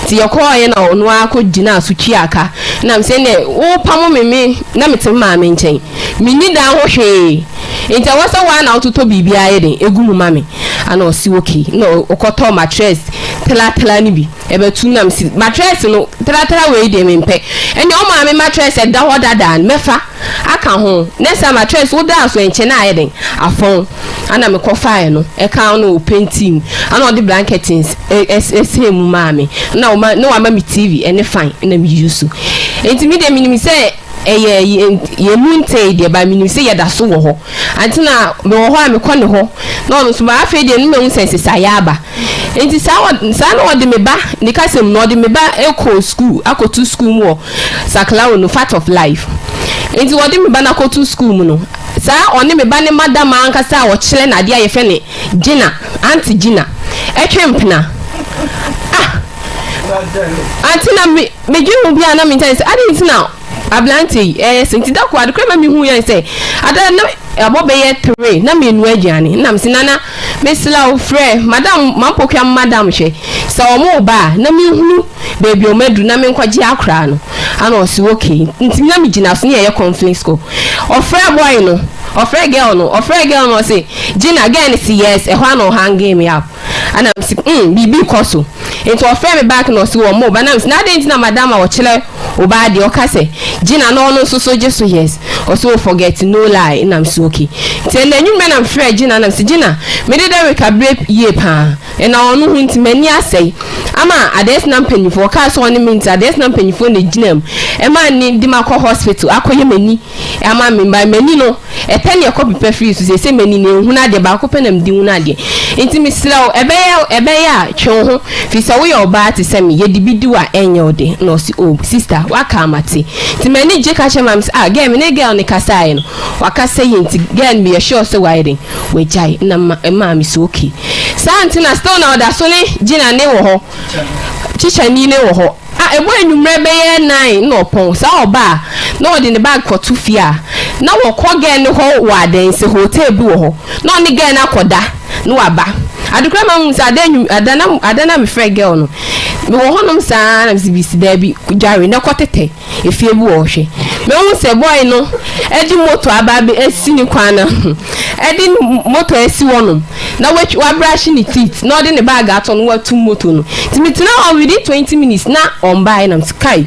Nti yɛkɔɔeɛ na ɔno ara kɔ gyinaa so tuaa ka. Na mesɛ ɛnneɛ wopamo me me na mete me maame nkyɛn. Menni dan ho hwee. Nti ɛwɔ sɛ wo ara na wototɔ biribiara yɛ den ɛgu mu ma me. Ana ɔse okay. Na ɔkɔtɔɔ matress tlatla no bi ɛbɛtum na mese matress no tlatla wei deɛ mempɛ. Ɛnneɛ wo maame matress ɛda hɔ dada no mɛfa. aka ho na sɛ matress wo daa so nkyɛ na ayɛ den afɔn ana me kɔ faeɛ no ɛka no ɔpɛntii mu ana ɔde blanketins ɛsɛɛ mu maa me na ɔma na wama me TV ɛne fan na me use nti me deɛ menim sɛ ɛyɛ yɛn mu ntee deɛ ba menim sɛ yɛda so wɔ hɔ ante na mewɔ hɔ a mekɔ ne hɔ na ɔno nso ba afei deɛ no mahu sɛ nsesaeɛ aba nti saa saa na ɔde me ba ne kasɛm na ɔde me ba kɔ sukuu akɔto sukuu mu wɔ Saklawo no Fact of Life. Nti wɔde me ba no akɔto sukuu mu no, saa ɔne me ba ne madam ankasa a ɔkyerɛ no adeɛ a yɛfrɛ no Gina, Aunty Gina. ɛtwe mpena. Ah! Ante na me medwen ho bi a na menkyɛn sɛ adɛn nti na aberante yi ɛyɛ sɛ nti da ko ade kora ma mehu yɛn sɛ ada na ɛbɔ bɛyɛ tere na menua aduane na mese nana mesrɛ wo frɛ madam mampokua madam hwɛ sɛ ɔmo ba a na menhunu baabi ɔmo aduru na menkɔgye akoraa no ana ɔse okay nti na megyina so ne yɛyɛ conference call ɔfrɛ boy no ɔfrɛ girl no ɔfrɛ girl no ɔse Gina girl no se yes ɛhɔ ana ɔhange me up Ana mese mm biribi rekɔ so. Nti ɔfrɛɛ me back na ɔse wɔmmɔ wo ba. Na mese na adɛn nti na madam a ɔkyerɛ wo ba adeɛ ɔka sɛ Gina na ɔno nso so gye so yes. Ɔse oh forget no lie. Na mese okay. Nti ɛnɛ anwummerɛ na mefrɛɛ Gina na mese Gina mede Derrick abrɛ yie paa na ɔno ho nti m'ani asɛe ama Adesina mpanyinfoɔ ɔkaa sɛ ɔne me nti Adesina mpanyinfoɔ na ɛgyina mu ɛma ne de makɔ hospital akɔyɛ m'ani ama me mba m'ani no ɛpɛ ne ɛkɔ pepa firi so seesei m'ani no ɛnhunu adeɛ baako pɛ na mede hunu adeɛ nti mesrɛ wo ɛbɛyɛ ɛbɛyɛ a twe wo ho firi sɛ woyɛ ɔbaa te sɛ me yɛde bi di wo a ɛnyɛ wo de na ɔse oh sister waka a mate nti m'ani gye ka kyerɛ maame sɛ ah girl me ne girl no kasaeɛ no wakasa yie nti girl no meyɛ sure sɛ wayɛ den wagyae na ma ɛmaa me so okay saa nti na still na ɔda so ne Gina ne wɔ hɔ kyikyani ne wɔ hɔ A Ɛbɔ anwummerɛ bɛyɛ nine na ɔpɔn. Saa ɔba a, na ɔde ne bag kɔto fie a, na wɔkɔ girl no hɔ wɔ Adansi, hotel bi wɔ hɔ, na ɔne girl no akɔda na waba. Ade koraa ma mehu sɛ ada anwum, ada na, ada na mefrɛ girl no, mewɔ hɔnom saa ara na mese Bisi daabi, dware na kɔtetɛ efie bi wɔ hɔ hwɛ. Mehu sɛ boy no de moto aba abɛ asi ne kwan no ho, ɛde moto asi hɔnom. na watwi wabrahye ne teeth na ɔde ne bag ato no watu moto no nti metena hɔ within 20 minutes na ɔmbaeɛ na mese kai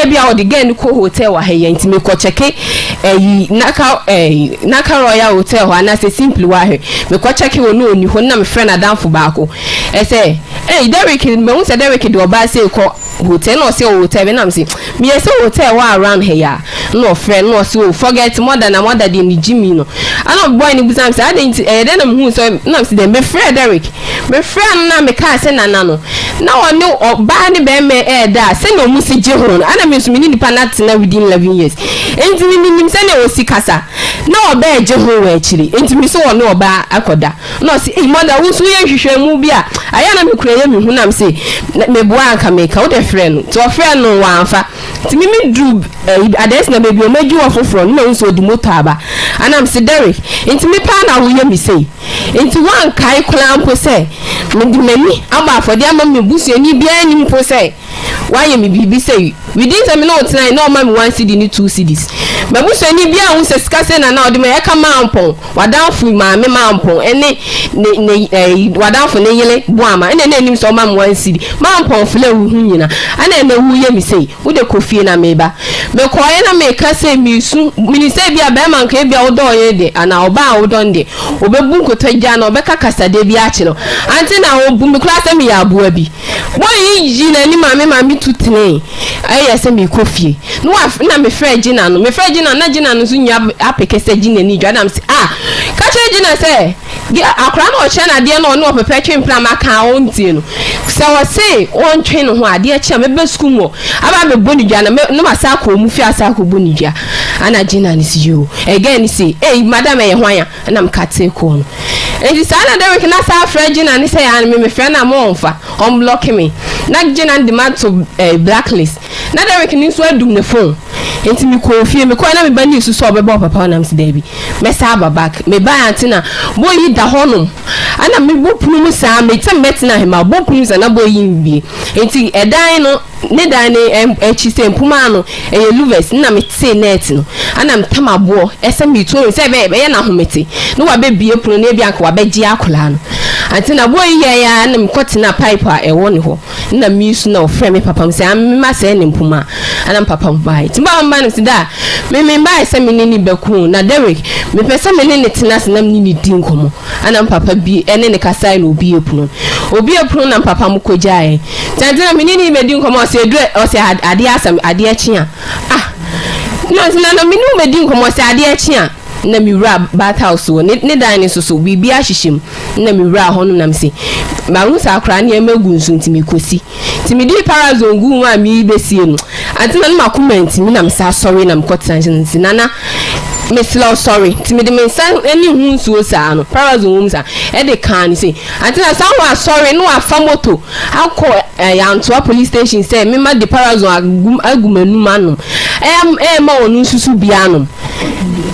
ebi a ɔde girl no kɔ hotel wɔ ha yi nti mekɔ kyɛke ɛyi naka ɛyi naka royal hotel hɔ anaasɛ simply wɔ ahwɛ mekɔ kyɛke wɔ no ɔni hɔ na mefrɛ n'adamfo baako ɛsɛ ɛyi Derrick mahu sɛ Derrick de ɔbaa sei kɔ hotel na ɔse ɔwɔ hotel bi na mese meyɛ sɛ hotel wɔ around ha yi a na ɔfrɛ na ɔse oh forget mother na mother deɛ ne gyimi no ana boy no bisa me sɛ adɛn nti ɛyɛ dɛn na mehu sɛ na mese dɛn mefrɛ Derek mefrɛ no na mekaa sɛ nana no na ɔne ɔbaa ne bɛrima ɛɛda a sɛnea ɔmo si gye ho no ana me nso me ne nipa no atena within 11 years nti me menim sɛnea ɔsi kasa na ɔbaa gye ho wɔ akyire nti me sɛ ɔne ɔbaa akɔda Na ɔse, Ei mother, wo nso woyɛ nhwehwɛmu bi a, ayɛ a na me kura yɛ me hu na mese, meboa anka meka, wode frɛ no. Nti ɔfrɛɛ no wamfa. Nti me me duru ɛyi adansi na baabi a ɔmo adwi hɔ foforɔ no na mahu sɛ ɔde moto aba. Ana mese, Derrick, nti me paa na woyɛ me sei? Nti woankae koraa mpo sɛ mede m'ani abɔ afɔdeɛ ama me busuani biara nnim mpo sɛ Wayɛ me biribi sei. Within sɛ me ne wo tenae na ɔma me one cedi ne two cedis. M'abusuani biara nhu sɛ sika sei na na ɔde ma ɛka Mampɔn, w'adamfo maame Mampɔn ɛne ne ne ɛyi w'adamfo ne yere Boama ɛna na ɛnim sɛ ɔma me one cedi. Mampɔn frɛ wo ho nyina ɛna ɛnɛ woyɛ me sei. Wo de kɔ fie na meba. Mekɔeɛ na meka sɛ meresu. Menim sɛ ebia bɛrima nka ebia wodɔ wo yere deɛ anaa ɔbaa a wodɔ no deɛ ɔbɛbu nkotodwe anaa ɔbɛka kasadeɛ bi akyerɛ wo. Ante na ɔbu me koraa sɛ meyɛ aboa bi. Boy yi yii n'ani maa me maa me tu tenee ɛyɛ sɛ merekɔ fie na wa na mefrɛ Gina no mefrɛ Gina na Gina no nso nya apeke sɛ Gina ni dwa na mese ah ka kyerɛ Gina sɛ akwadaa no ɔkyerɛ no adeɛ na ɔne ɔpɛpɛ twe mpena ma ka ɔntie no sɛ ɔse ɔntwe ne ho adeɛ kye a mɛbɛ sukuu mu aba abɛbɔ ne dwa na na masa akɔ ɔmu fie asa akɔbɔ ne dwa ana Gina no si yoo ɛgɛn no si ei madam ɛyɛ hwan a Ɛna meka tee kɔɔ no. Enti saa na Derrick na saa frɛ Gina ne sɛ yaa me mefrɛ no a ma ɔmfa, ɔmblɔke me. Na Gina no de mato eh, blacklist. Na Derrick no nso adum ne phone. Enti mekɔɔ fie, mekɔɛ na me ba no resu sɛ ɔbɛba ɔpapa hɔ na mese daabi, mɛsa aba back. Mebae ante na boy yi da hɔnom. Ɛna mebɔ pono mu saa, me sɛ mɛtena he, mabɔ pono mu saa na boy yi mbie. Enti ɛdan no, Ne dan no akyi sɛ mpoma no ɛyɛ louvers na metee net no ana metam aboɔ ɛsɛ metu ohu sɛ ɛbɛyɛ ɛbɛyɛ no ahomete na wabɛbie pono no ebi anka wabɛgye akwadaa no ante na boɔ yi yɛɛ ya na mekɔ tena pipe a ɛwɔ ne hɔ na mesu na ɔfrɛ me papa mu sɛ amema sɛ ne mpoma ana me papa mu baeɛ nti papa mu ba no sɛ da me me baeɛ sɛ me ne ne bɛko na Derek mepɛ sɛ me ne ne tena ase na me ne ne di nkɔmmɔ ana me papa bi ɛne ne kasae na obie pono obie pono na me papa mu kɔgyaeɛ Tɛntɛn na mene ne bɛdi nkɔmmɔ ɔsɛ aduru ɔsɛ adeɛ asɛm adeɛ kye a ah na ɔsɛ na mene wo bɛdi nkɔmmɔ ɔsɛ adeɛ kye a na me wura bath house wɔ ne ne dan ne soso biribi ahyehyɛ mu na me wura hɔ no na me se mahu sɛ akora nneɛma gu nso nti mekɔsi nti mede parazone gu mu a merebɛsie no ante na ne makoma ntimi na mesa asɔre na mekɔtena nkyɛn nti nana. Mesrɛ wo sɔre. Nti mede me nsa ne ho nsuo saa no, parazone wɔ mu saa, ɛde kaa no sei. Ante na saa wasɔre na wafa moto akɔ eh, Antoa police station sɛ mema de parazone agu, agu m'anum anom. Ɛyɛ ɛma ɔno nso so bi anom.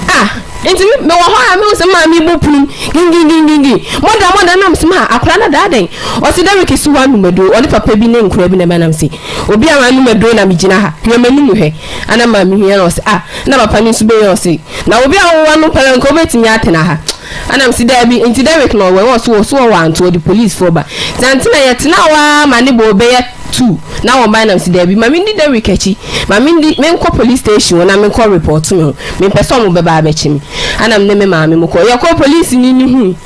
Ah, nti me mewɔ hɔ a mehu sɛ maame bɔ punum gingingingingin. Mɔda mɔda nam sɛ ma akora no daa dɛn. Ɔse Derek si hɔ anom aduro, ɔne papa bi ne nkora bi na ɛba nam se obi a manom aduro na megyina ha. Hwɛ m'anum hwɛ. Ana maame hwɛ na ɔse ah, na papa no nso bɛyɛ ɔse na obi a wowɔ no pɛrɛ nka wobɛtumi atena ha. Ana mese daabi, nti Derek na ɔwɔ ɔso wɔ so wɔ anto ɔde police foɔ ba. Nti ante na yɛtena hɔ ara ma ne bɔ bɛyɛ tu na wɔn bae na mese daabi ma mendi Derek akyi ma mendi menkɔ police station hɔ na menkɔ report me ho mempɛ sɛ ɔmo bɛba abɛkye me. Ana me ne me maame mo kɔ yɛkɔ police ni no hui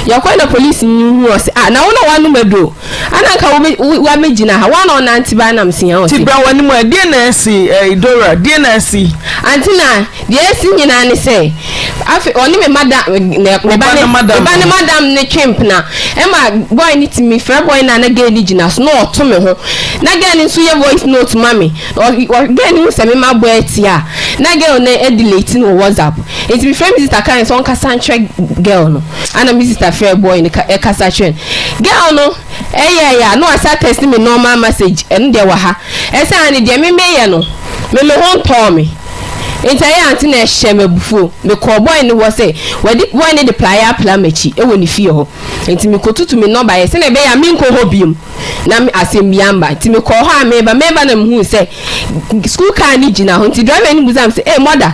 yɛkɔ na police ni no hui ɔse ah na wo na wanom aduro ana nka wo wabɛgyina ha woa na ɔnante ba na mese ɔse. Ti bra w'anim ɛ deɛ na asi ɛɛ Dora deɛ na asi. Ante na Deɛ asi nyinaa ne sɛ, afei ɔne me madam, ne me ba ne me ba ne madam ne twe mpena. Ɛma boy no tumi frɛ boy no a na girl no gyina so na ɔto me ho. Na girl no nso yɛ voice note ma me. Ɔ ɔ girl no hu sɛ me ma boy atie a, na girl no adelete no wɔ WhatsApp. Nti mefrɛ me sister kae sɛ ɔnkasa nkyerɛ girl no. Ɛna me sister frɛɛ boy no ka ɛkasa kyerɛ no. Girl no ɛyɛɛyɛ a na wasan text me normal message, ɛno deɛ wɔ ha. Ɛsɛ ane deɛ me meyɛ no, me me ho ntɔɔ me. Enti ɛyɛ a ante na ɛhyɛ me abufuo. Mekɔɔ boy no hɔ sɛ wadi boy no de praeɛ apra m'akyi wɔ ne fie hɔ. Enti mekɔtutu me nnɔbaeɛ sɛdeɛ ɛbɛyɛ a menkɔ hɔ bio na me asɛm biara mma. Enti mekɔɔ hɔ a mereba mereba na mehuu sɛ sukuu kaa no gyina hɔ. Enti driver no bisaa me sɛ, Ei mɔda,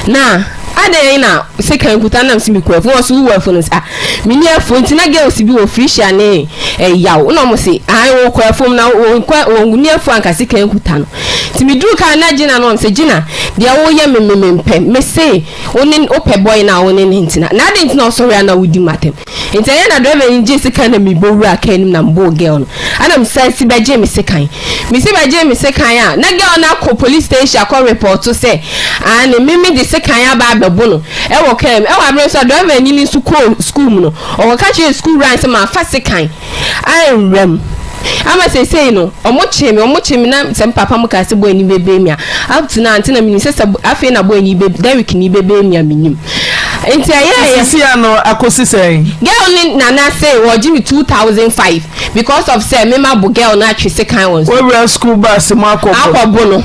na adɛn na sekan kuta nam sɛ mekɔ afuo? Ɔse wowɔ afuo? Na mese ah menni afuo. Nti na girls bi wɔ Frisia ne Yaw na wɔn se ae wɔkɔ afuom na wɔnkɔ wɔnni afuo anka sekan kuta no. Nti meduruu kaa na Gina no ɔse Gina deɛ woyɛ me me mempɛ mese wo ne wopɛ boy no a wo ne no ntena na adɛn nti na ɔsɔre a na wodi m'atɛm nti ɛyɛ na driver no gyee sekan na mebɔ wuraa kaa no mu na mebɔɔ girl no ɛna mesan si bɛgyee me sekan mesi bɛgyee me sekan a na girl no akɔ police station akɔ report sɛ aane me me de sekan aba abɛbo no ɛwɔ kaa mu ɛwɔ abere nso a driver ni no nso kɔɔ school mu no ɔkɔka kyerɛɛ school wura no sɛ mafa sekan anwura mu ama seesei no ɔmo kyee me ɔmo kyee me na sɛ me papa mo kaa sɛ boy ni bɛbɛɛ mi a up to now ante na menim sɛ sɛ afei na boy ni bɛ Derrick ni bɛbɛɛ mi a menim nti ɛyɛɛyɛ. Sisi ano akosi sɛn? Girl ne nana se wɔgye me 2005 because of sɛ me ma bo girl no atwe sekan wɔ nso. Wawura school bus mu akɔbo. Akɔbo no.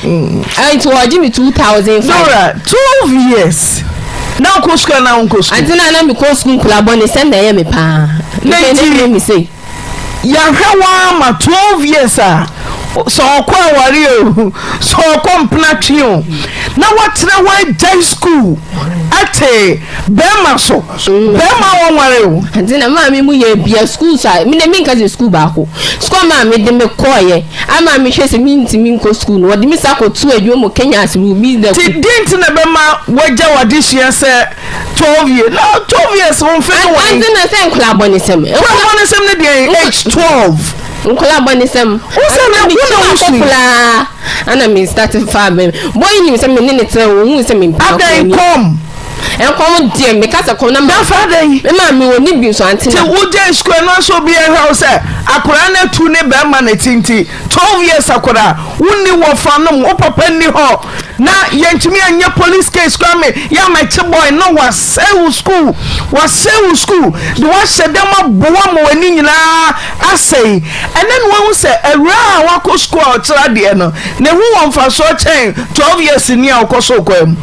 Nti wɔgye me 2005. Dora 12 years. Na wokɔ sukuu anaa wonkɔ sukuu? Ante na na mekɔ sukuu nkwadaa bɔne sɛm na ɛyɛ me paa. Na nti me sei. Yɛahwɛ wo ara ma 12 years a sɛ ɔkɔ aware o sɛ ɔkɔ mpena twe o na woatena hɔ agyae sukuu ɛte bɛrima so bɛrima a wɔnware o. Ante na maame mu yɛ bia sukuu so a me na menka sɛ sukuu baako sukuu a maame de me kɔɔyɛ ama mehwɛ sɛ mentumi nkɔ sukuu no wɔde me sa kɔto adwuma mu Kenya ase rubi the. Ti deɛ nti na ɛbɛma wagya w'adesua sɛ 12 years na 12 years wo mfe no wɔ Ante na sɛ nkwadaa bɔnesɛm. Nkwadaa bɔnesɛm ne deɛ age 12. Nkwadaa bɔnesɛm. Wo sɛ na wo na wo su. Koraa ana me start fa bɛn boy nim sɛ me ne ne tena ohun sɛ me mpɛ akɔ ni. Adan kɔm. Nkɔm deɛ meka sɛ kɔm na ma. Dafa adɛn? Me maame wɔ ne bi nso ante na. Ti wo gyae sukuu ɛno nso obi ɛhwɛ wo sɛ akwadaa no atu ne bɛrima na ti nti 12 years akwadaa wonni wɔfa nom wo papa nni hɔ na yɛntumi anyɛ police case koraa me yɛ amɛkye boy no wasɛe wo sukuu wasɛe wo sukuu de wahyɛ dɛm aboa ma w'ani nyinaa asɛe ɛnɛ na wahu sɛ awuraa a wakɔ sukuu a ɔkyerɛ adeɛ no ne ho wɔ mfasoɔ kyɛn 12 years ni a ɔkɔ so kwan mu.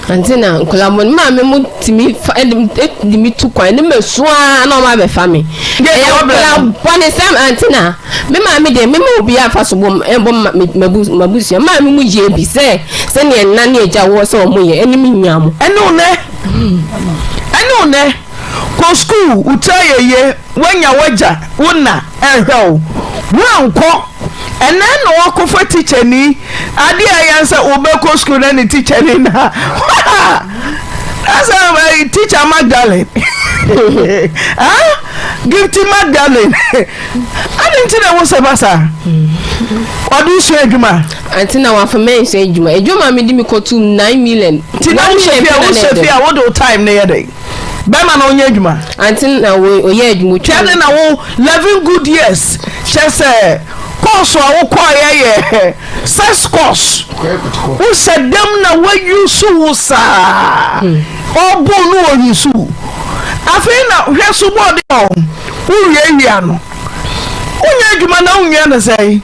Ante na nkwadaa mo maame mo tumi fa ɛde mi tu kwan ne ma su ara na wɔn abɛfa mi. Ɛyɛ nkwadaa bɔne sɛm ante na me maame deɛ me ma obi afa so bɔ ɛbɔ ma mabusua maame mo yie bi sɛ sɛnea nna ne agya wɔ sɛ wɔn yɛ ɛne me nua mo. Ɛne wo nɛ ɛne wo nɛ kɔ sukuu wo tiri ayɛ yie woanya w'agya wo na ɛhwɛ wo woankɔ ɛnɛ na wakɔfa tikyani adeɛ a ɛyɛ sɛ wobɛkɔ sukuu na ne tikyani na asɛ eh, teacher Magdalene ah Gifty Magdalene ade nti na ɛwo sɛ ba saa ɔde sua adwuma ante na wafa mɛ nsua adwuma adwuma mi di mi kɔtu 9 million ti na wohyɛ fie a wohyɛ fie a wode wo time no yɛ dɛn Bɛma na ɔnyɛ adwuma. Ante na ɔyɛ adwuma otwa. Kyɛ ne na wo 11 good years kyɛ sɛ. Course a wokɔeɛ yɛ sex course. Wohyɛ dɛm na woayusu wo saa. Ɔbo no ɔyusu wo. Afei na hwɛ so bɔɔde ɔ wowiawia no. Wonyɛ adwuma na wonwia no sɛn?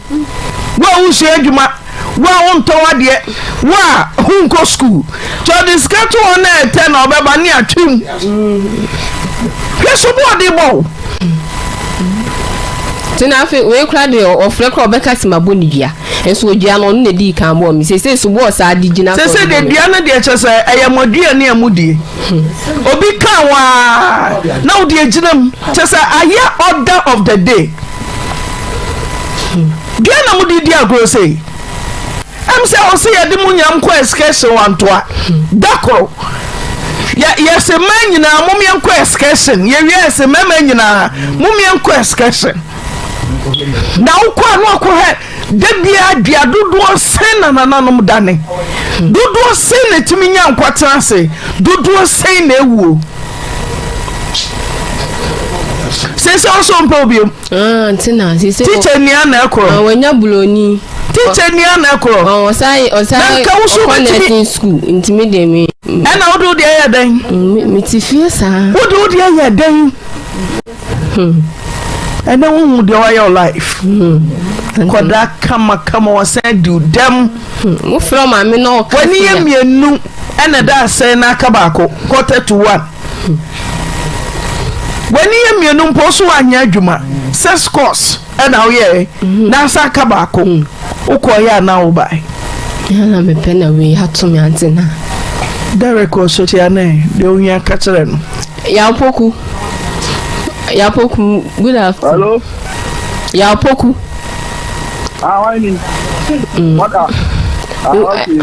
Wo a wonsua adwuma, wo a wontɔn adeɛ, wo a wonkɔ sukuu. Nti ɔde sika to hɔ na ɛtɛ na ɔbɛba ne atwem. Hwɛ so bɔɔde bɔ wo. Nti na afei wei koraa deɛ ɔfrɛ koraa ɔbɛka sɛ mabɔ ne dua. Nso odua no ɔno na edii kan bɔɔ me. Seesei so bɔɔ saa de gyina sɛ Seesei deɛ dua no deɛ kyerɛ sɛ ɛyɛ mo aduane a modie. Obi ka wo ara na wode agyina mu. Kyerɛ sɛ ayɛ order of the day. Dua na mode di agorɔ sei. Ɛm sɛ ɔse yɛde mo nyinaa nkɔ excursion wɔ Antoa. Da koro. Yɛ yɛse mmaa nyinaa mom yɛnkɔ excursion. Yɛwie yɛse mmarima nyinaa mom yɛnkɔ excursion. Na wokɔ a na wakɔhwɛ da biara dua dodoɔ sɛn na nananom dane. Dodoɔ sɛn na ɛtumi nya nkwa tena ase. Dodoɔ sɛn na ɛwuo. Seesei ɔsɔ mpɛ obiom. Ah, nti na sisi. Teacher nia na ɛkorɔ. Ah, wanya buloni. Teacher nia na ɛkorɔ. Ah, ɔsan ɔsan. Na nka woso ɔkɔ bɛtumi. nursing school nti mi de mi. Ɛna wode wode ayɛ dɛn? Mi mi ti fie saa. Wode wode ayɛ dɛn? Ɛnɛ wohu deɛ wayɛ wo life. Kɔda kama kama wasan di wo dɛm. Wofrɛ maame na ɔka. W'ani yɛ mmienu ɛna ɛda asɛn na aka baako quarter to one. W'ani yɛ mmienu mpo so woanyɛ adwuma six course ɛna woyɛɛ na asa aka baako wokɔɔyɛ anaa wobae. Na mepɛ na wei ato me ante na. Derek wɔ so tia ne deɛ ohia ka kyerɛ no. Yaw Poku Yaw Poku good afternoon. Hello. Yaw Poku. Ah, why ni? What ah, okay.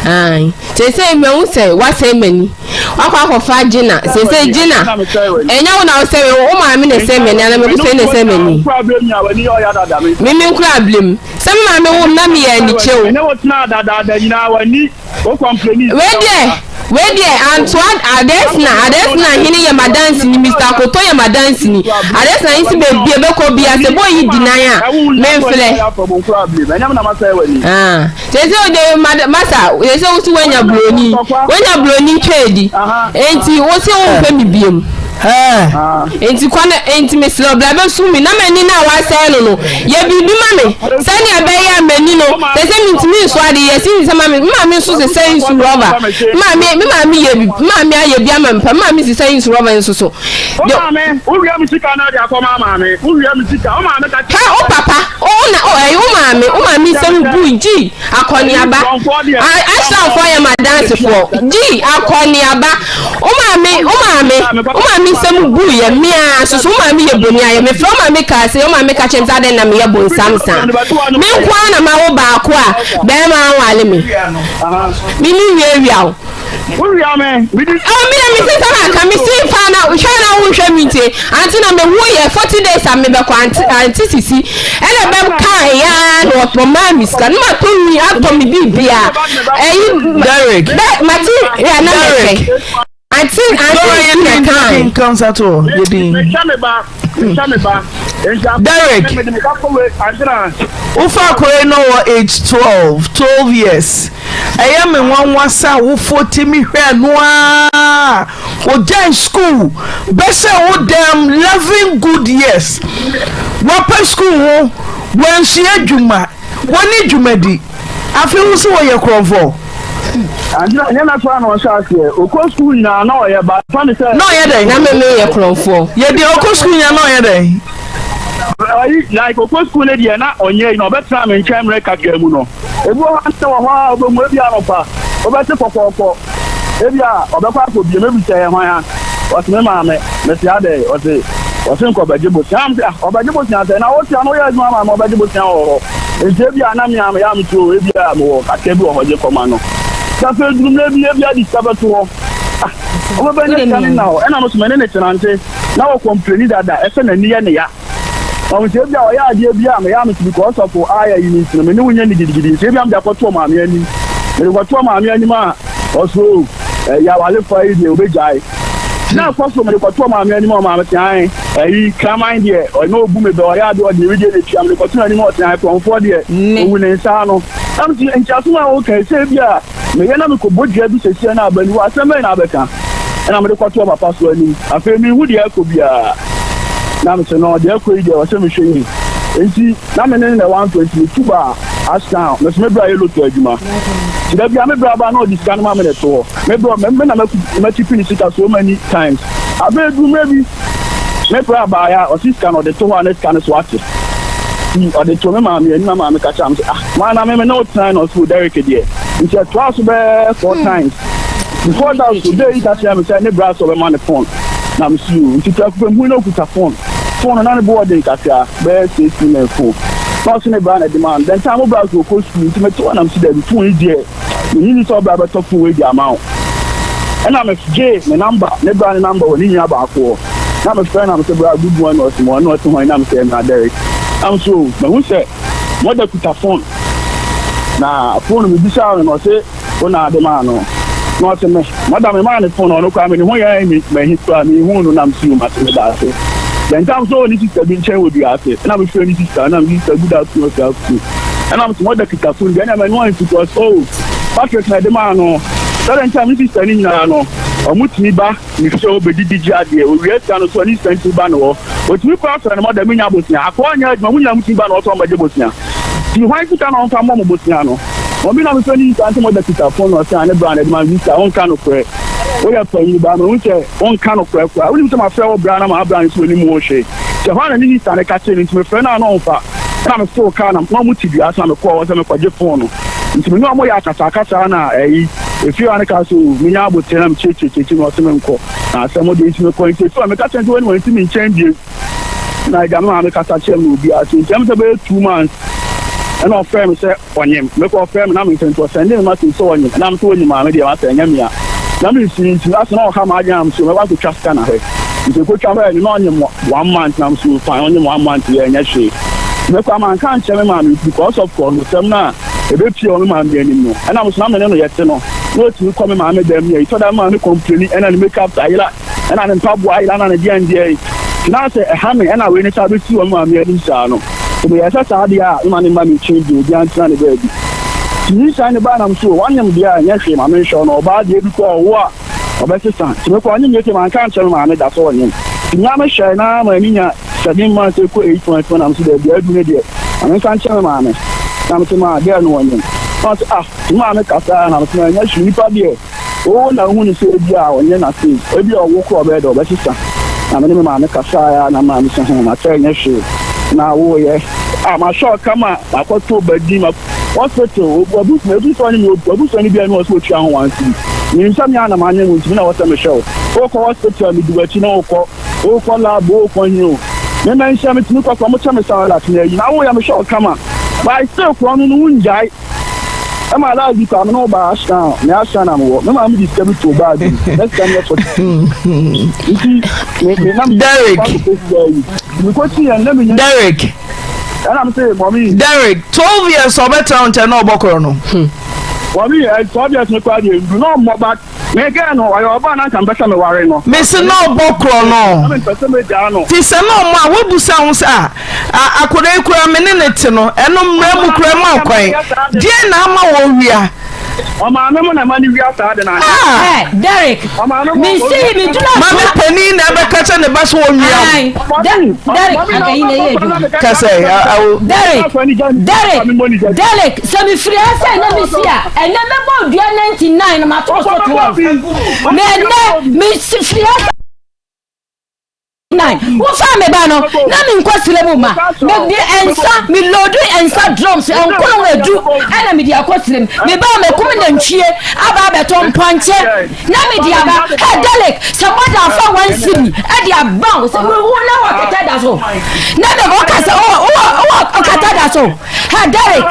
Ayi. Seesei mahu sɛ woasɛe m'ani. Woakɔ akɔfa Gina. Seesei Gina, ɛnyɛ wo na wosɛe me, wo maame na ɛsɛe m'ani anaa m'abusua na ɛsɛe m'ani. Me me nkura abirim. Sɛ me maame wo na meyɛ anikye o. Wei deɛ, wei deɛ, Antoa Adesina, Adesina hene yɛ m'adanseni, Mister Akoto yɛ m'adanseni. Adesina yi si baabi a ɛbɛkɔ bia sɛ boy yi di nan a, memfrɛ. Ah. Sese wo de masa sese wo si wanya broni wanya broni twɛ di enti wo si wo mpɛ mi biem enti kɔ na enti mesrɛ bla bɛsu mi na m'ani na wasɛe no no yɛ biribi ma me sɛnea ɛbɛyɛ a m'ani no sɛ sɛ mentumi nso ade yɛ si sɛ ma me maame nso sesɛ nsu rɔba maame me maame yɛ bi maame ayɛ bi ama me pa maame sesɛ nsu rɔba nso so Wo maame, wo wia me sika na de akɔma maame. Wo wia me sika. Wo maame ka kyerɛ. Wo papa, wo na o ɛyi wo maame, wo maame nsɛm bu gyi akɔneaba. Asramfoɔ yɛ m'adansefoɔ. Gyi akɔneaba. Wo maame, wo maame, wo maame nsɛm bu yɛ mmea soso. Wo maame yɛ boni ayɛ. Mefrɛ wo maame kaa sɛ, wo maame ka kyerɛ me sɛ adɛn na meyɛ bonsam saa. Me nko ara na mawo baako a bɛrima anwale me. Me me wiawia wo. Wowia me, medi. Oh, me na me sista na aka me si fa na hwɛ na wo hwɛ me ntie. Ante na me wo yɛ 40 days a me bɛkɔ ante ante sisi. Ɛna bɛ ka ya na ɔtɔ maa me sika. No ma to nwi atɔ me bibia. Ɛyi Derek. Bɛ mate ya na me hwɛ. Ante ante sisi na kan. Nkansa to yɛ din. Derek, wofa akɔrɛ no wɔ age 12, 12 years. Ɛyɛ me nwanwa sɛ awofoɔ tumi hwɛɛ no ara ɔgyae school bɛhyɛ wo dɛm 11 good years. Wapɛ school ho, wansua adwuma, wɔne dwumadi. Afei wo sɛ wɔyɛ korɔmfoɔ. Antina nyɛ na so na ɔhyɛ aseɛ. Ɔkɔ school nyinaa na ɔyɛ ba. Fa ne sɛ. Na ɔyɛ dɛn? Na me meyɛ korɔmfoɔ. Yɛ deɛ ɔkɔ school nyinaa na ɔyɛ dɛn? Ayi like ɔkɔ school no deɛ na ɔnyɛ yi na ɔbɛtena me nkyɛn mmerɛ kakra mu no. Ebi wɔ hɔ a na wɔ hɔ a ɔbɛhu ebi anɔpa wobɛte kɔkɔɔkɔ ebi a ɔbɛkɔ akɔ biem ebi sɛ ɛyɛ hwan a ɔse me maame mese adɛn ɔse ɔse nka ɔbɛgye bosea na mese ah ɔbɛgye bosea sɛ na wote ano woyɛ adwuma ma me ɔbɛgye bosea wɔ hɔ nti ebi a na me a meyɛ a mete o ebi a mewɔ kakra bi wɔ hɔ gye kɔma no sɛ afei duru mmerɛ bi ebi a de sika bɛto hɔ ah ɔbɛbɛnya sika ne na hɔ ɛna mo so mene ne tenante na wɔ kɔmpleni dada ɛsɛ n'ani yɛ ne ya. Ɔhu sɛ ebia ɔyɛ adeɛ bi a meyɛ a mete because of ayɛ yi no nti no me ne wo nyɛ no gidigidi nti ebia mede akɔto ɔmaame anim. Mede kɔto ɔmaame anim a ɔsɛ o ɛyɛ awalefoɔ yi deɛ ɔbɛgyae. Na ɛkɔ so mede kɔto ɔmaame anim a ɔmaame se ae ayi kraman deɛ ɔne ɔbu me bɛ ɔyɛ adeɛ ɔde wedeɛ na ɛtua mede kɔto n'anim a ɔse ae korɔmfoɔ deɛ ɔwu ne nsa ano. Na mese nti asɛm a woka yi sɛ ebi a meyɛ na mekɔbɔ dua bi sesia na aba ni hɔ asɛm bɛn na abɛka ɛna mede kɔto ɔpapa so anim afei menhu deɛ ɛkɔ biara na mese no deɛ ɛkɔ yi deɛ ɔsɛ mehwɛ yie nti na me ne no na ɛwɔ anto nti metu baa Ashtown mese me bra yɛ loto adwuma nti da bia me bra ba na ɔde sika no ma me na ɛto hɔ me bra me na matipi ne sika so many times afei duru mmerɛ bi me bra baeɛ a ɔse sika no ɔde to hɔ a na sika no so ate nti ɔde to me maame anim na maame ka kyerɛ me sɛ ah maa na me me ne wo tenae na ɔse o Derek deɛ nti ɛtoa so bɛɛ four times before that so day yi ka kyerɛ me sɛ ne bra sɛ ɔbɛma ne phone na me si o nti prɛko pɛ muhu na okuta phone phone no na ne bo ɔden kakra bɛyɛ 6 million phone na ɔse ne bra na ɛde maa no then time bra so ɔkɔ sukuu nti mete hɔ na mese dabi phone yi deɛ menyi ni sɛ ɔbra bɛtɔ phone wei de ama wo ɛna megye ne number ne bra ne number wɔ ne nua baako hɔ na mefrɛ na mese bra good morning ɔse mo ɔne ɔte hɔ na mese ɛmra Derek na mese o mahu sɛ mɔda kuta phone na phone mebisaa no na ɔse wo na ade maa no na ɔse me mɔda me maa ne phone ɔno koraa me ne ho yɛ me mahi koraa mehu no nam si mate me da ase then time so ne sister bi nkyɛn wɔ dua ase ɛna mefrɛ ne sister na me sister good afternoon ɔse afternoon ɛna mese mɔda kita phone deɛ ɛna m'ani ansi because oh Patrick na ɛde maa no sɛdeɛ nkyɛn me sister ne nyinaa no ɔmo tumi ba Ne fie hɔ bɛdidi gye adeɛ. Owia sika no so a, ne sika ntumi ba ne hɔ. Ɔtumi koraa frɛ no mother, menya bosea. Akoa nyɛ adwuma, mo nyinaa motumi ba ne hɔ sɛ ɔmmɛgye bosea. Nti hwan sika na ɔmfa mmɔ mo bosea no? Mummy na mefrɛ ne sista nti mother kita phone na ɔse a ne bra na ɛde ma me. Sista, wonka nokorɛ. Woyɛ panyin baa mahu sɛ wonka nokorɛ koraa. Wonim sɛ mafrɛ wo bra na m'abra nso ɔnim wo hwee. Nti ɛhɔ a na ne sista no ka kyerɛɛ no nti mefrɛ no a na ɔmfa. Ɛna meforo kaa na na wɔte dua ase na mekɔɔ hɔ sɛ mekɔgye phone no. Nti me ne wɔn yɛ akasakasa na ɛyi. Efie hɔ a ne kaa sɛ o menya aboterɛ na mekyerɛkyerɛ kyerɛkyerɛ mu ɔse menkɔ na asɛm deɛ nti mekɔ nti efie hɔ meka kyerɛ nti wɔne wɔn nti me nkyɛn bio na agya me maame kasa kyerɛ me obiara so nti ɛm sɛ bɛyɛ 2 months ɛna ɔfrɛ me sɛ ɔnyem mekɔ ɔfrɛ me na me nti ɔsɛnde me message sɛ ɔnyem ɛna me sɛ ɔnyem maame deɛ masɛ ɛnyɛ mea na me mfiri nti asɛ na ɔha m'adwene am so mɛba akɔtwa sika na hwɛ nti ɛkɔtwa hɔ ɛno na ɔnyem one month na so fine ɔnyem one month yɛ ɛnyɛ hwee mekɔ ama nka nkyerɛ me maame because of kɔnosɛm no a ɛbɛpie wɔ me maame anim no ɛna mo so na me ne no yɛte no na ɔtumi kɔ me maame dɛm yɛ ɛtɔ da me maame complain ɛna ne makeup ayera ɛna ne mpaboa ayera ɛna ne deɛ ndeɛ yi na sɛ ɛha me ɛna wei ne saa bɛsi wɔ me maame anim saa no sɛ meyɛ sɛ saa deɛ a mema ne mma me nkyɛn bio obiara ntena ne baabi nti nyisan ne baa nam so wanyem deɛ a ɛnyɛ hwee ma menhwɛ no ɔbaa deɛ bi kɔ ɔwo a ɔbɛsesa nti mekɔ ɔnyem yɛ sɛ manka nkyerɛ me maame da sɛ ɔnyem nti mea mehwɛe na ma ani nya 7 months ɛkɔ 8 months nam so daabi adu ne deɛ ma menka nkyerɛ me maame na mese ma deɛ no ɔnyem na ɔsɛ ah nti maame kasa na mese ma ɛnyɛ hwee nipa deɛ wo na wohu ne sɛ ebi a ɔnyɛ n'ase ebi a ɔwo korɔ ɔbɛyɛ dɛ ɔbɛsesa na me ne me maame kasaeɛ na maame sɛ ho matɛ ɛnyɛ hwee na woyɛ a mahwɛ ɔkama makɔto badi ma hospital abusua ebi sɔ ne mi abusua ne bi a ne wɔ sɛ otua ho wansi bi menim sɛ me a na manyɛ mu ntumi na wɔ sɛ mehwɛ wo wokɔ hospital medi w'akyi na wokɔ wokɔ lab wokɔ hin o mema nhyia metumi kɔ kɔ mo kyɛ me salad na ayi na woyɛ mehwɛ ɔkama but still korɔ no no wongyae ɛma last week a me ne wo ba Ashtown me Ashtown na mewɔ me maame de sika bi to bag mu na sika no yɛ 40 nti me me na me Derek mekɔsi yɛn na menya Derek ɛna me sɛ mɔmi Derek 12 years ɔbɛtena wo nkyɛn na ɔbɔ korɔ no. Mɔmi ɛ 12 years no koraa deɛ ndu na ɔmmɔ ba me gɛɛ no ɔyɛ ɔbaa na nka mpɛ sɛ meware no. Mese na ɔbɔ korɔ no. Na mempɛ sɛ megyaa no. Nti sɛ na ɔmmɔ a woabusa ho sɛ a akwadaa yi koraa me ne ne te no ɛno mmara mu koraa ma wo kwan deɛn na ama wɔwia. Ɔmaame mo na ɛma no wia saa de no ade. Ah! Ɛ Derek, Ɔmaame mo me si me duru Maame asoa. panin na ɛbɛka kyɛ ne ba so wɔnwia wo. Ae, De Derek, anka yi na ɛyɛ adwuma. Ka sɛ awo. Derek, Derek, Derek, sɛ mefiri ha sɛ ɛnɛ mesi a, ɛnɛ mɛbɔ dua 99 na mato so 12. Na ɛnɛ mefiri ha sɛ nine wofaa me ba no na menkɔ serɛ mu ma mede nsa melodu nsa drums nkono edu ɛna mede akɔ serɛ mu me ba mɛkum nantwie aba abɛtɔ mpɔnkye na mede aba hɛ Derek sɛ mɔda afa one cedi ɛde aba wo sɛ wo na wɔ kɛtɛ da so na me ɔka sɛ wɔ wɔ wɔ kɛtɛ da so hɛ Derek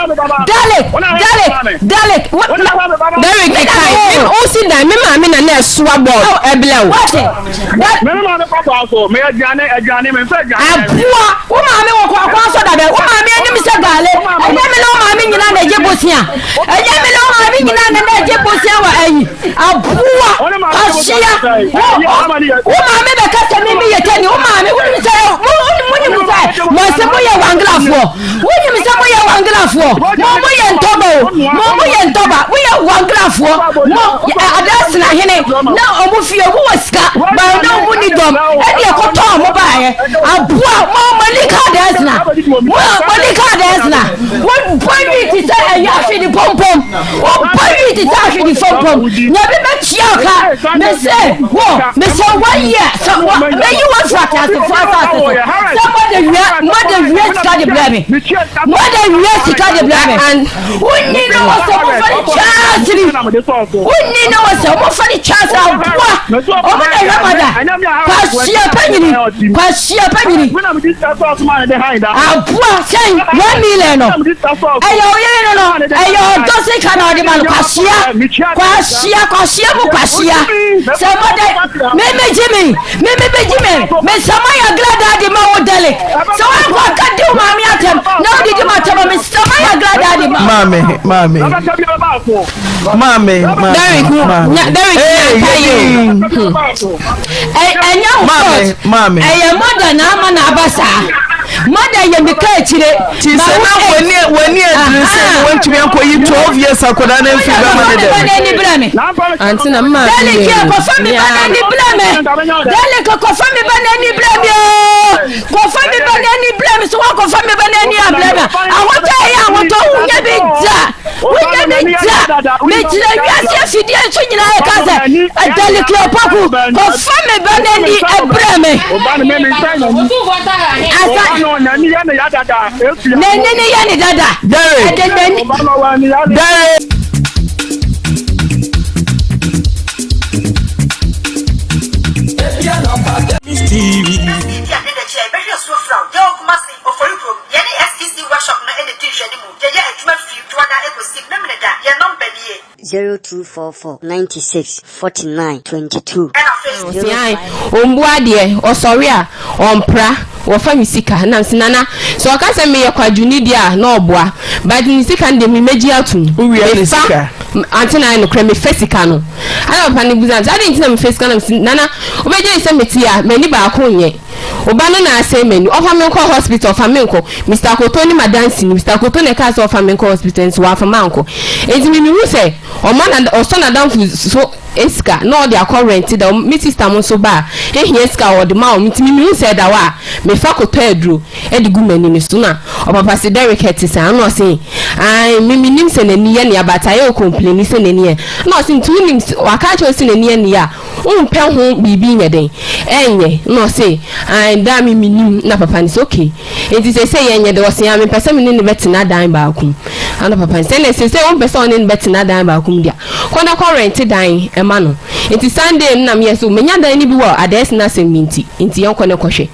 Derek Derek Derek Derek kae me wosi dan me maame na na ɛsoa bɔɔl ɛblɛ wo. Wate Me maame kɔ kwan so me aduane aduane me nfa aduane. Aboa wo maame wɔ kɔ kwan so dabɛ wo maame anim sɛ gaale ɛnyɛ me ne wo maame nyinaa na ɛgye bosea ɛnyɛ me ne wo maame nyinaa na na ɛgye. bosea wɔ ayi aboa kwasia wo wo maame bɛka sɛ me meyɛ tani wo maame wonim sɛ monim sɛ mɔse moyɛ wanglafoɔ wonim sɛ moyɛ wanglafoɔ mo moyɛ ntɔba o mo moyɛ ntɔba moyɛ wanglafoɔ mo adanse hene na ɔmo fie ɔmo wɔ sika baa na ɔmo ni dɔm ɛne ɛkɔtɔ ɔmo baayɛ aboa mo mo ani ka adanse na mo mo ani ka adanse na mo bɔ wi ti sɛ ɛyɛ ahwene pɔmpɔm wo bɔ wi ti sɛ ahwene pɔmpɔm na ebi bɛ tua ɔka me se wo me sɛ one year sɛ wɔ mɛyi wɔ firi ateasefoɔ asase so sɛ mo de wia mo de wia sika de brɛ me mo de wia sika de brɛ me wonni na wɔ sɛ mofa ne kyɛnsere wonni na wɔ sɛ mofa ne kyɛnsere aboa ɔmo na ɛhwɛ mada kwasia panyini kwasia panyini aboa sɛn 1 million no ɛyɛ ɔyere no no ɛyɛ ɔdɔ sika na ɔde ma no kwasia kwasia kwasia mu kwasia sɛ mɔdɛ meme gye me meme bɛgye me mesɛ moayɛ glada de ma wo Derek sɛ woankɔ aka di wo maame atɛm na wodidi ma atɛm a mesɛ moayɛ glada de ma maame maame maame Derek maame Derek Hey, nyanka yi o ɛnyɛ wo fault maame ɛyɛ mɔda na ama na aba saa mɔda yɛ meka akyire ti sɛ na w'ani w'ani adiri sɛ na wantumi akɔyi 12 years akwadaa no mfiri bɛma ne dɛm n'ani brɛ me Ante na mma Derek yɛ kɔfa me ba n'ani brɛ me Derek kɔfa me ba n'ani brɛ me ooo kɔfa me ba n'ani brɛ me so wakɔfa me ba n'ani abrɛ me ahotɔ ɛyɛ ahotɔ wonya bi da wonya bi da mekyerɛ wiase afidie nso nyinaa ɛka sɛ Derek Opoku kɔfa me ba n'ani brɛ me asa n'ani ne yɛ ne dada Derek ɛde n'ani Derek. Di ade da akyi a yɛbɛhwɛ asuo Frao, yɛwɔ Kumasi, Ofori kurom. Yɛne SEC workshop no na ɛdi nhwɛanimu. Yɛyɛ adwuma firi Dwoada kɔsi Memeneda. Yɛn nɔmba nie. 0244 96 49 22. Ɛna Facebook. Ɔse ae ɔmbu adeɛ ɔsɔre a ɔmpra wɔfa me sika na mese nana sɛ ɔka sɛ meyɛ kwadwoni deɛ a na ɔboa but ne sika no deɛ me mɛgye atom Wowia ne mefa sika? ante na ayɛ nokorɛ mefa sika no ana papa no busa me sɛ adɛn nti na mefa sika na mese nana wobɛgye sɛ mete a m'ani baako nyɛ Oba no na asɛe m'ani. Ɔfa me nkɔ hospital, ɔfa me nkɔ. Mister Akoto ne m'adanseni. Mister Akoto na ɛkaa sɛ ɔfa me nkɔ hospital nso wamfa me ankɔ. Enti me mehu sɛ ɔma na ɔsɔ n'adamfo so sika na ɔde akɔ rent da. Me sister mo nso ba a, ehia sika a ɔde ma wɔn. Nti me mehu sɛ ɛda hɔ a, mefa kɔtɔ aduro de gu m'ani no so. Na ɔpapa se Derrick ɛte saa? Ɛna ɔse ae, me menim sɛ n'ani yɛ nea but ayɛ ɔcomplaini sɛ n'ani yɛ. Ɛna ɔse nti wonim sɛ waka akyerɛ wo sɛ n'ani yɛ nea a, Wompɛ ho biribi nyɛ dɛn? Ɛnyɛ. Na ɔse, Ae, daa me mennim. Na papa no se, Ok, enti seesei yɛnyɛ dɛn? Ɔse, Ae, mepɛ sɛ me ne no bɛtena dan baako mu. Ɛna papa no se, Ɛnna seesei wompɛ sɛ ɔne no bɛtena dan baako mu deɛ a, kɔ na kɔ rɛnte dan ma no. Enti Sunday no na meyɛ sɛ, manya dan no bi wɔ Adaasi no asɛm no nti, enti yɛnkɔ na kɔhwɛ.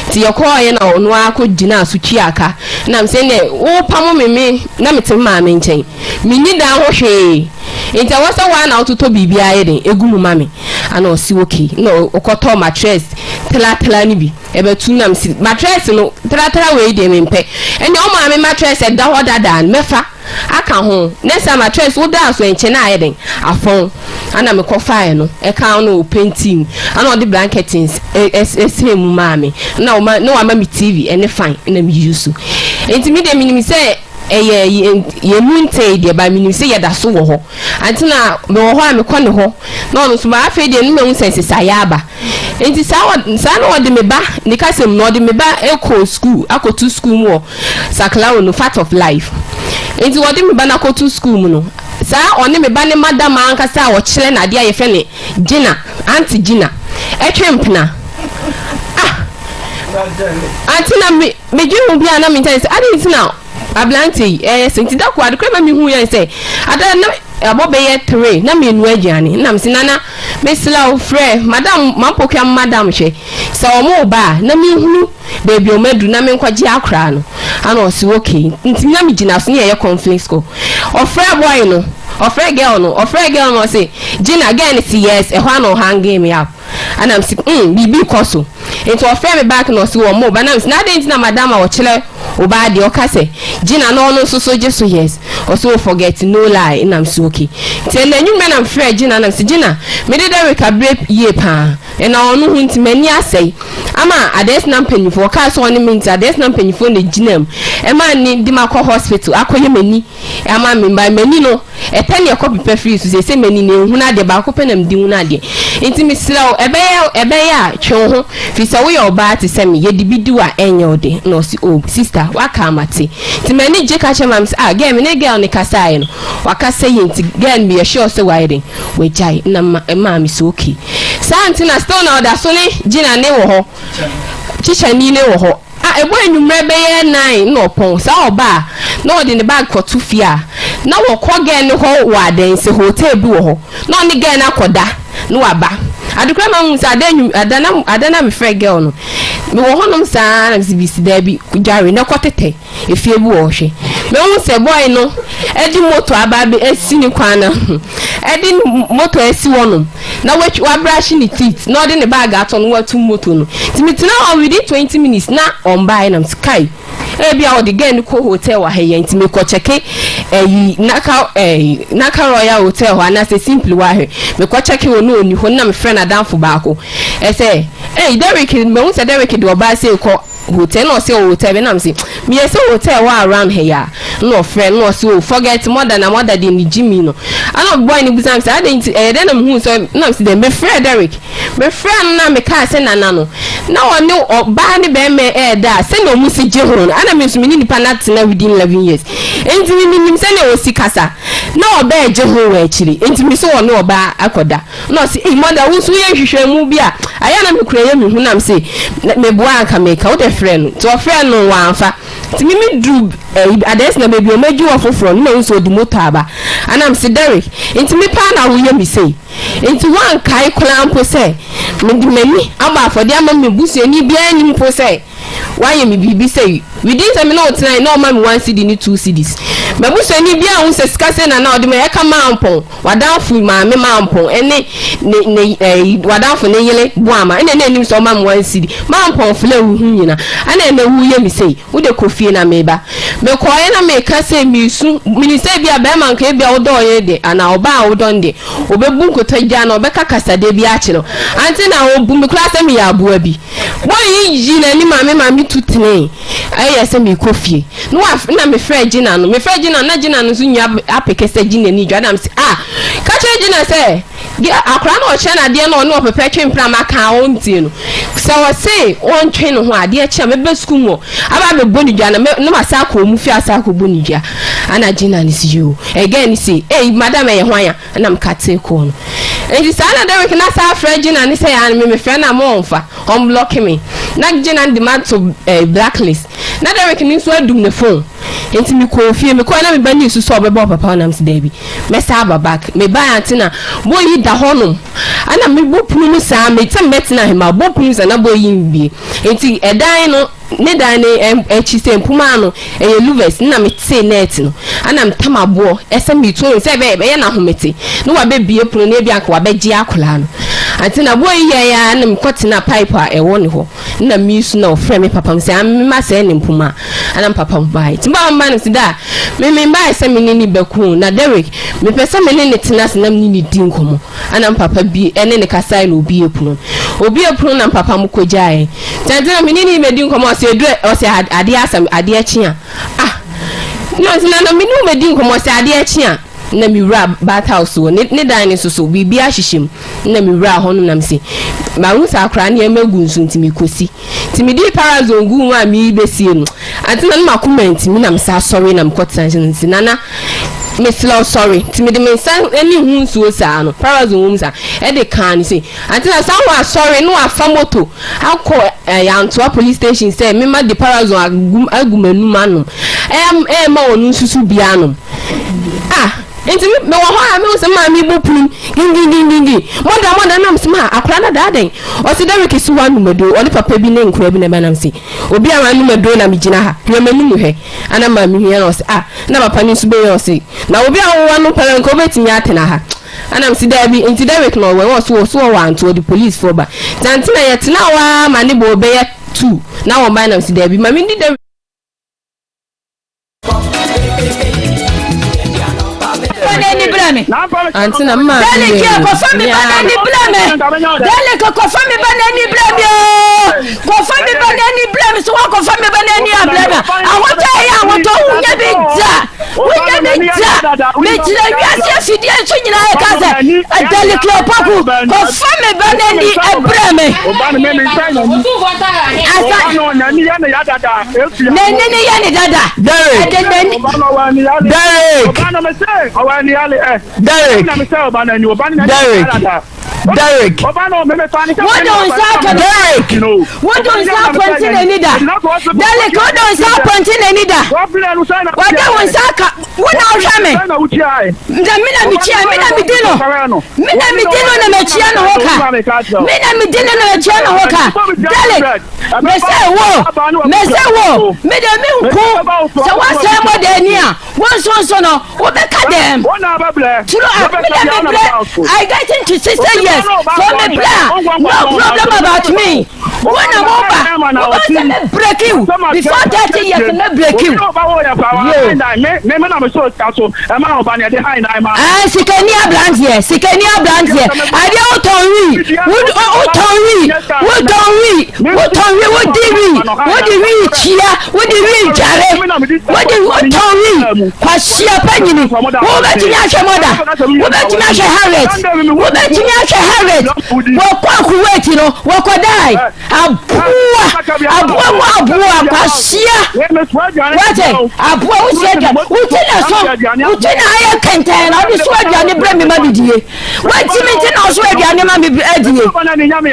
Nti yɛkɔɔeɛ na ɔno ara kɔgyinaa so tuaa ka. Ɛna mese, Ɛnneɛ wopamo me, me na mete me maame nkyɛn. Menni dan ho hwee nti ɛwɔ sɛ woa na wototɔ biribiara yɛ den egu mu ma me. Ana ɔse okay na ɔkɔtɔɔ matress tratraa no bi ɛbɛtum na mese matress no tratraa wei deɛ mempɛ ɛnneɛ wo maame matress ɛda hɔ dadaa no mɛfa aka ho ne saa matress wodaa so ɛnkyɛ na ayɛ den afɔn ana mekɔfaeɛ no ɛka no ɔpɛntii mu ana ɔde blanketins ɛsɛɛ mu maa me na wama me TV ɛne fan na me use nti me deɛ menim sɛ Ɛyɛ yɛn mu ntɛe deɛ but menim sɛ yɛda so wɔ hɔ. Ante na mewɔ hɔ a mekɔ ne hɔ na ɔno nso ba afei deɛ no mahu sɛ nsesaeɛ aba. Nti saa wɔ saa na ɔde me ba ne kasa mu no ɔde me ba kɔɔ sukuu akɔto sukuu mu wɔ Saklawo no Fact of Life. Nti wɔde me ba no akɔto sukuu mu no saa ɔne me ba ne madam ankasa a ɔkyerɛ no adeɛ a yɛfrɛ no Gina, Aunty Gina ɛtwe mpena. Ah! Ante na me Medwen ho biara na menkyɛn sɛ adɛn nti na aberanteɛ yi ɛyɛ sɛ nti da koro ade koro ma mehu yɛn sɛ ada na abɔ bɛyɛ tere na menua aduane na mese nana mesrɛ wo frɛ madam mampokua madam hwɛ sɛ wɔn ba a na menhunu baabi wɔn aduru na menkɔgye akora no ana ɔse okay nti na megyina so ne yɛyɛ conference call ɔfrɛ boy no ɔfrɛ girl no ɔfrɛ girl no ɔse Gina girl no se yes ɛhɔ ana ɔhange me up Ɛna mese mm biribi rekɔ so. Nti ɔfrɛɛ me back na ɔse wɔn ba na mese na adɛn nti na madam a ɔkyerɛ Obaa deɛ ɔka sɛ Gina na ɔno nso so gye so yes. Ɔse oh forget no lie nna mese okay. Nti ɛnɛ anwummerɛ na mefrɛɛ Gina na mese Gina mede Derrick abrɛ yie paa ɛna ɔno ho nti m'ani asɛe ama Adesina mpanyinfoɔ ɔkaa sɛ ɔne me nti Adesina mpanyinfoɔ na ɛgyina mu ɛma ne de makɔ hospital akɔyɛ m'ani ama me by m'ani no ɛpɛ ne ɛkɔ pepa firi so seesei m'ani no ɛnhunu adeɛ baako pɛ na mede hunu adeɛ nti mesrɛ wo ɛbɛyɛ ɛbɛyɛ a twe wo ho firi sɛ woyɛ ɔbaa te sɛ me yɛde bi di wo a ɛnyɛ wo de na ɔse oh sister waka a mate nti m'ani gye ka kyerɛ maame sɛ ah girl me ne girl no kasaeɛ no wakasa yie nti girl no meyɛ sure sɛ wayɛ den wagyae na ma maame sɛ okay saa nti na still na ɔda so ne Gina ne wɔ hɔ kyikyani ne wɔ hɔ A Ɛbɔ anwummerɛ bɛyɛ nine na ɔpɔn. Saa ɔba a, na ɔde ne bag kɔto fie a, na wɔkɔ girl no hɔ wɔ Adansi, hotel bi wɔ hɔ, na ɔne girl no akɔda na waba. Ade koraa ma mehu sɛ ada anwum, ada na, ada na mefrɛ girl no, mewɔ hɔnom saa ara na mese Bisi daabi, dware na kɔtetɛ. Efie bi wɔ hɔ hwɛ. Mehu sɛ boy no de moto aba abɛ asi ne kwan no ho. Ɛde moto asi hɔnom na watwi wabrahye ne teeth na ɔde ne bag atɔ no watu moto no. Nti metena hɔ within 20 minutes na ɔmbaeɛ na mese kai ebi a ɔde girl no kɔ hotel wɔ ha yi nti mekɔ kyɛke ɛyi naka ɛyi naka royal hotel hɔ anaasɛ simply wɔ ahwɛ mekɔ kyɛke wɔ no ɔni hɔ na mefrɛ n'adamfo baako ɛsɛ ɛyi Derrick mehu sɛ Derrick de ɔbaa sei kɔ hotel na ɔse ɔwɔ hotel bi na mese meyɛ sɛ hotel wɔ around ha yi a na ɔfrɛ na ɔse oh forget mother na mother deɛ ne gyimi no ana boy no bisa me sɛ adɛn nti ɛyɛ dɛn na mehu sɛ na mese dɛ mefrɛ Derrick mefrɛ no na mekaa sɛ nana no na ɔne ɔbaa ne bɛrima ɛɛda a sɛnea ɔmo si gye ho no ana me nso me ne nipa no atena within 11 years nti me menim sɛnea ɔsi kasa na ɔbɛɛ gye ho wɔ akyiri nti me sɛ ɔne ɔbaa akɔda Na ɔse, Ei mother, wo nso woyɛ nhwehwɛmu bi a, ayɛ a na me kura yɛ me hu na mese, meboa anka meka, wode frɛ no. Nti ɔfrɛɛ no wamfa. Nti me me duru eh, Adansi na baabi a ɔmo adwi wɔ foforɔ no, na mahu sɛ ɔde moto aba. Ana mese, Derrick, nti me paa na woyɛ me sei? Nti woankae koraa mpo sɛ mede m'ani abɔ afɔdeɛ ama me busuani biara nnim mpo sɛ Wayɛ me biribi sei. Within sɛ me ne wo tenae na ɔma me one cedi ne two cedis. M'abusuani biara nhu sɛ sika sei na na ɔde ma ɛka Mampɔn, w'adamfo maame Mampɔn ɛne ne ne ɛyi w'adamfo ne yere Boama ɛna na ɛnim sɛ ɔma me one cedi. Mampɔn flɛ wo ho nyina ɛna ɛnɛ woyɛ me sei. Wo de kɔ fie na meba. Mekɔɔeɛ na meka sɛ meresu. Menim sɛ ebia bɛrima nka ebia wodɔ ɔyere de anaa ɔbaa a wodɔ no de ɔbɛbu nkotodwe anaa ɔbɛka kasadeɛ bi akyerɛ wo. Ante na ɔbu me koraa sɛ meyɛ aboa bi. Boy yi yii n'ani maa me maame tu tenee ɛyɛ sɛ merekɔ fie. Na wa na mefrɛɛ Gina no. Mefrɛɛ Gina no na Gina no nso nua apeke sɛ Gina ni dwa. Na mese ah ka kyerɛ Gina sɛ akwadaa no ɔkyerɛ no adeɛ na ɔne ɔpɛpɛ twe mpena maka a ɔntie no. Sɛ ɔse ɔntwe ne ho a adeɛ kye a mɛba sukuu mu hɔ aba abɛbɔ ne dua na mɛ na masa akɔ wɔn fie asa akɔbɔ ne dua. Ana Gina no se yoo. Ɛgɛn no se ei madam ɛyɛ hwan a? Ɛna me katee call no. Enti saa na Derrick na saa frɛ Gina ne sɛ yaa me me frɛ no a mo ɔnfa, ɔnblɔke me. Na Gina de m'ato eh, blacklist. Na Derrick no nso adum ne phone. Enti me kɔɔ fie, me kɔɛ na me ba no resu sɛ ɔbɛba ɔpapa hɔ na me se daabi, mɛsa aba back. Me bae ante na boy yi da hɔ nom. Ɛna me bɔ pono mu saa, me sɛ mɛtena he, ma bɔ pono mu saa na boy yi mbie. Enti ɛdan no, Ne dan no akyi sɛ mpoma no ɛyɛ louvers na me tee net no ana me tam aboɔ ɛsɛ me tuo sɛ ɛbɛyɛ ɛbɛyɛ na ahomete na wabɛ bie pono na ebi anka wabɛ gye akwadaa no ante na boɔ yi yɛ ya na me kɔ tena pipe a ɛwɔ ne hɔ na me su na ɔfrɛ me papa me sɛ ame ma sɛ ne mpoma ana me papa mo bae ti ba mba no sɛ da me me mbae sɛ me ne ne bɛko na Derek me pɛ sɛ me ne ne tena ase na me ne ne di nkɔmɔ Ana mpapa bi ne no kasae na obuee pono. Obuee pono na mpapa mo kogyae. Tɛntɛn na me ne no bedi nkɔmmɔ ɔse edu ɔse adeɛ asa adeɛ kye a. Ah! Na ɔse na na me ne wo bedi nkɔmmɔ ɔse adeɛ kye a. Na me wura bath house wɔ ne ne dan no nso so biribi ahyehyɛ mu. Na me wura hɔ nom na me se mahu sɛ akora nneɛma gu nso nti mekosi. Nti me dii parazone guu mu a merebesie no. Ante na na m'akoma ntumi na me sa sɔre na mekɔtena nkyɛn nti nana mesrɛ wo sɔre nti mede me nsa ne ho nsuo saa no parazone wɔ mu saa ɛde kaa no sei ante na saa wasɔre na wafa moto akɔ ɛyɛ Antoa police station sɛ mema de parazone agu agu m'anum anom ɛɛma wɔn nsusu bi anom ah Nti me mewɔ hɔ a mehu sɛ maame bɔ pum gingingingingin mɔda mɔda nam se ma akora no daa dɛn ɔse Derrick si hɔ anom aduro ɔne papa bi ne nkora bi na ɛba nam se obi a wanom aduro na megyina ha hwɛ m'anim hwɛ ana maame hwɛ na ɔse ah na papa no nso bɛyɛ ɔse na obi a wowa no pɛrɛ nka wobɛtumi atena ha ana mese daabi nti Derrick na ɔwɔ ɔso wɔ so wɔ anto ɔde police foɔ ba nti ante na yɛtena hɔ ara ma ne bɔ ɔbɛyɛ tu na wɔn ba nam se daabi ma mendi Derrick. n'ani brɛ me. Ante na mma Derek kɔfa me ba n'ani brɛ me. Derek kɔfa me ba n'ani brɛ me ooo. Kɔfa me ba n'ani brɛ me so wakɔfa me ba n'ani abrɛ me. Ahotɔ ɛyɛ ahotɔ wonya bi da. Wonya bi da. Mekyerɛ wiase afidie nso nyinaa ɛka sɛ Derek Opoku kɔfa me ba n'ani brɛ me. Asa n'ani ne yɛ ne dada. Derek. Ɛde n'ani. Derek. Derek. Derek. Derek. Wode wo nsa aka no. Derek. Wode wo nsa apɔnte n'ani da. Derek, wode wo nsa apɔnte n'ani da. Wode wo nsa aka wo na wohwɛ me. Na me na mekyia, me na medi no. Me na medi no na mekyia ne ho ka. Me na medi no na mekyia ne ho ka. Derek, mese wo, mese wo, me de me nko. Sɛ woasɛe mmɔden ani a, Wo nso nso no, wobɛka dɛm. Turo a, me dɛ me brɛ, I getting to 60 years, so me brɛ a, no problem about me. Wo na mo ba, wo bɛ sɛ me break you, before 30 years me break you. Yo. Ah, sikani abranteɛ, sikani abranteɛ, adeɛ wotɔn wi, wotɔn wi, wotɔn wi. Wotɔn wi, wodi wi, wode wi kyia, wode wi dware, wode wotɔn wi. Kwasia panyini, wobɛtumi ahwɛ mɔda, wobɛtumi ahwɛ Harriet, wobɛtumi ahwɛ Harriet. Wɔkɔ Kuwait no, wɔkɔdae aboa, aboa mu aboa, kwasia. Wate, aboa wosi aduane, woti na so, woti na ayɛ kɛntɛn na wode so aduane brɛ me ma medie. Wantimi nti na ɔso aduane ma me adie.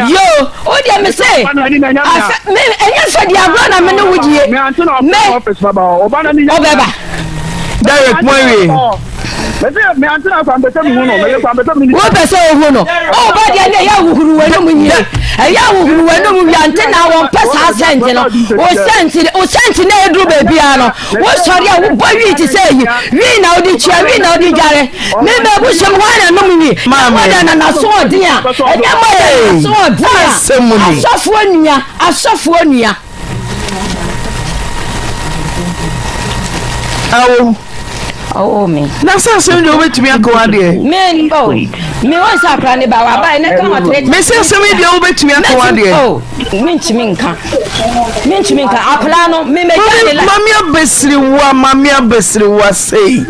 Yoo, wo deɛ me se, afɛ, me, ɛnyɛ sɛ deɛ agorɔ na me ne wo die. Me, ɔbɛba. Derek mo awie. Wopɛ sɛ ohu no, ɔba deɛ ne ɛyɛ ahohuru w'anum yie. Ɛyɛ ahohuru w'anum wie ante na wɔmpɛ saa sɛnte no. Wo sɛnte, wo sɛnte na ɛduru baabiara no. Wosɔre a wobɔ wii te sɛ ayi. Wii na wode tua, wii na wode dware. Me m'abusua mu hwan na nom wii? Ɛnyɛ mɔda na n'asoɔden a. Ɛnyɛ mɔda na n'asoɔden a. Asɔfoɔ nua, asɔfoɔ nua. Awo. Ɔwoo me. Na sɛ asɛm deɛ wobɛtumi aka wo adeɛ. Me o me wɔn sɛ akora ne ba waba ɛnɛ ka wɔtere. Me sɛ asɛm yi deɛ wobɛtumi aka wo adeɛ. O mentumi nka mentumi nka akora no me mɛ gya ne la. Mami abɛsiriwa mami abɛsiriwa sei.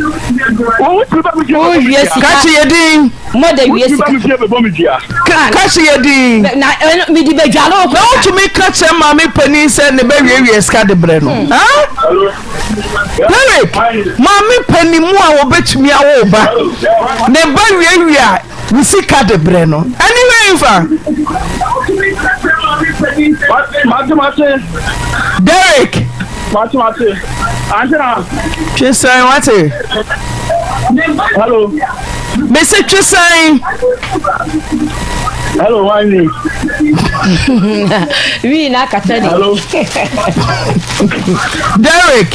Wowie sika. Kakye yɛ din. Mɔda wie sika. Kakye yɛ din. Na mede bɛdwale wo. Na wotumi ka kyerɛ maame panin sɛ ne bɛwiewie sika de brɛ no. Hmm. Derek, maame panin mu a wɔbɛtumi awo ba ne ba wiawia wo sika de brɛ no ɛne hwɛ nfa. Derek. Twe sɛn wate. Hello. Mese twe sɛn. Hello, why me? Wii na akata ne. Hello. Derek.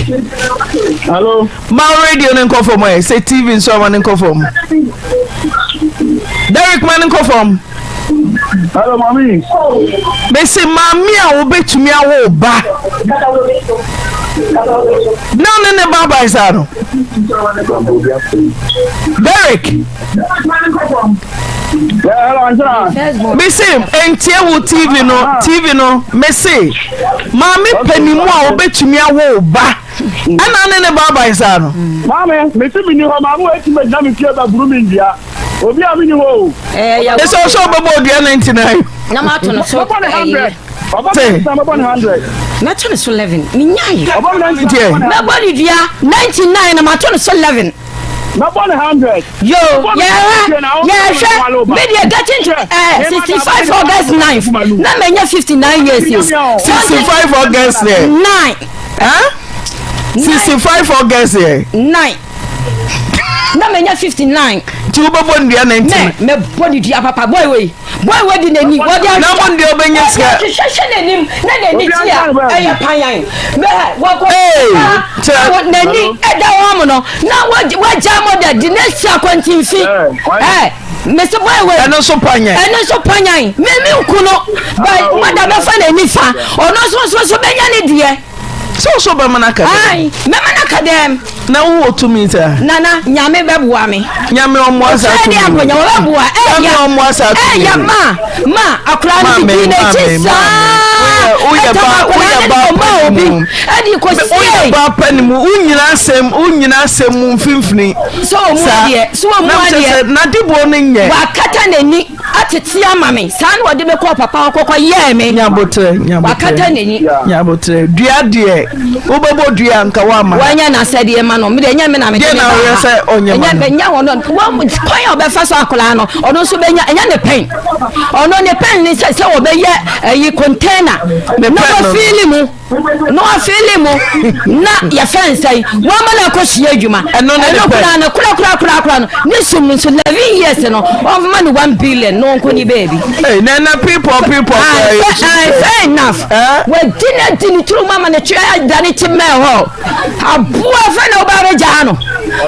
Hello. Ma radio ne nkɔ fam ɛ sɛ TV nso ama ne nkɔ fam. Derek ma ne nkɔ fam. Hello, mami. Mese maame a wobɛtumi awo ba. Na ne ne ba aban saa no. Derek. Mese ntie wo TV no TV no mese maame panimu a wobɛtumi awo ba. Ɛna ne ne ba aban saa no. Maame, mese menni hɔ maame wɔ atumi agyina me fie bɛboro me nnua. Obi a menni hɔ o. Ɛsɛ ɔsɛ ɔbɛbɔ odua 99. Na mato no so ɛyi. Te. Mɛto no so 11. Menyae. Mɛbɔ ne dua 99 na mato no so 11. Mɛbɔ ne 100. Yo, yɛhwɛ, yɛhwɛ. Me deɛ getting to eh, 65 August 9th. Na manya 59 years o. 65 August yɛ. 9. Huh? 65 August yɛ. 9. Na manya 59. Nti wobɛbɔ nnua 99. Mɛ mɛbɔ ne dua papa boy wei. Boy wei de n'ani wɔde ahwehwɛ. Na mo deɛ wobɛnya sika. Wɔde ahwehwɛ n'anim na n'ani ti a ɛyɛ panyan. Mɛ wɔkɔ. Ee n'ani ɛda wɔn mu no na wɔgya mo dɛ de n'asi akwantinfi. Ɛɛ mesi boy wei. Ɛno nso panyan. Ɛno nso panyan. Mɛ mi nku no ba mɔda bɛfa n'ani fa ɔno nso nso nso bɛnya ne deɛ. Sɛ wo so wobɛma no aka dɛm? Ae, mɛma no aka dɛm. Na wo wɔ tumi saa? Nana, Nyame bɛboa me. Nyame ɔmmoa saa tumi. Ɔkyerɛ deɛ akɔnya wɔbɛboa. Nyame ɔmmoa saa tumi. Ɛyɛ ma ma akwadaa no bi di n'akyi saa. Woyɛ ba woyɛ ba pa ne mu. Ɛde kɔ sie. Woyɛ ba pa ne mu. Wonyina asɛm wonyina asɛm mu mfimfini. So wɔn mu adeɛ so wɔn mu adeɛ. N'adeboɔ no nyɛ. Wakata n'ani. Atete ama me. Saa na ɔde me kɔɔ papa hɔ kɔkɔ yɛɛ me. Nyabotrɛ, nyabotrɛ. Wakata n'ani. Nyabotrɛ. Dua deɛ, wobɛbɔ dua nka woama. Wanya n'asɛdeɛ ma no. Me deɛ ɛnyɛ me na mede ne ba ha. Deɛ na woyɛ sɛ ɔnyɛ ma no. Ɛnyɛ ɔno. Wɔn kwan a ɔbɛfa so akwadaa no, ɔno nso bɛnya. Ɛnyɛ ne pɛn. Ɔno ne pɛn ne sɛ sɛ ɔbɛyɛ ɛyi container. Ne Na pɛn no. wafeeli mu. Na wafeeli mu. Na yɛfɛ nsɛn. Wɔama no akɔsua adwuma. Ɛno ne ne Ɛno pɛ. koraa no kora kora kora kora no. Ne sum no nso 11 years no ɔmfa no 1 billion na ɔnkɔ ne baabi. Hey, na na people people. Ah, fair enough. Eh? Wadi na di ne turu mu ama ne tiri ada ne ti mɛn hɔ. Aboa afɛ na ɔba abɛgyaa no.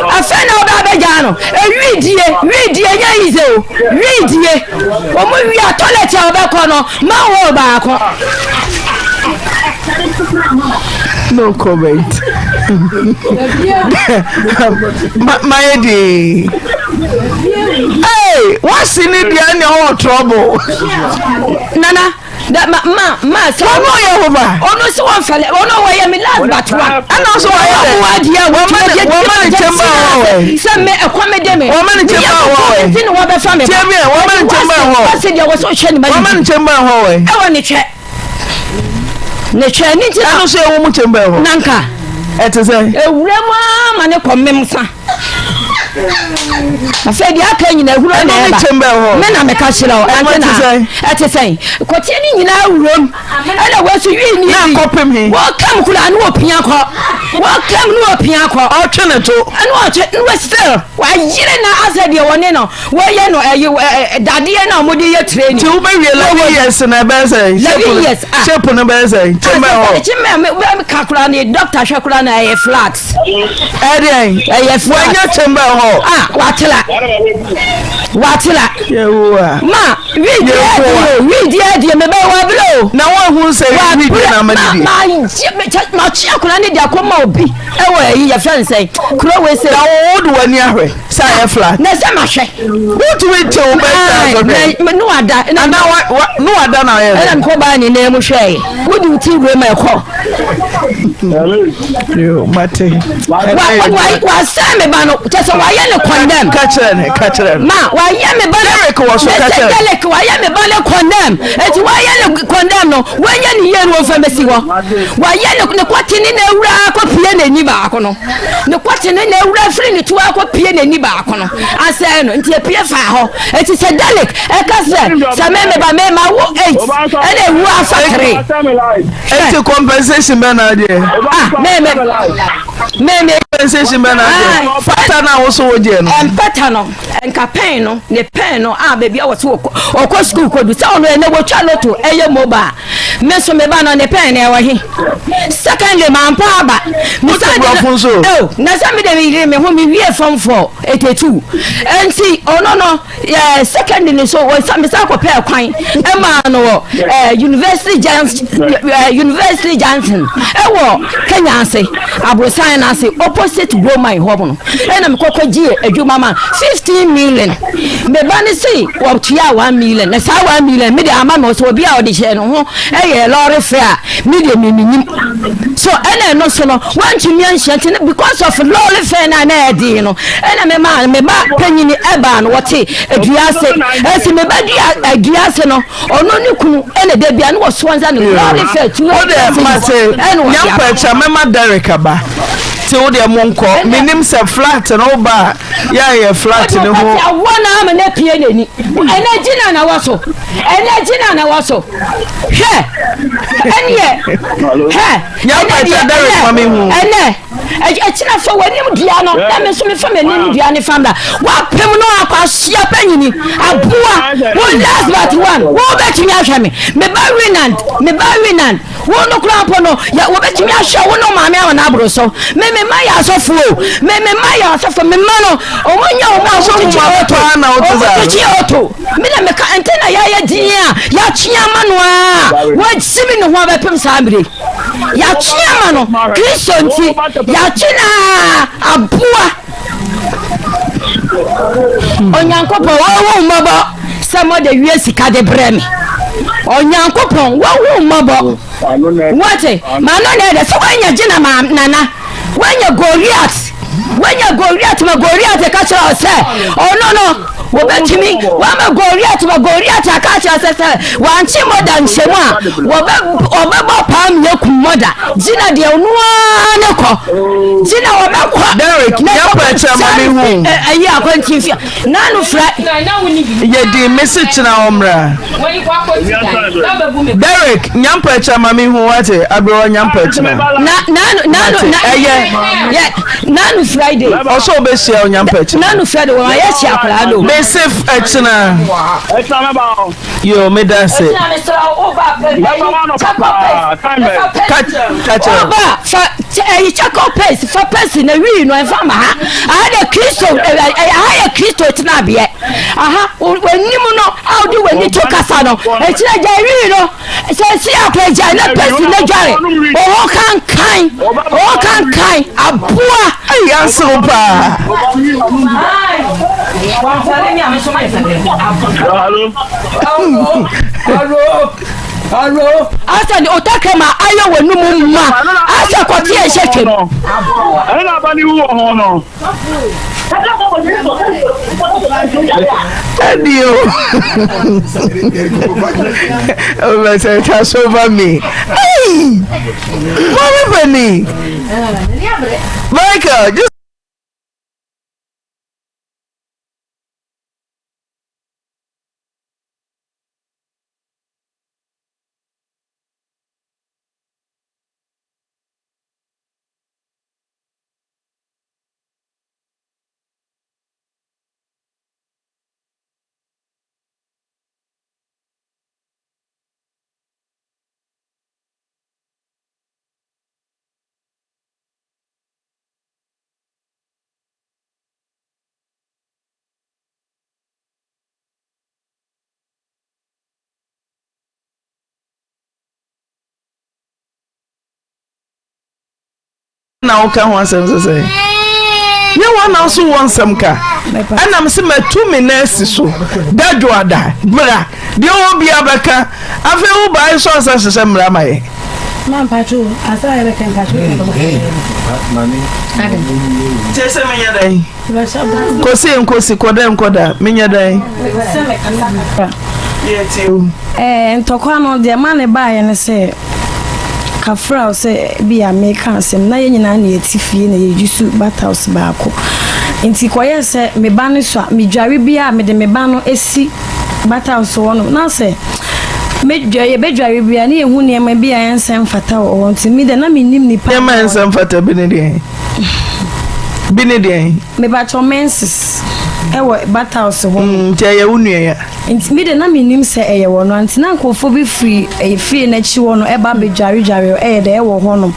Afɛ na ɔba abɛgyaa no. Ewi die, wi die nyɛ yize o. Wi die. Wɔn wi a toilet a ɔbɛkɔ no manhole baako. No comment. Mayɛ dii. Hey, wasi ni deɛ ne ɔwɔ trouble. Nana, da ma ma ma sɛ. Wɔn ɔyɛ hova. Ɔno sɛ wɔn fɛlɛ, ɔno wɔyɛ mi last but one. Ɛna ɔsɛ wɔyɛ dɛ. Wɔn adiɛ wɔn ma ne wɔn ma ne kyɛnba wɔ wɛ. Sɛ mɛ ɛkɔ mi de mi. Wɔn ma ne kyɛnba wɔ wɛ. Ti ni wɔn bɛ fa mi ba. Tiɛ mi wɔn ma ne kyɛnba wɔ. Wɔsi deɛ wɔsɔ hwɛ ne ma. Wɔn ma ne kyɛnba wɔ wɛ. Ɛwɔ ne twɛ. Ne twɛ ne nti na. Ɛno nso ɛwɔ mu kyɛnba wɔ. Nanka. Ɛte sɛ. Ewura mu ama ne kɔ mem sa. Afei deɛ aka nyina ahuro na ɛba. Me na meka kyerɛ wo. Ɛno te sɛn? Ɛte sɛn? Kɔteɛ ne nyinaa wurom. Ɛna wɔn nso wii ni bi. Na akɔpem he? Wɔkam kura ne wɔpia kɔ. Wɔkam ne wɔpia kɔ. Ɔtwe ne to. Ɛna ɔtwe ne wɔ still wayere na asɛ deɛ wɔne no wɔyɛ no ɛyi dadeɛ na wɔde yɛ training. Ti wobɛwie 11 years na ɛbɛyɛ sɛ. 11 years ah. Shape no bɛyɛ sɛ. Kyemɛ hɔ. Kyemɛ kakora ne doctor hwɛ kora na ɛyɛ flat. Ɛdeɛn? Ɛyɛ flat. Wanya chamber hɔ. Ah, watela. Watela. Yehowa. Ma, widi adie o, widi adie, me bɛ wabere o. Na wɔn ho sɛ widi na ama ne di. Ma, ma, ma kye akwadaa ne de akɔma obi ɛwɔ ɛyi yɛ fɛn sɛn kuro wei sɛ. Na wɔn wo de w'ani ahwɛ sɛ ayɛ flat. Na sɛ ma hwɛ. Wotumi te wo bɛ sɛ asɔhwɛ. Ne wada. Ana wa wa ne wada na ayɛ. Ɛna mekɔ baa ne nan mu hwɛ. Wodi wo ti wura mu ɛkɔ. Yo, mate. Wasɛn me ba no, kyɛ sɛ wayɛ ne condemn. Ka kyerɛ ne, ka kyerɛ no. Ma, wayɛ me ba no. Derek wɔ so, ka kyerɛ. Derek, wayɛ me ba no condemn. Eti wayɛ ne condemn no, wanyɛ ne yie no wɔmfa mɛsi hɔ. Wayɛ ne ne kɔte ne na awura akɔpie n'ani baako no. Ne kɔte ne na awura firi ne to akɔpie n'ani baako no. Asɛn no, nti epie faa hɔ. Eti sɛ Derek ɛka sɛ, sɛ me me ba me ma wo eight, ɛna ewu afa three. Eti compensation bɛ na adeɛ. Ah, me me me me. Compensation bɛ na adeɛ. Pata na woso wo gyeɛ no. Mpata no, nka pɛn no, ne pɛn no a baabi a wɔte wɔkɔ ɔkɔ sukuu kɔdu sɛ ɔno ɛnɛ wɔtwa loto ɛyɛ mobile. Me nso me ba no ne pɛn no ɛwɔ he. Secondly, mampa aba. Wote borɔfo nso. Oh, na sɛ me de me yere me ho me wie form 4 82. Enti ɔno no Eh, secondary no so wɔsa mesa kɔpɛɛ kwan ɛmaa no wɔ eh, university junction eh, university junction ɛwɔ kenya ase aborosan no ase opposite goman hɔ no ɛna mekɔkɔ gye adwuma ma 15 million meba ne se wɔtua 1 million na saa 1 million mede ama me sɛ obi a ɔde hyɛ no ho ɛyɛ lɔre fɛ a mede memenim so ɛna ɛno so no wantumi anhyia nti no because of lɔre fɛ no a na ɛden no Ɛna me maa me ba panyini ɛbaa no wɔte dua ase ɛsi me ba dua dua ase no ɔno ne kunu ɛna da bia no wɔ soɔ nsa no lɔre fɛ tu wo deɛ mate nyampa akyi mɛma Derek aba te wo deɛ monkɔ menim sɛ flat no wo ba a yɛayɛ flat no ho awɔ na ama no apue n'ani ɛna gyina na wɔ so ɛna gyina na wɔ so hwɛ ɛneɛ hwɛ nyampa akyi Derek ma mehu ɛnɛ Ɛkyena fa w'anim dua no na me nso mefa m'anim dua ne fa mmra. Wapem no akɔ ahyia panyini aboa wo last but one wo bɛtumi ahwɛ me me ba Winand me ba Winand wo no koraa mpo no yɛ wɔbɛtumi ahwɛ wo no maame ama no aboro so me me ma yɛ asɔfo o me me ma yɛ asɔfo me ma no wɔn nyɛ wɔn a wɔtwitwi oto wɔtwitwi oto me na meka nti na yɛayɛ din a yɛatwe ama no a wɔasi me ne ho abɛpem saa mmere. Yɛatwe ama no Kristo nti. Yɛatwe no aa aboa. Onyankopɔn wɔhu wo mmɔbɔ sɛ mɔde wie sika de brɛ me. Onyankopɔn wɔhu wo mmɔbɔ. Wɔte ma no na ɛdɛ sɛ wɔanya gyina ma nana. Woanya Goliat, woanya Goliat ma Goliat ka kyerɛ wo sɛ ɔno no wɔbɛtumi wama Goliat ma Goliat aka akyerɛ sɛ sɛ wankye mɔda nhyɛmu a wɔbɛ wɔbɛbɔ paa mmiɛ kum mɔda gyina deɛ ɔno ara ne kɔ gyina wɔbɛkɔ. Derek, nyɛ pɛkyɛ ma me hu. Ɛyi akwantin fia. Nanu frɛ. Yɛ din mese kyena ɔmmra. Derek nyampa kyɛ ma me hu wate aberewa nyampa kyena. Na nanu nanu na ɛyɛ. Yɛ nanu Friday. Ɔsɛ ɔbɛhyia o nyampa kyena. Nanu Friday wɔn ayɛ hyia akwadaa do. Mese ɛkyena. Yo meda ase. Ɛkyena mesrɛ wo ba pɛ ɛyi chakɔ paste. Ka kyerɛ. Ɔba fa ɛyi chakɔ paste fa paste na wii no ɛnfa ma ha. Aha de Kristo ɛyɛ aha yɛ Kristo tenabeɛ. Aha w'anim no a wode w'ani to kasa no ɛkyerɛ gya wii no sɛ si akora gya na paste na dware ɔwɔ kankan ɔwɔ kankan aboa. Ayi asew paa. Asɛ de otakrama ayɛ wɔ no mu ma asɛ kɔte ɛhyɛ twam. Ɛna aba ne wu wɔ ho no. Ɛdi o. Ɔbɛsɛ it has over me. Hey! Mommy Penny. Michael, just na woka ho asɛm sɛ sɛ nyɛ wɔn na nso wɔ nsɛm ka ɛnam sɛ matu me nan asi so dadwo ada bra deɛ wɔ bia bɛka afei wo baa sɔ nsa hyehyɛ mmara ma yɛ kyɛ sɛ menyɛ dɛn kɔsi nkosi kɔdɛ nkɔda menyɛ dɛn Ntɔkwa no deɛ ma ne baeɛ ne sɛ kafra sɛ bi a meka asɛm na yɛn nyinaa na yɛte fie na yɛyi so battles baako nti kɔyɛ sɛ me ba no so a medware bi a mede me ba no si battles hɔ no na sɛ medware yɛbɛdware bi a ne yɛhu nneɛma bi a ɛnsɛ mfata wɔ hɔ nti me deɛ na mennim nipa nneɛma ɛnsɛ mfata bi ne deɛ bi ne deɛ mebatɔ menses ɛwɔ battles hɔ mm, nti ɛyɛ wo nua ya Nti me de na mennim sɛ ɛyɛ wɔn a, nti na nkurɔfoɔ bi firi ɛyɛ fie no akyi hɔ no ɛba abɛdwaredware ɛyɛ dɛ ɛwɔ hɔ nom.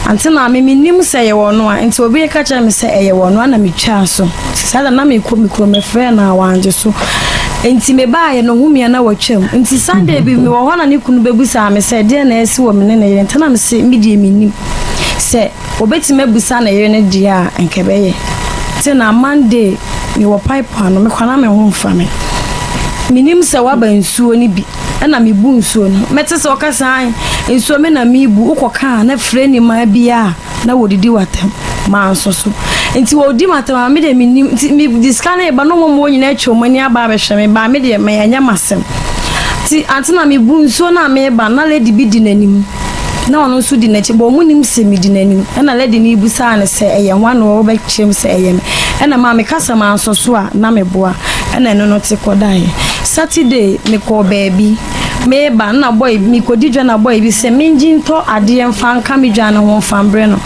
Ante na me mennim sɛ ɛyɛ wɔn a, nti obi ka kyerɛ me sɛ ɛyɛ wɔn a na metwaa so. Nti saa da na mekɔ me kurom mefrɛɛ no a wangye so. Nti mebaeɛ no ɔhu me a na watwam. Nti Sunday bi mewɔ hɔ na ne kunu bɛbusaa me sɛ deɛn na asi wɔ me ne ne yere ntam na mese me deɛ mennim sɛ Obetumi abisa ne yere no deɛ a, anka ɛbɛyɛ. Te na Monday mewɔ pipe ano, mekɔ na me ho mfa me. Menim sɛ waba nsuo no bi, ɛna mebu nsuo no. Mɛte sɛ ɔka sɛ, ae, nsuo me na mebu, wokɔka a na frɛ ni maa bi a na wɔdidi w'atɛm. Manso so. Nti wɔdi m'atɛm a, me deɛ menim. Nti mede sika no reba na wɔn a wɔn nyinaa atwa wɔn ani aba abɛhwɛ me, baa me deɛ ɛnyɛ m'asɛm. Nti ante na mebu nsuo no a mereba no, na lady bi di n'anim. Na ɔno nso di n'akyi, but wɔnnim sɛ medi n'anim. Ɛnna lady no bisaa no sɛ, Ɛyɛ hwan na wobɛkyerɛ mu sɛ ɛyɛ me? Ɛnna maa meka sɛ mansɔ so a, na meboa. Ɛnna ɛno no te kɔdaeɛ. Saturday, mekɔɔ baabi. Mereba no, na boy bi, mekɔdi dwa na boy bi sɛ mengye ntɔ adeɛ mfa nka me dwa no ho mfa mbrɛ no.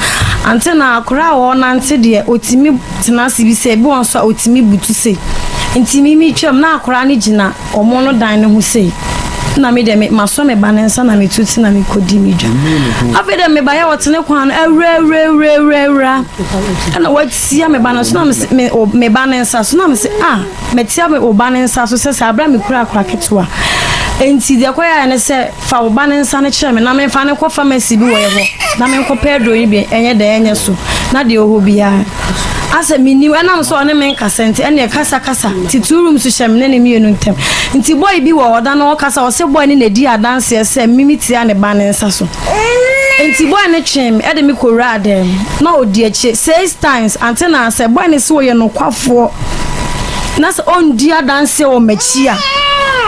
Ante na akwadaa a ɔrenante deɛ, ɔtumi tena ase bi sɛ, ebi wɔ hɔ nso a ɔtumi butu sei. Nti me metwam na akwadaa no gyina. Ɔmo no dan no ho sei na me deɛ me masɔ me ba ne nsa na me tu ti na me kɔ di me dwa. Afei deɛ me ba yɛ ɔtene kwan no awura awura awura awura awura ɛna watia me ba no so na me se me me ba ne nsa so na me se ah matia me ba ne nsa so sɛ sɛ abira me kura akora ketewa. Enti deɛ ɛkɔyɛeɛ ne sɛ, fa wo ba no nsa no kyerɛ me na memfa no nkɔ pharmacy bi wɔ yɛ hɔ na menkɔpɛ aduro yi bi ɛnyɛ dɛn ɛnyɛ so na deɛ ɔwɔ hɔ biara asɛ mennim ɛnam sɛ ɔne me nkasa nti ɛneɛ kasa kasa nti two rooms hyɛ me ne ne mmienu ntam nti boy bi wɔ ɔda no ɔkasa ɔsɛ boy no na ɛdi adanseɛ sɛ mimi tia ne ba ne nsa so nti boy no twee me ɛde me kɔwuraa dan mu na ɔdi akyire six times ante na sɛ boy no sɛ ɔyɛ nokwafoɔ na sɛ ɔndi adanseɛ wɔ m'akyi a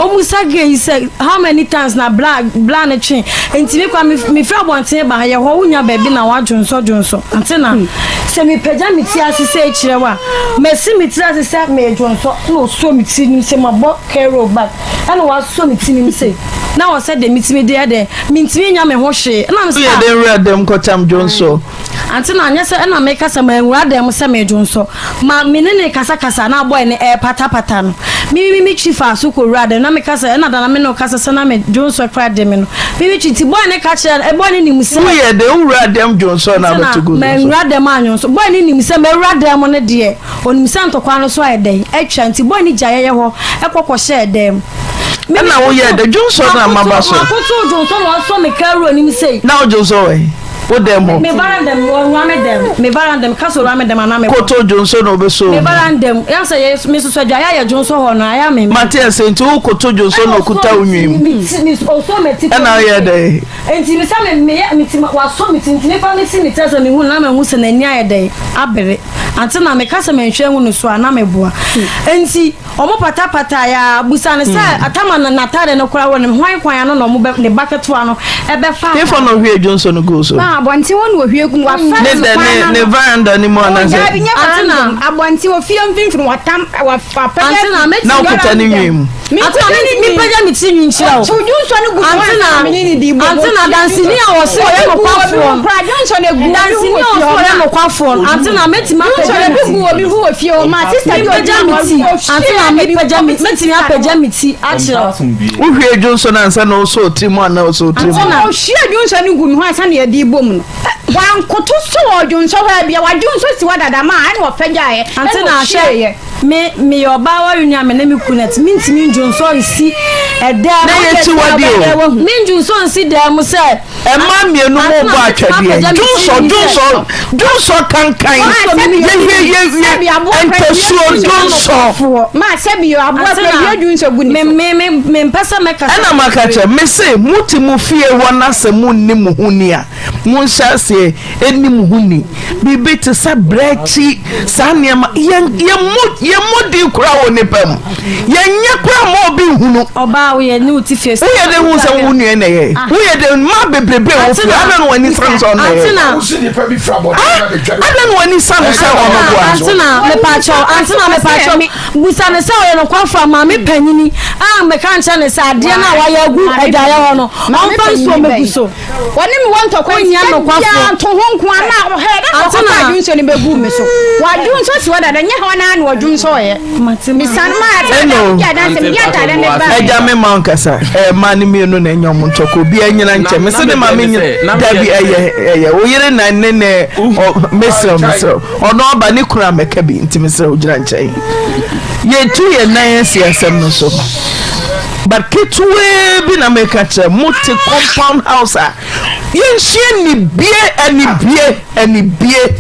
ɔmusa girl yi sɛ how many times na bla bla no twe nti me kwa mefiri abɔnten ba ha yɛ hɔ wonya baabi na wadwonsɔ dwonsɔ ante na sɛ mepagya me ti ase sɛ kyerɛ wo a masi me tiri ase sɛ medwonsɔ na ɔsuo me tiri nim sɛ mabɔ carol back ɛna wasɔ me ti nim sɛ na wɔ sɛ deɛ metumi deɛ dɛ mentumi nya me ho hwee ɛna mesɛ Woyɛ dɛn wura dɛm kɔtam dwonsɔ? Ante na anyɛ sɛ ɛna meka sɛ manwura dan mu sɛ meredwonsɔ. Ma me ne no rekasakasa na boy no repatapata no, me me me twi faa so kɔwuraa dan mu na meka sɛ ɛna da na me ne wo kasa sɛ na me dwonsɔ koraa de me no. Me me twi nti boy no ka kyerɛɛ no, boy no nim sɛ. Woyɛ dɛn wowuraa dan mu dwonsɔɔ na Ante na abɛto gu dwonsɔ? manwura dan mu annwonsɔ. Boy no nim sɛ mawura dan mu no deɛ, ɔnim sɛ ntɔkwa no so ayɛ dɛn atwa nti boy no gyaeɛ yɛ hɔ kɔ kɔhyɛɛ dan mu. Me Ɛna me woyɛɛ dɛn? Dwonsɔ no na maba so. Makoto dwonsɔ na wasɔ me kaa wura nim sei. Na wodwonsɔ wɔ he? Wo dɛm hɔ. Me varanda mu, ɔwura me dɛm. Me varanda mu, ka sɛ ɔwura me dɛm anaa me. Koto dwonso na ɔbɛsɔ wo Me mu. varanda mu, yɛ sɛ yɛ me soso adwa yɛ ayɛ dwonso hɔ no ayɛ me. Mate ase nti wo koto dwonso na ɔkuta wo nwi mu. Ɔsɔ me ti. Ɛna woyɛ dɛn? Nti me sɛ me me yɛ me ti wasɔ me ti nti me fa me si ne ti sɛ me hu na me hu sɛ n'ani ayɛ dɛn abere. Ante na me ka sɛ me nhwɛ ngu ne so a na me boa. Nti. Ɔmo pata pataeɛ aa, busa no sɛ atama no n'ataade no koraa wɔ ne hwan kwan ano na ɔmo bɛ ne ba ketewa no ɛbɛfa Hefa na ataade. ɔhwie dwonsɔ no guu so? Ma abɔnten hɔ na ɔhwie gu mu, wafa Ne no dɛ kwan ne ano. ne veranda no mu Oh, anaasɛ? daabi, nyɛ Ante veranda na. mu, abɔnten, ofie mfimfini, watam, wapagya Ante na afi mɛtumi. Na wokuta veranda ne mu. nwi mu? Ante na Menkuta ne mɛtumi nwi. pagya me ti nwi nkyerɛ wo. Ɔto dwonsɔ no gu so Ante ansa na na me ne no di bɔ mu. ante na Ɔhwie danseni a dwonsɔ. ɔse ɔyɛ Obi gu obi nokwafoɔ ho no. koraa, dwonsɔ no egu obi ho Danseni wɔ a fie ɔse hɔ ɔyɛ ma. nokwafoɔ no, ante na mɛtumi Dwonsɔ apagya no me ebi ti. gu obi ho wɔ fie hɔ ma. Sista bi a Mepagya ogyina me hɔ, ti, ante ɔhwie na na ebi mepagya kɔ me mɛtumi apagya me ti akyerɛ wo. Wohwie dwonsɔ no ansa na ɔsɔ wo tiri mu anaa ɔsɔ wo tiri mu? Ante na. Ɔhwie dwonsɔ no gu me ho ansa na yɛde rebɔ mu no. Wankoto so wɔ dwonsɔ hɔ a, bia wadwonsɔ si hɔ dada ma ɛna ɔpagyaeɛ Ante ɛna na hwɛ, ɔhwieeɛ. me meyɛ ɔbaa wareni a me ne me kunu te, mentumi ndwonsɔ nsi ɛdan Na mu. ɛyɛ akyiwadeɛ o. Mendwonsɔ nsi dan mu sɛ. Mmaa mmienu mo bɔ atwɛdeɛ dwonsɔ dwonsɔ dwonsɔ kankan yɛhwie yɛhwie ntasuo dwonsɔ. Ɛna maka kyerɛ mese mo te mo fie hɔ na sɛ mo nni mo ho ni a monhyɛ aseɛ ɛnni mo ho ni biribi te sɛ brɛkyi saa nneɛma yɛn yɛmmɔ yɛmmɔ din koraa wɔ nipa mu yɛnyɛ koraa ma obi nhunu. Ɔbaa woyɛ ne wo ti fie. Woyɛ dɛ hu sɛ wo nua na ɛyɛ. Woyɛ dɛ mmaa bebrebe wɔ fie adɛn na w'ani sa no sɛ ɔno na ɛyɛ. Antina. Adɛn na w'ani sa no sɛ ɔno boa. Antina mepaakyɛw Antina mepaakyɛw busa no sɛ ɔyɛ nokwafo a maame panyini a meka nkyerɛ no sɛ adeɛ no a wayɛ agu adwaeɛ hɔ no ɔmfa nsuo mmɛgu so. Wɔne me wɔ ntɔkwa nti da biara nto ho nko ara na ɔhɛ na Ante ɔkɔfa na. adwonsɔ no bɛguu me so. Wadwonsɔ si hɔ dada nyɛ hɔ no ara na ɔdwonsɔeɛ. Mesane maa atadeɛ Ɛno. mede adanse mede atadeɛ no baeɛ. Agya me ma nkasa ɛɛ mmaa no mmienu na ɛnyɛ ɔmo ntɔkwa obiara nyina nkyɛn me se ne maame nyina dabi ɛyɛ ɛyɛ wo yere na ne ne ɔ mesrɛ mesrɛ ɔno aba ne kunu amɛka bi nti mesrɛ wo gyina nkyɛn yɛtu yɛn nan asi asɛm no so. But ketewaa bi na meka kyerɛ mo te compound house a yɛnsua nibie anibie anibie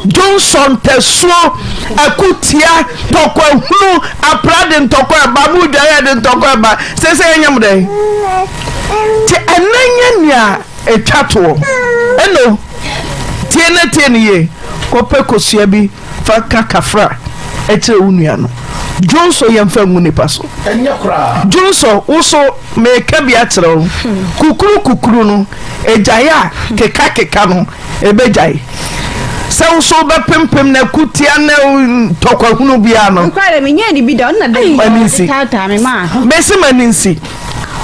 dwonsɔ ntasuo akutia tɔkwa hunu apra de ntɔkwa ɛba mo dware de ntɔkwa ɛba sɛ sɛ yɛnyɛ mo dɛn te ɛnɛ nyɛ nea ɛtwa toɔ ɛno tie na tie no yie kɔpɛ kosua bi Fa ka kafra kyerɛ wo nua no. Dwonsɔ yɛmfa ngu nipa so. Dwonsɔ wo so meka bi akyerɛ wo. Kukuru kukuru no egyae a keka keka no ebegyae. Sɛ wo so wobɛpempem na kutia na tɔkwahunu biara no. M'ani nsi. Mesi m'ani nsi.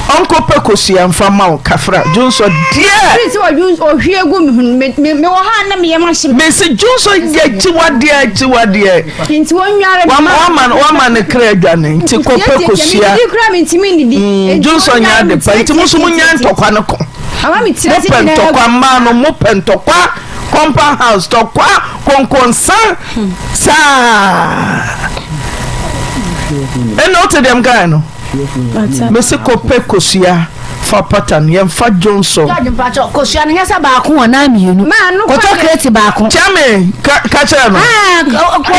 Ɔnkɔpɛ kosua mfa mma wo kafra dwonsɔ deɛ. Firi sɛ ɔdwons ɔhwie gu me ho no me me mewɔ ha a na me yam ahye me. Mesi dwonsɔ yɛ akyiwadeɛ akyiwadeɛ. Nti wɔnware me ma. Wama wama ne kra adwane nti kɔpɛ kosua. Medidi koraa mentumi nnidi. Mm, dwonsɔ nyɛ ade pa nti mo nso mo nya ntɔkwa no ko. Ama me tiri ase Mopɛ nyinaa ntɔkwa mmaa no mopɛ ntɔkwa compound house tɔkwa konkonsa saa. Ɛna wote deɛ mkae no. Mese kɔpɛ kosua fa pata no yɛmfa dwonsɔ. George mpakyɛ kosua no nyɛ sɛ baako anaa mmienu kɔtɔ kreti baako. Kyɛme ka kyerɛ no.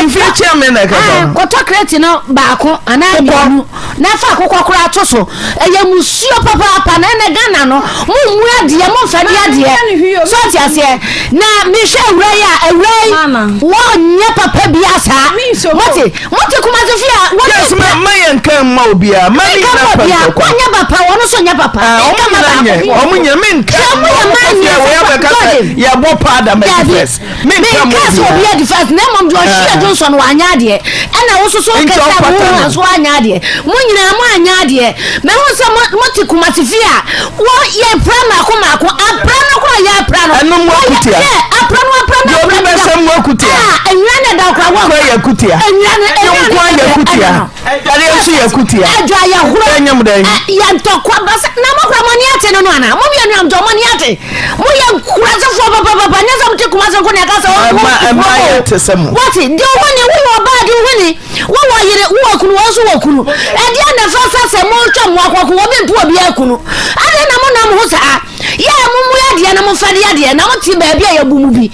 Mfie kyɛme na ɛkasa no. Kɔtɔ kreti no baako anaa mmienu na fa akokɔ koraa to so. Ɛyɛ musuo papaapa na ɛnɛ Ghana no mo mmu adeɛ mo nfa di adeɛ so ɔte aseɛ na mehwɛ awura yi a awura yi wɔnyɛ papa bi asaa mote mote kumase fi a wɔn yes ma ma yɛn nka mma obiara ma ne nyina pɛ ntɔkwa wɔnyɛ papa wɔn nso nyɛ papa ɔmo nyina nyɛ ɔmo nyɛ me nka ɔmo yɛ maa nyɛ wɔyɛ bɛka sɛ yɛbɔ paada ma di first Menka sɛ obi adi first na mmom deɛ ɔhwe adwo nsɔ no wanyɛ adeɛ ɛna wo soso kɛsɛ a wo nso anyɛ adeɛ mo nyinaa mo anyɛ adeɛ mahu sɛ mote kumase fie a wɔ yɛ pra mako mako apra no kora yɛ apra no ɛno mo akutia yɛ apra no apra no deɛ obi bɛsɛ mo akutia a nwura na ɛda kora wɔ kora yɛ akutia nwura no nwura no yɛ akutia Adwareɛ nso yɛ kutia. Adwa yɛ horɔ. Ɛnyɛ mo dɛn. Yɛ ntɔkwa basa na mo kora mo ani ate no no ana mo mmienu am mo ani ate mo yɛ nkurasefoɔ papapapa nyɛ sɛ mo te kumase nko na ɛka sɛ wɔn Ɛma ɛma yɛ te sɛ mo. Wɔte deɛ ɔwɔ ni wowɔ ɔbaa deɛ ɔwɔ ni wowɔ yere wowɔ kunu wɔn nso wɔ kunu ɛdeɛ na ɛfa sa sɛ mo ntwa mo akɔko wɔn bi mpo obi akunu adeɛ na mo nam ho saa. Yɛ a mommu adeɛ na momfɛde adeɛ na mote baabi a yɛbu mo bi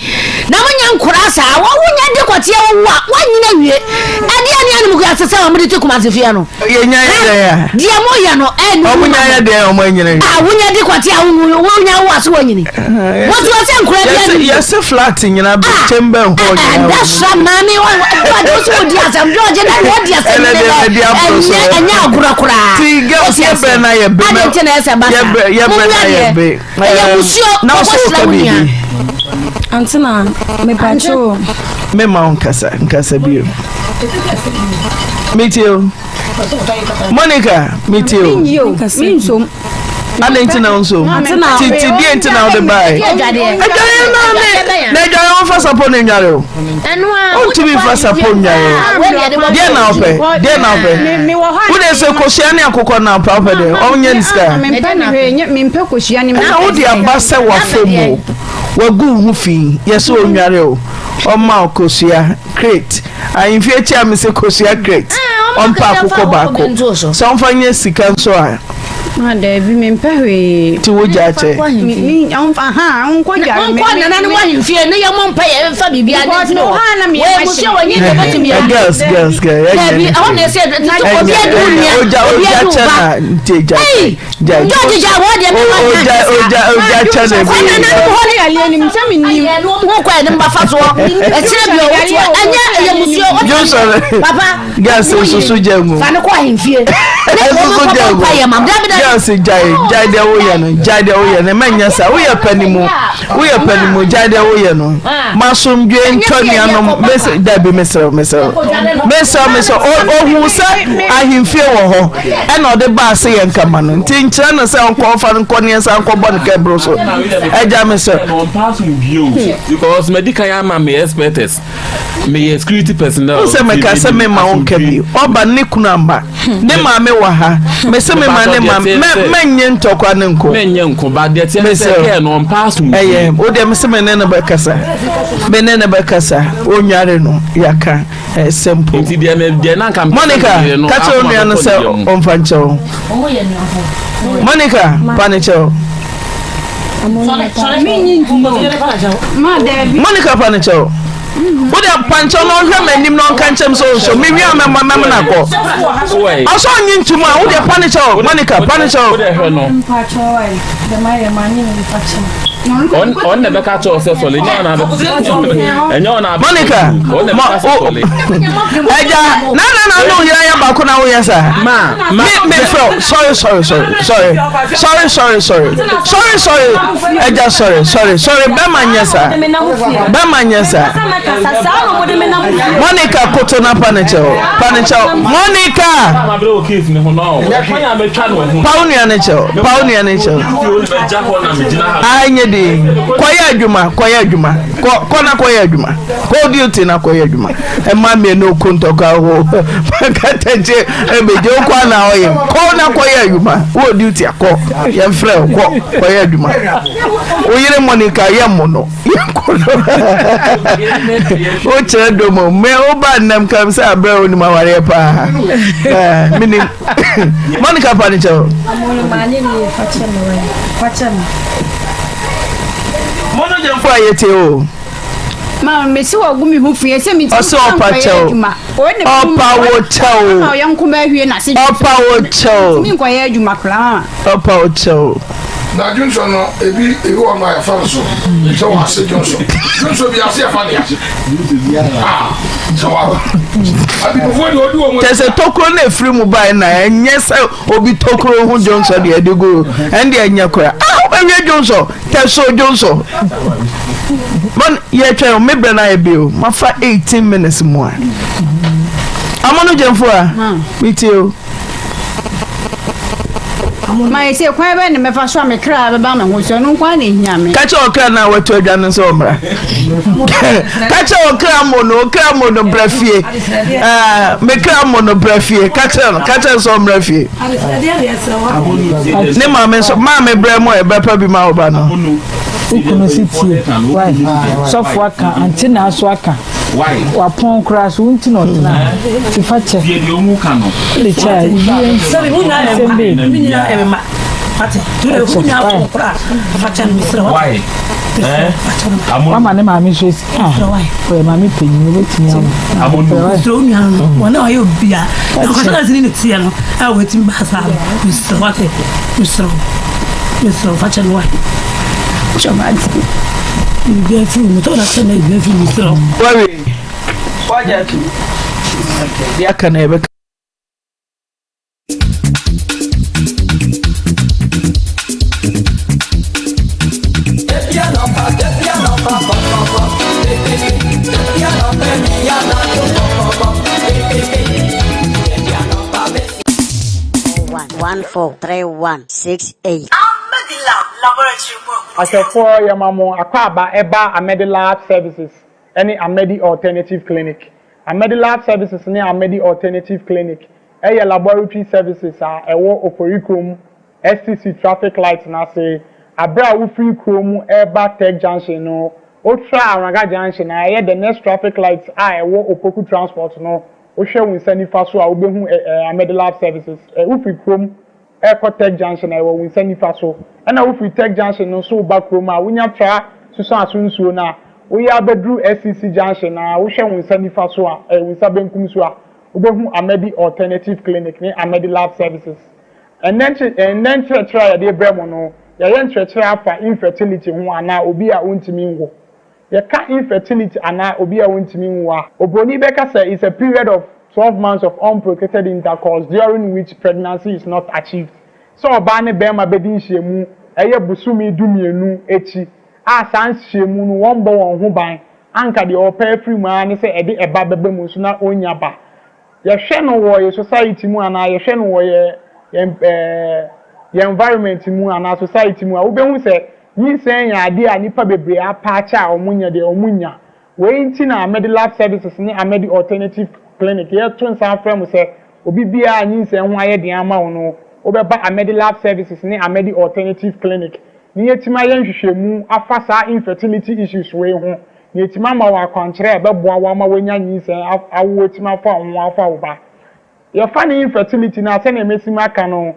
na monyɛ nkoraa saa. Wɔ wonya de kɔteɛ wo wo a woanyina wie. Ɛdeɛ ne animguase sɛ wɔn de te Kumase fie no. Yɛnya yɛ dɛn a? Deɛ moyɛ no ɛne Wɔn nya yɛ dɛn a wɔn anyina wie? A wonya de kɔteɛ a wo wonya wo ase wɔnyini. Wɔte wɔ sɛ nkoraa bi anim. Yɛse flat nyina bɛ chamber hall nyina. Ɛda sra maame wɔ George wo so wodi asɛm George na wɔdi asɛm ne dɛ ɛnyɛ ɛnyɛ agorɔ koraa. Ti girls yɛ brɛ na yɛ bɛ. Adi nti na ɛsɛ ba saa. Yɛ brɛ na yɛ bɛ. Ɛyɛ musuo na wo so woka biribi. Antena mepatwo. Mema wo nkasa nkasa bio. Metie o. Monica metie o. Mensom. Adɛn nti na wonsom? Titi deɛ nti na wode bae? Adwareɛ na ne na adwareɛ wɔmfa sapɔ na nnware o. Wontumi mfa sapɔ nnware o. Deɛ na wopɛ? Deɛ na wopɛ? Wode sɛ kosua ne akokɔ na wopɛ wopɛ deɛ ɔnyɛ ne sika. Ɛna wode aba sɛ wafam o. Wagu wo ho fi yɛ sɛ ɔnnware o. Ɔma wo kosua crate. Ahemfie akyi a mese kosua crate. Ɔmpa akokɔ baako. Sɛ ɔmfa nyɛ sika nso a. Ma daabi mempɛ hwee. Ti wo gya kyɛ. Me me aha nkɔ dware me. Nkɔ nananom ahemfie ne yɛ mɔ mpa yɛ mfa biribi ade Because me wɔ ha na me wɔ abusua wɔ nye deɛ bɛtumi ayɛ. Girls girls girls. Daabi ɛhɔ na ɛsɛ tutu obi adi wo nua Oja obi oja adi wo kyɛ ba. na nti gya Ei gya. George gya wɔ deɛ mema Oja oja oja kyɛ na Kɔ bi. nananom hɔ ne yareɛ nim sɛ mennim. Ayɛ no ho kɔ ɛne mba fa soɔ ɛkyerɛ bi ɔwɔ toɔ ɛnyɛ ɛyɛ musuo Johnson. Papa Girls nsusu gya mu. Fa no kɔ ahemfie. Nsusu gya mu. Girls gyae gyae deɛ woyɛ no gyae deɛ woyɛ no ɛmɛ nyɛ saa woyɛ panimu woyɛ panimu gyae deɛ woyɛ no masomdwe ntɔ nuanom mese dabi mesrɛ mesrɛ mesrɛ mesrɛ ohu sɛ ahemfie wɔ hɔ ɛna ɔde ba ase yɛ nkama no nti nkyerɛ no sɛ ɔnkɔ ɔfa no nkɔ ne nsa nkɔbɔ no kɛboro so ɛgya mesrɛ. Because medical ama me expertise. meyɛ security personnel. N sɛ meka sɛ mema wo nka bi ɔba ne kunu amba ne maame wɔ ha mese mema ne maame mɛnyɛ ntɔkwa ne nko mɛnyɛ nko ba deɛ teɛ ne sɛ kɛɛ no ɔmpa asomdwie ɛyɛ wo deɛ mese me ne no bɛkasa me ne no bɛkasa ɔnware no yɛaka eh, simple nti deɛ me deɛ na nka Monica ka kyerɛ wo nua no sɛ ɔmfa nkyɛ wo Monica pa ne kyɛw Monica pa ne kyɛw wode pankyɛw na ɔhwɛ m'anim na ɔnka nkyɛm sɛ ɔnso mewie a mɛma mɛma no akɔ ɔsɛ ɔnye ntom a wode pa ne kyɛw Monica pa ne kyɛw ɔn na bɛka kyerɛ sɛ sɔle ɛnyɛ ɔna abɛ ɛnyɛ ɔna abɛ Monica ɔna bɛka sɛ sɔle ɛgya na na na ne oyere ayɛ baako na woyɛ saa ma ma me me frɛ sorry sorry sorry sorry sorry sorry sorry sorry sorry ɛgya sorry sorry sorry bɛma nyɛ saa bɛma nyɛ saa Monica koto na pa ne kyɛw pa ne kyɛw Monica pa wo nua ne kyɛw pa wo nua ne kyɛw anyɛ den kɔyɛ adwuma kɔyɛ adwuma kɔ kɔ na kɔyɛ adwuma kɔ duty na kɔyɛ adwuma ɛma mmienu ko ntɔkwa ho katakye ebegye wokɔ ana ɔyɛ kɔ na kɔyɛ adwuma wɔ duty akɔ yɛmfrɛ kɔ kɔyɛ adwuma wo yere Monica yɛ mo no. Yɛnkɔ no. Wokyerɛ dɔ mu. Me woba nnam kam sɛ abrɛ wo nim awareɛ paa. Menim. Monica pa ne kyɛw. Mono gyamfo a yɛtie o. Ma mesi wɔ gu me ho fi sɛ me ti Ɔsɛ ɔpa kyɛw. Ɔpa wo kyɛw. Ɔyɛ nkoma ahwie na se. Ɔpa wo kyɛw. Ntumi nkɔyɛ adwuma koraa. Ɔpa wo kyɛw. Na dwonsɔ no ebi ebi wɔ no a yɛfa no so sɛ wɔ ase dwonsɔ dwonsɔ bi ase yɛfa ne ase ah sɛ wɔ abibifoɔ deɛ ɔdi wɔn. Kyɛ sɛ tokuro na efiri mu bae na ɛnyɛ sɛ obi tokuro ho dwonsɔ deɛ ɛde gu ɛnde ɛnyɛ kora ah wobɛwie dwonsɔ tɛ so dwonsɔ man yɛtwɛn me brɛ no ayɛ bio mafa 18 minutes mu a amono gyamfo a metie o. Ma yɛ sɛ kwan bɛn na mɛfa so a me kra bɛba me ho so, ɛno nko ara na ehia me. Ka kyerɛ ɔkra no a watu adwa no sɛ ɔmmra. Ka kyerɛ ɔkra mo no, ɔkra mo no bra fie. Ah, me kra mo no bra fie. Ka kyerɛ no, ka kyerɛ no sɛ ɔmmra fie. Ne maame nso, maame brɛ mo a ɛbɛpa bi ma wo ba no. Wo kunu si tie, why? Sɔfo aka, ante na aso aka. Wapɔn koraa so wo nti na ɔtena ha nti fa kyɛ. Wode kyɛ a biribiara nsi asɛm bɛn ni. Kyɛ why. Wama ne maame nso esi ah ɔyɛ maame panyin obetumi awo. Wawie. Wagye ato. Deɛ aka no yɛbɛka. One 4 3 1 6 8. Ahmedilab Laboratory mu ahu. Ahwɛfoɔ yɛma mo akwaaba ɛba Ahmedilab Services ɛne Ahmedi Alternative Clinic. Ahmedilab Services ne Ahmedi Alternative Clinic ɛyɛ laboratory services a ɛwɔ Oforikrom STC traffic light no ase. Aberɛ a wofiri kuro mu ɛreba Tech Junction no, wotra Awraga Junction a ɛyɛ the next traffic light a ɛwɔ Opoku Transport no, wohwɛ wo nsa nifa so a wobɛhu Ahmedilab Services. Wofiri kurom rekɔ Tech Junction a, ɛwɔ wo nsa nifa so. Ɛna wofiri Tech Junction no nso reba kurom a, wonya tra Susuaso nsuo no a, woyɛ abɛduru SCC Junction no a, wohwɛ wo nsa nifa so a, ɛɛ wo nsa benkum so a, wobɛhu Amadi Alternative Clinic ne Amadi Lab Services. Ɛnnɛ nkye ɛnnɛ nkyerɛkyerɛ a yɛde rebrɛ mo no, yɛayɛ nkyerɛkyerɛ afa infertility ho anaa obi a ɔntumi nwo. Yɛka infertility anaa obi a ontumi nwo a, obroni bɛka sɛ it's a period of 12 months of unprotected intercourse during which pregnancy is not achieved. Sɛ ɔbaa ne barima bɛdi nhyiamu ɛyɛ bosome dumienu akyi a saa nhyiamu no wɔmbɔ wɔn ho ban anka deɛ ɔpɛ afiri mu ara ne sɛ ɛde ɛba bɛba mu nso na ɔnnya ba. Yɛhwɛ no wɔ yɛ society mu anaa yɛhwɛ no wɔ yɛ yɛn ɛɛ yɛn environment mu anaa society mu a, wobɛhu sɛ nyinsɛn yɛ adeɛ a nnipa bebree apaakyɛ a wɔnyɛ deɛ wɔnnya. Wei nti na Amedilab Services ne Amedi Alternative Clinic yɛreto nsa afrɛ mo sɛ obi biara a nyinsɛn ho ayɛ den ama wo no, wobɛba Amedilab Services ne Amedi Alternative Clinic na yɛatumi ayɛ nhwehwɛmu afa saa infertility issues wei ho na yɛatumi ama wo akwankyerɛ a ɛbɛboa wo ama woanya nyinsɛn awo atumi afa wo ho afa wo ba. Yɛfa no infertility no a, sɛnea masi maka no,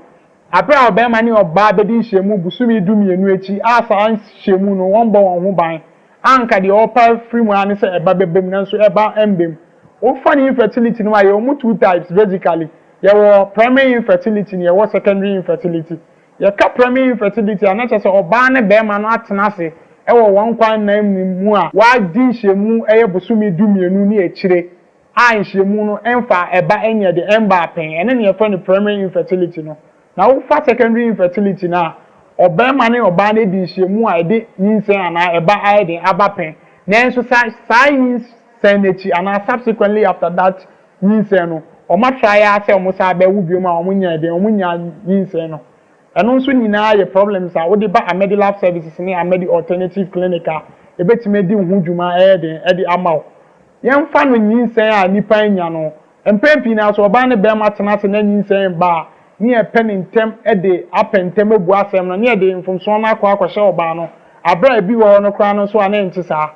bere a ɔbarima ne ɔbaa bedi nhyiamu bosome dumienu akyi a saa nhyiamu no wɔmmɔ wɔn ho ban a anka deɛ wɔpɛ afiri mu ara ne sɛ ɛba bɛba mu nanso ɛba mma mu. Wofa no infertility no a, yɛwɔ mu two types basically, yɛwɔ primary infertility na yɛwɔ secondary infertility. Yɛka primary infertility a, na kyerɛ sɛ ɔbaa ne barima no atena ase wɔ wɔn nkwa nna mu a wɔadi nhyiamu ɛyɛ bosome dumienu ne akyire a nhyiamu no mfa ɛba nyɛ de ɛmbaa pɛn, ɛno na yɛfrɛ no primary infertility no. Na wofa secondary infertility no a, ɔbarima ne ɔbaa no adi nhyiamu a ɛde nyinsɛn anaa ɛba ayɛ den aba pɛn, nanso sa saa nyinsɛn no akyi anaa subsequently after that nyinsɛn no, wɔn try ara sɛ wɔn san bɛwo biom a wɔn nyɛɛ den, wɔn nnya nyinsɛn no. Ɛno nso nyinaa yɛ problems a wode ba Amedilab Services ne Amedi Alternative Clinic a, ɛbɛtumi adi wo ho dwuma ɛyɛ den de ama wo. Yɛmfa no nyinsɛn a nnipa anya no, mpɛn pii no ara sɛ ɔbaa ne barima tena ase na nyinsɛn ba a, ne yɛpɛ no ntɛm de apɛ ntɛm abu asɛm no, ne yɛde mfomsoɔ no akɔ akɔhyɛ ɔbaa no. Aberɛ a ebi wɔ hɔ no koraa no nso a na ɛnte saa.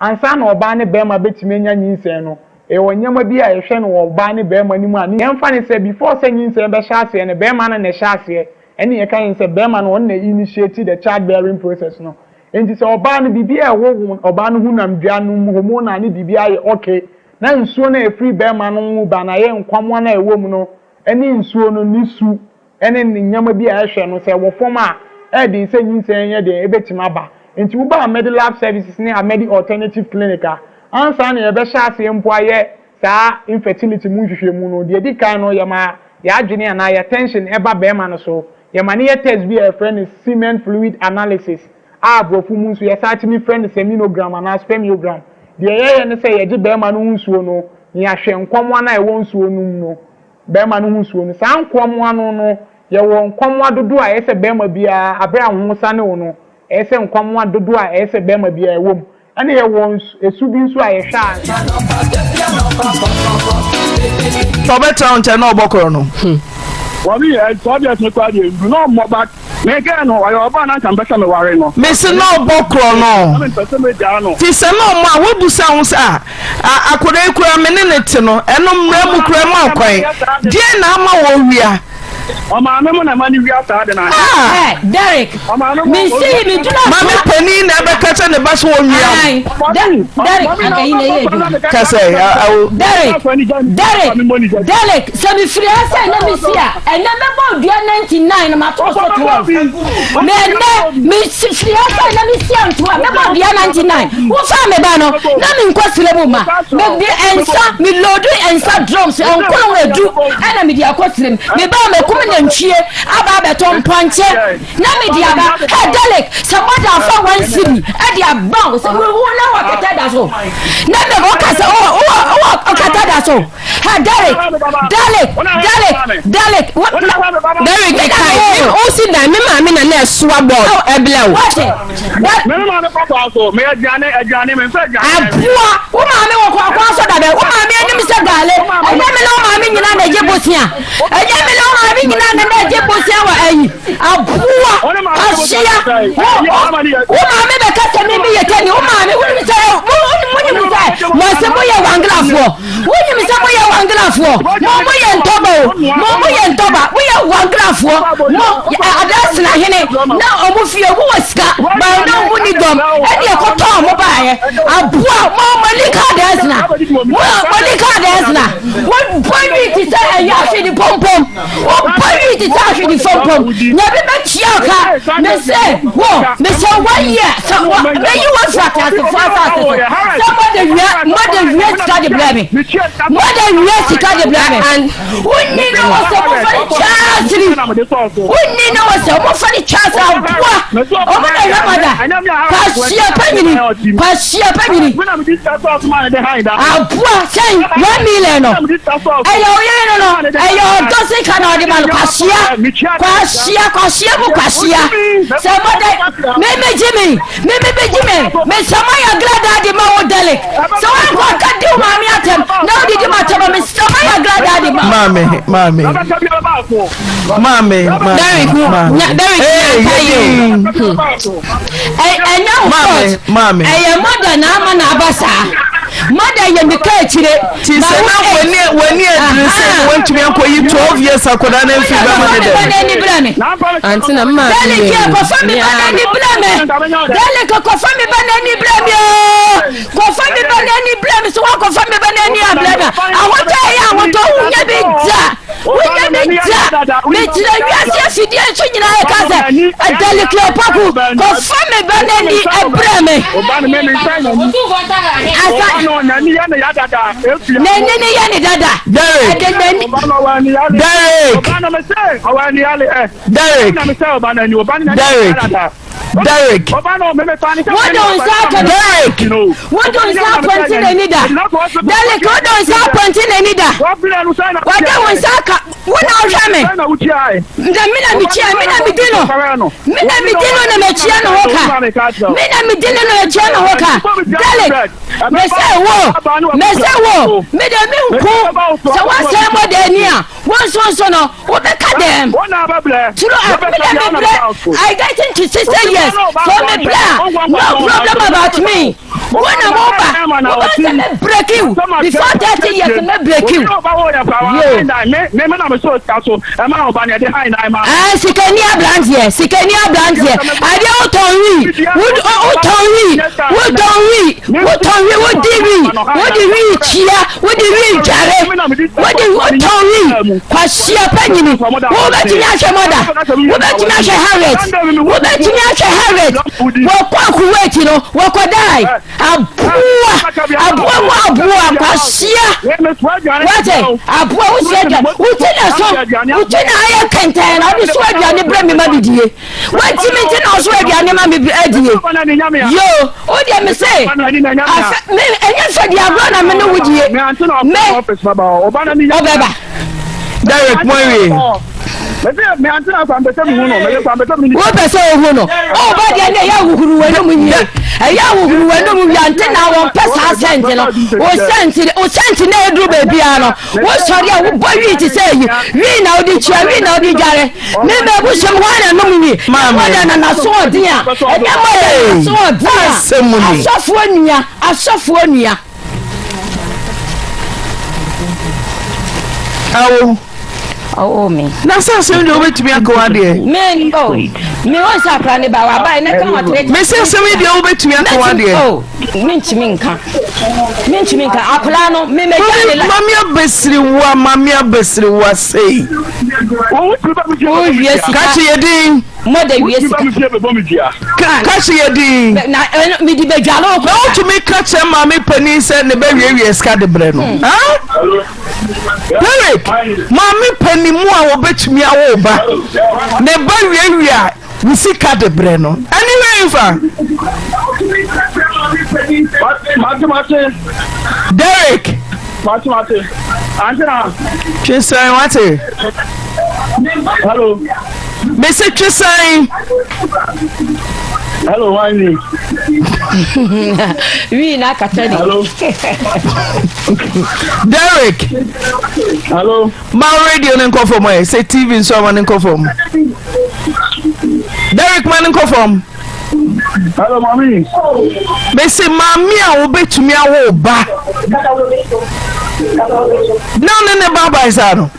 Ansa na ɔbaa ne barima bɛtumi anya nyinsɛn no, yɛwɔ nneɛma bi a yɛhwɛ no wɔ ɔbaa ne barima no mu a ne yɛmfa no sɛ before sɛ nyinsɛn bɛhyɛ aseɛ no, barima no na ɛhyɛ aseɛ. Ɛne yɛka yɛn sɛ barima no ɔno na initiate the child bearing process no. Enti sɛ ɔbaa no biribi a ɛwɔ ɔbaa no honamdua no mu, hormonal ne biribiara yɛ okay, na nsuo no a ɛfiri barima no mu ba no ayɛ nkwammoa no a ɛwɔ mu no ne nsuo no ne su ne ne nneɛma bi a ɛhwɛ no, sɛ ɛwɔ fam a, ɛyɛ den sɛ nyinsɛn yɛ den ɛbɛtumi aba. Enti woba Amedi Lab Services ne Amedi Alternative Clinic a, ansa na yɛbɛhyɛ aseɛ mpo ayɛ saa infertility mu nhwehwɛmu no, deɛ ɛdi kan no, yɛma yɛn adwene anaa yɛn attention ba barima no so. Yɛma no yɛ test bi a yɛfrɛ no semen fluid analysis a aborɔfo mu nso yɛsan tumi frɛ no seminogram anaa spermiogram. Deɛ yɛyɛ ne sɛ yɛgye barima no ho nsuo no na yɛahwɛ nkwammoa no a ɛwɔ nsuo no mu no, barima no ho nsuo no. Saa nkwammoa no no, yɛwɔ nkwammoa dodoɔ a ɛyɛ sɛ barima biara, berɛ a wo ho sane wo no, ɛyɛ sɛ nkwammoa dodoɔ a ɛyɛ sɛ barima biara ɛwɔ mu. Ɛna yɛwɔ esu bi nso a yɛhwɛ a. Sɛ ɔbɛtena wo nkyɛn na ɔbɔ korɔ no. Wɔbi ɛ 12 years no koraa deɛ ndu na ɔmmɔ but me gɛɛ no ɔyɛ ɔbaa na nka mpɛ sɛ meware no. Mese na ɔbɔ korɔ no. Na mempɛ sɛ megyaa no. Nti sɛ na ɔmmɔ a woabusa ho sɛ a akwadaa yi koraa me ne no te no ɛno mmara mu koraa ɛma wo kwan deɛn na ama wɔwia. Ɔmaame mo na ɛma no wia saa de no ade. Ah! Eh, Derek, me si me duna. Maame panin na ɛbɛka kyɛ ne ba so wɔn wia. Ayi, Derek, ayi na ɛyɛ adwuma. Kasa yi, awo. Derek, Derek, Derek, sɛ mi firi ha sɛ ɛnɛ mi si a, ɛnɛ mɛbɔ dua 99 na ma to so 12. Mɛ ɛnɛ mi si firi ha sɛ ɛnɛ mi si a nto a mɛbɔ dua 99. Wofa mi ba no, na mi nkɔ sire mu ma. Mi de nsa, mi loadu nsa drums nkono edu ɛna mi de akɔ sire mu. Me ba mɛkum nantwie aba abɛtɔ mpɔnkye na mede aba. Hey Derek, sɛ mɔda afa one cedi ɛde aba o, sɛ wo na wɔ kɛtɛ da so. Na mɛ ɔka sɛ wɔ wɔ wɔ ɔkɛtɛ da so. Hey Derek, Derek, Derek, Derek. Derek ɛka yi, o si dan me maame na na ɛsoa bɔɔl ɛblɛ o. Wate. Me maame kɔ kwan so, meyɛ aduane, aduane, memfa aduane. Aboa, wo maame wɔ kɔ kwan so dada, wo maame anim sɛ gaale, ɛnyɛ me ne wo maame nyinaa na ɛgye bosea, ɛnyɛ me ne wo maame nyinaa na na ɛgye bosea wɔ ayi, aboa, ahyia, wo, wo maame bɛka sɛ me meyɛ tani, wo maame, wonim sɛ, monim sɛ, mo ase moyɛ wanglafoɔ. Wonim sɛ moyɛ Wanglafoɔ. Mo moyɛ ntɔba o. Mo moyɛ ntɔba. Moyɛ Wanglafoɔ. Mo Adansena hene na ɔmo fie ɔmo wɔ sika baa na ɔmo ni dɔm ɛne ɛkɔtɔ ɔmo baeɛ. Aboa mo mo ani ka Adansena. Mo mo ani ka Adansena. Mo bɔ nwi te sɛ ɛyɛ ahwede pompom. Wo bɔ nwi te sɛ ahwede fompom. Nyame bɛtua wo ka. Mese wo mesɛ wɔyɛ sɛ wɔ bɛyi wo afiri ateasefoɔ asase so sɛ mode wia mode wia sika de brɛ me mode wia sika de brɛ me wonni ne wɔ sɛ mofɛre kyɛnsiri wonni ne wɔ sɛ mofɛre kyɛnsiri aboa ɔmo na hwɛ mada kwasia panyini kwasia panyini aboa sɛn 1 million no ɛyɛ ɔyere no no ɛyɛ ɔdɔ sika na ɔde ma no kwasia kwasia kwasia mu kwasia sɛ mɔdɛ meme gye me meme bɛgye me mesɛ moayɛ gladaa de ma wo delik sɛ woankɔ aka di wo maame atɛm na wodidi ma atɛm a mesɛ moayɛ gladaa de ma maame maame maame Derek maame Derek Hey, nyanka yi yɛdi. o ɛnyɛ wo Maame, fault maame. ɛyɛ mɔda na ama na aba saa mɔda yɛ meka akyire Ti sɛ na w'ani w'ani aduru sɛ na wantumi ankɔyi 12 years akwadaa no mfiri bɛma ne me ba dɛm. n'ani brɛ me Ante na mma Derek yɛ kɔfa me ba n'ani brɛ me Derek kɔfa me ba n'ani brɛ me ooo kɔfa me ba n'ani brɛ me so wakɔfa me ba n'ani abrɛ me ahotɔ ɛyɛ ahotɔ wonya bi da wonya bi da mekyerɛ wiase afidie nso nyinaa ɛka sɛ Derek Opoku kɔfa me ba n'ani brɛ me asa n'ani ne yɛ ne dada Derek ɛde n'ani Derek Derek Derek Derek Wode wo nsa aka no. Derek Wode wo nsa apɔnte n'ani da. Derek, wode wo nsa apɔnte n'ani da. Wode wo nsa aka wo na wohwɛ me. Na me na mekyia, me na medi no. Me na medi no na mekyia ne ho ka. Me na medi no na mekyia ne ho ka. Derek, mese wo, mese wo, me de me nko. Sɛ woasɛe mmɔden ani a, wo nso nso no, wobɛka dɛm. dɛm. Turo a me dɛ me brɛ I getting to 60 years so me brɛ a no problem about me. Wo na mo ba wo bɛ sɛ me break you before 30 years me break you. Yo. Ah, sikani abranteɛ, sikani abranteɛ. Adeɛ wotɔn wi, wotɔn wi, wotɔn wi, wotɔn wi, wodi wi, wodi wi kyia, wodi wi dware, wodi wotɔn wi. Kwasia panyini, wobɛtumi ahwɛ mɔda, wobɛtumi ahwɛ Harriet, wobɛtumi ahwɛ Harriet. Wɔkɔ Kuwait no, wɔkɔdae. Aboa, aboa mu aboa, kwasia. Wate, aboa wosi aduane, woti na so, woti na ayɛ kɛntɛn na wode so aduane brɛ me ma medie. Wantimi nti na ɔso aduane ma me adie. Yo, wo deɛ me se, afɛ, me, ɛnyɛ fɛ di agorɔ na me ne wo die. Me, ɔbɛba. Derek mo awie. Wopɛ sɛ ohu no ɔba deɛ ne ɛyɛ ahohuru w'anum wie ɛyɛ ahohuru w'anum wie ante na wɔmpɛ saa sɛnte no wo sɛnte wo sɛnte na ɛduru baabiara no wosɔre a wobɔ wii te sɛ ayi wii na wode kyia wii na wode dware me ma abusua mu hwan na nom wii mɔda na naso ɔden a ɛnyɛ mɔda naso ɔden a asɔfoɔ nua asɔfoɔ nua Awo. Ɔwoo me. Na sɛ asɛm deɛ wobɛtumi aka wo adeɛ. Me o oh, me wɔn sɛ akora ne ba waba ne ka wɔtere. Me sɛ asɛm yi deɛ wobɛtumi aka wo adeɛ. O oh, mentumi nka mentumi nka akora no me mɛ gya ne la. Mami abɛsiriwa mami abɛsiriwa sei. Wowie sika. Kakye yɛ din. Mɔda wie sika. Ka kye yɛ din. Na mede bɛdwale wo. Na wotumi ka kyerɛ maame panin sɛ ne bɛwiewie sika de brɛ no. Hmm. Derek, maame panin mu a wɔbɛtumi awo ba ne ba wiewie wo sika de brɛ no. Ɛne hwɛ nfa. Derek. Mate mate. Antena. Twe sɛn wate. Hello. Mese twe sɛn. Hello, why me? Wii na akata ni. Hello. Derek. Hello. Ma radio ne nkɔ fam ɛ sɛ TV nso ama ne nkɔ fam. Derek ma ne nkɔ fam. Hello, mami. Mese maame a wobɛtumi awo ba. Na ne ne ba bae saa no.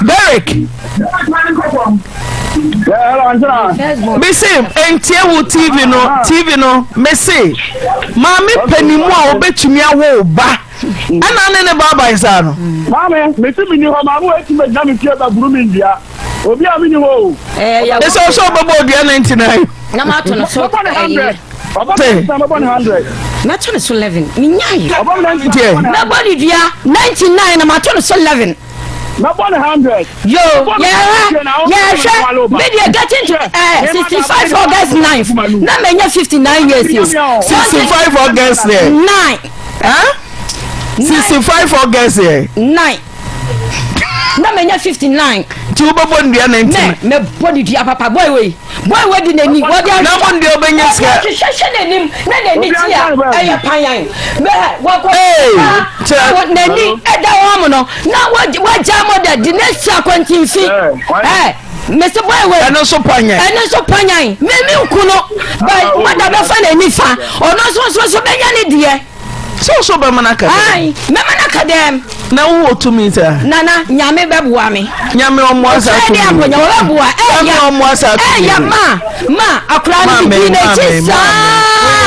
Derek. Mese ntie wo TV no TV no mese maame panimu a wobɛtumi awo ba. Ɛna ne ne ba bae saa no. Maame, mese menni hɔ maame wɔ etumi gyina me fie bɛboro me nnua. Obi a menni hɔ o. Ɛsɛ sɛ ɔbɛbɔ odua 99. Na mato no so ɛyi. Te. Mɛto no so 11. Menyae. Deɛ. Mɛbɔ ne dua 99 na mato no so 11. Mɛbɔ ne 100. Yo, yɛhwɛ, yɛhwɛ. Me deɛ getting to eh, 65 August 9th. Na manya 59 years o. 65 August yɛ. 9. Huh? 65 August yɛ. 9. Na manya 59. Nti wobɛbɔ nnua na nti. Mɛ mɛbɔ ne dua papa boy wei. Boy wei di n'ani. Wɔde ahwehwɛ. Na mo deɛ ɔbɛnya sika. Wɔde ahwehwɛ n'anim na n'ani ti a ɛyɛ panyan. Mɛ wɔkɔ. Ee. N'ani ɛda wɔn mu no na wɔgya mo dɛ di n'asi akwantinfi. Ɛɛ mesi boy wei. Ɛno nso panyan. Ɛno nso panyan. Mímí nku no ba mɔda bɛfa n'ani fa ɔno nso nso nso bɛnya ne deɛ. Sɛ ɔsɛ ɔbɛma no aka dɛm. Ae, mɛma no aka dɛm. Na wowɔ tumi saa. Nana, Nyame bɛboa me. Nyame ɔmmoa saa tumi. Ɔkyerɛ ne akonya, wɔbɛboa. Ɛyɛ, Nyame ɔmmoa saa tumi. Ɛyɛ ma, ma, akora no bi di n'akyi saa.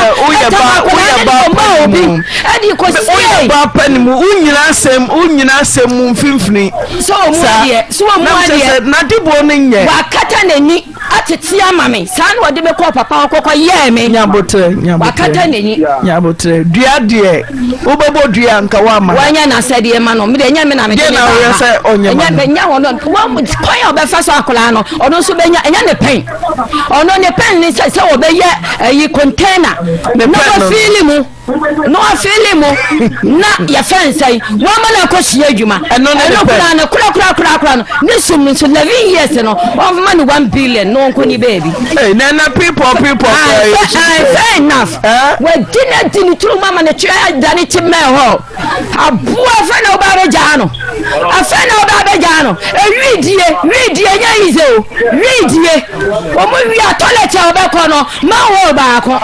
Woyɛ ba, woyɛ ba pa ne mu. Ɛde kɔ sie. Woyɛ ba pa ne mu, wonyina asɛm, wonyina asɛm mu mfimfini. Sɛ ɔmu adeɛ, sɛ ɔmu adeɛ. Na n'adeboɔ no nyɛ. Wakata n'ani. Atete ama me. Saa na ɔde me kɔɔ papa hɔ kɔkɔ yɛɛ me. Nyabotrɛ, nyabotrɛ. Wakata n'ani. Nyabotrɛ. Dua deɛ, wobɛbɔ dua nka woama. Wanyɛ n'asɛdeɛ ma no. Me deɛ ɛnyɛ me na mede ne ba ha. Deɛ na woyɛ sɛ ɔnyɛ ma no. Ɛnyɛ ɔno. Wɔn kwan a ɔbɛfa so akwadaa no, ɔno nso bɛnya. Ɛnyɛ ne pɛn. Ɔno ne pɛn ne sɛ sɛ ɔbɛyɛ ɛyi container. Ne Na pɛn no. wafeeli mu. Na wafeeli mu. Na yɛfɛ nsɛn. Wɔn ma no akɔhyia adwuma. Ɛno ne ne Ɛno pɛn. koraa no kora kora kora kora no. Ne sum no nso 11 years no ɔnfama no 1 billion na ɔnkɔ ne baabi. Hey, na na people people. Ah, fair enough. Wadi na di ne turu mama ne kyerɛ da ne ti mɛ hɔ. Aboa afɛ na ɔba abɛgyaa no. Afɛ na ɔba abɛgyaa no. ba no ewi die wi die nyɛ yize o wi die wɔn wi a toilet a wɔbɛkɔ no manhole baako.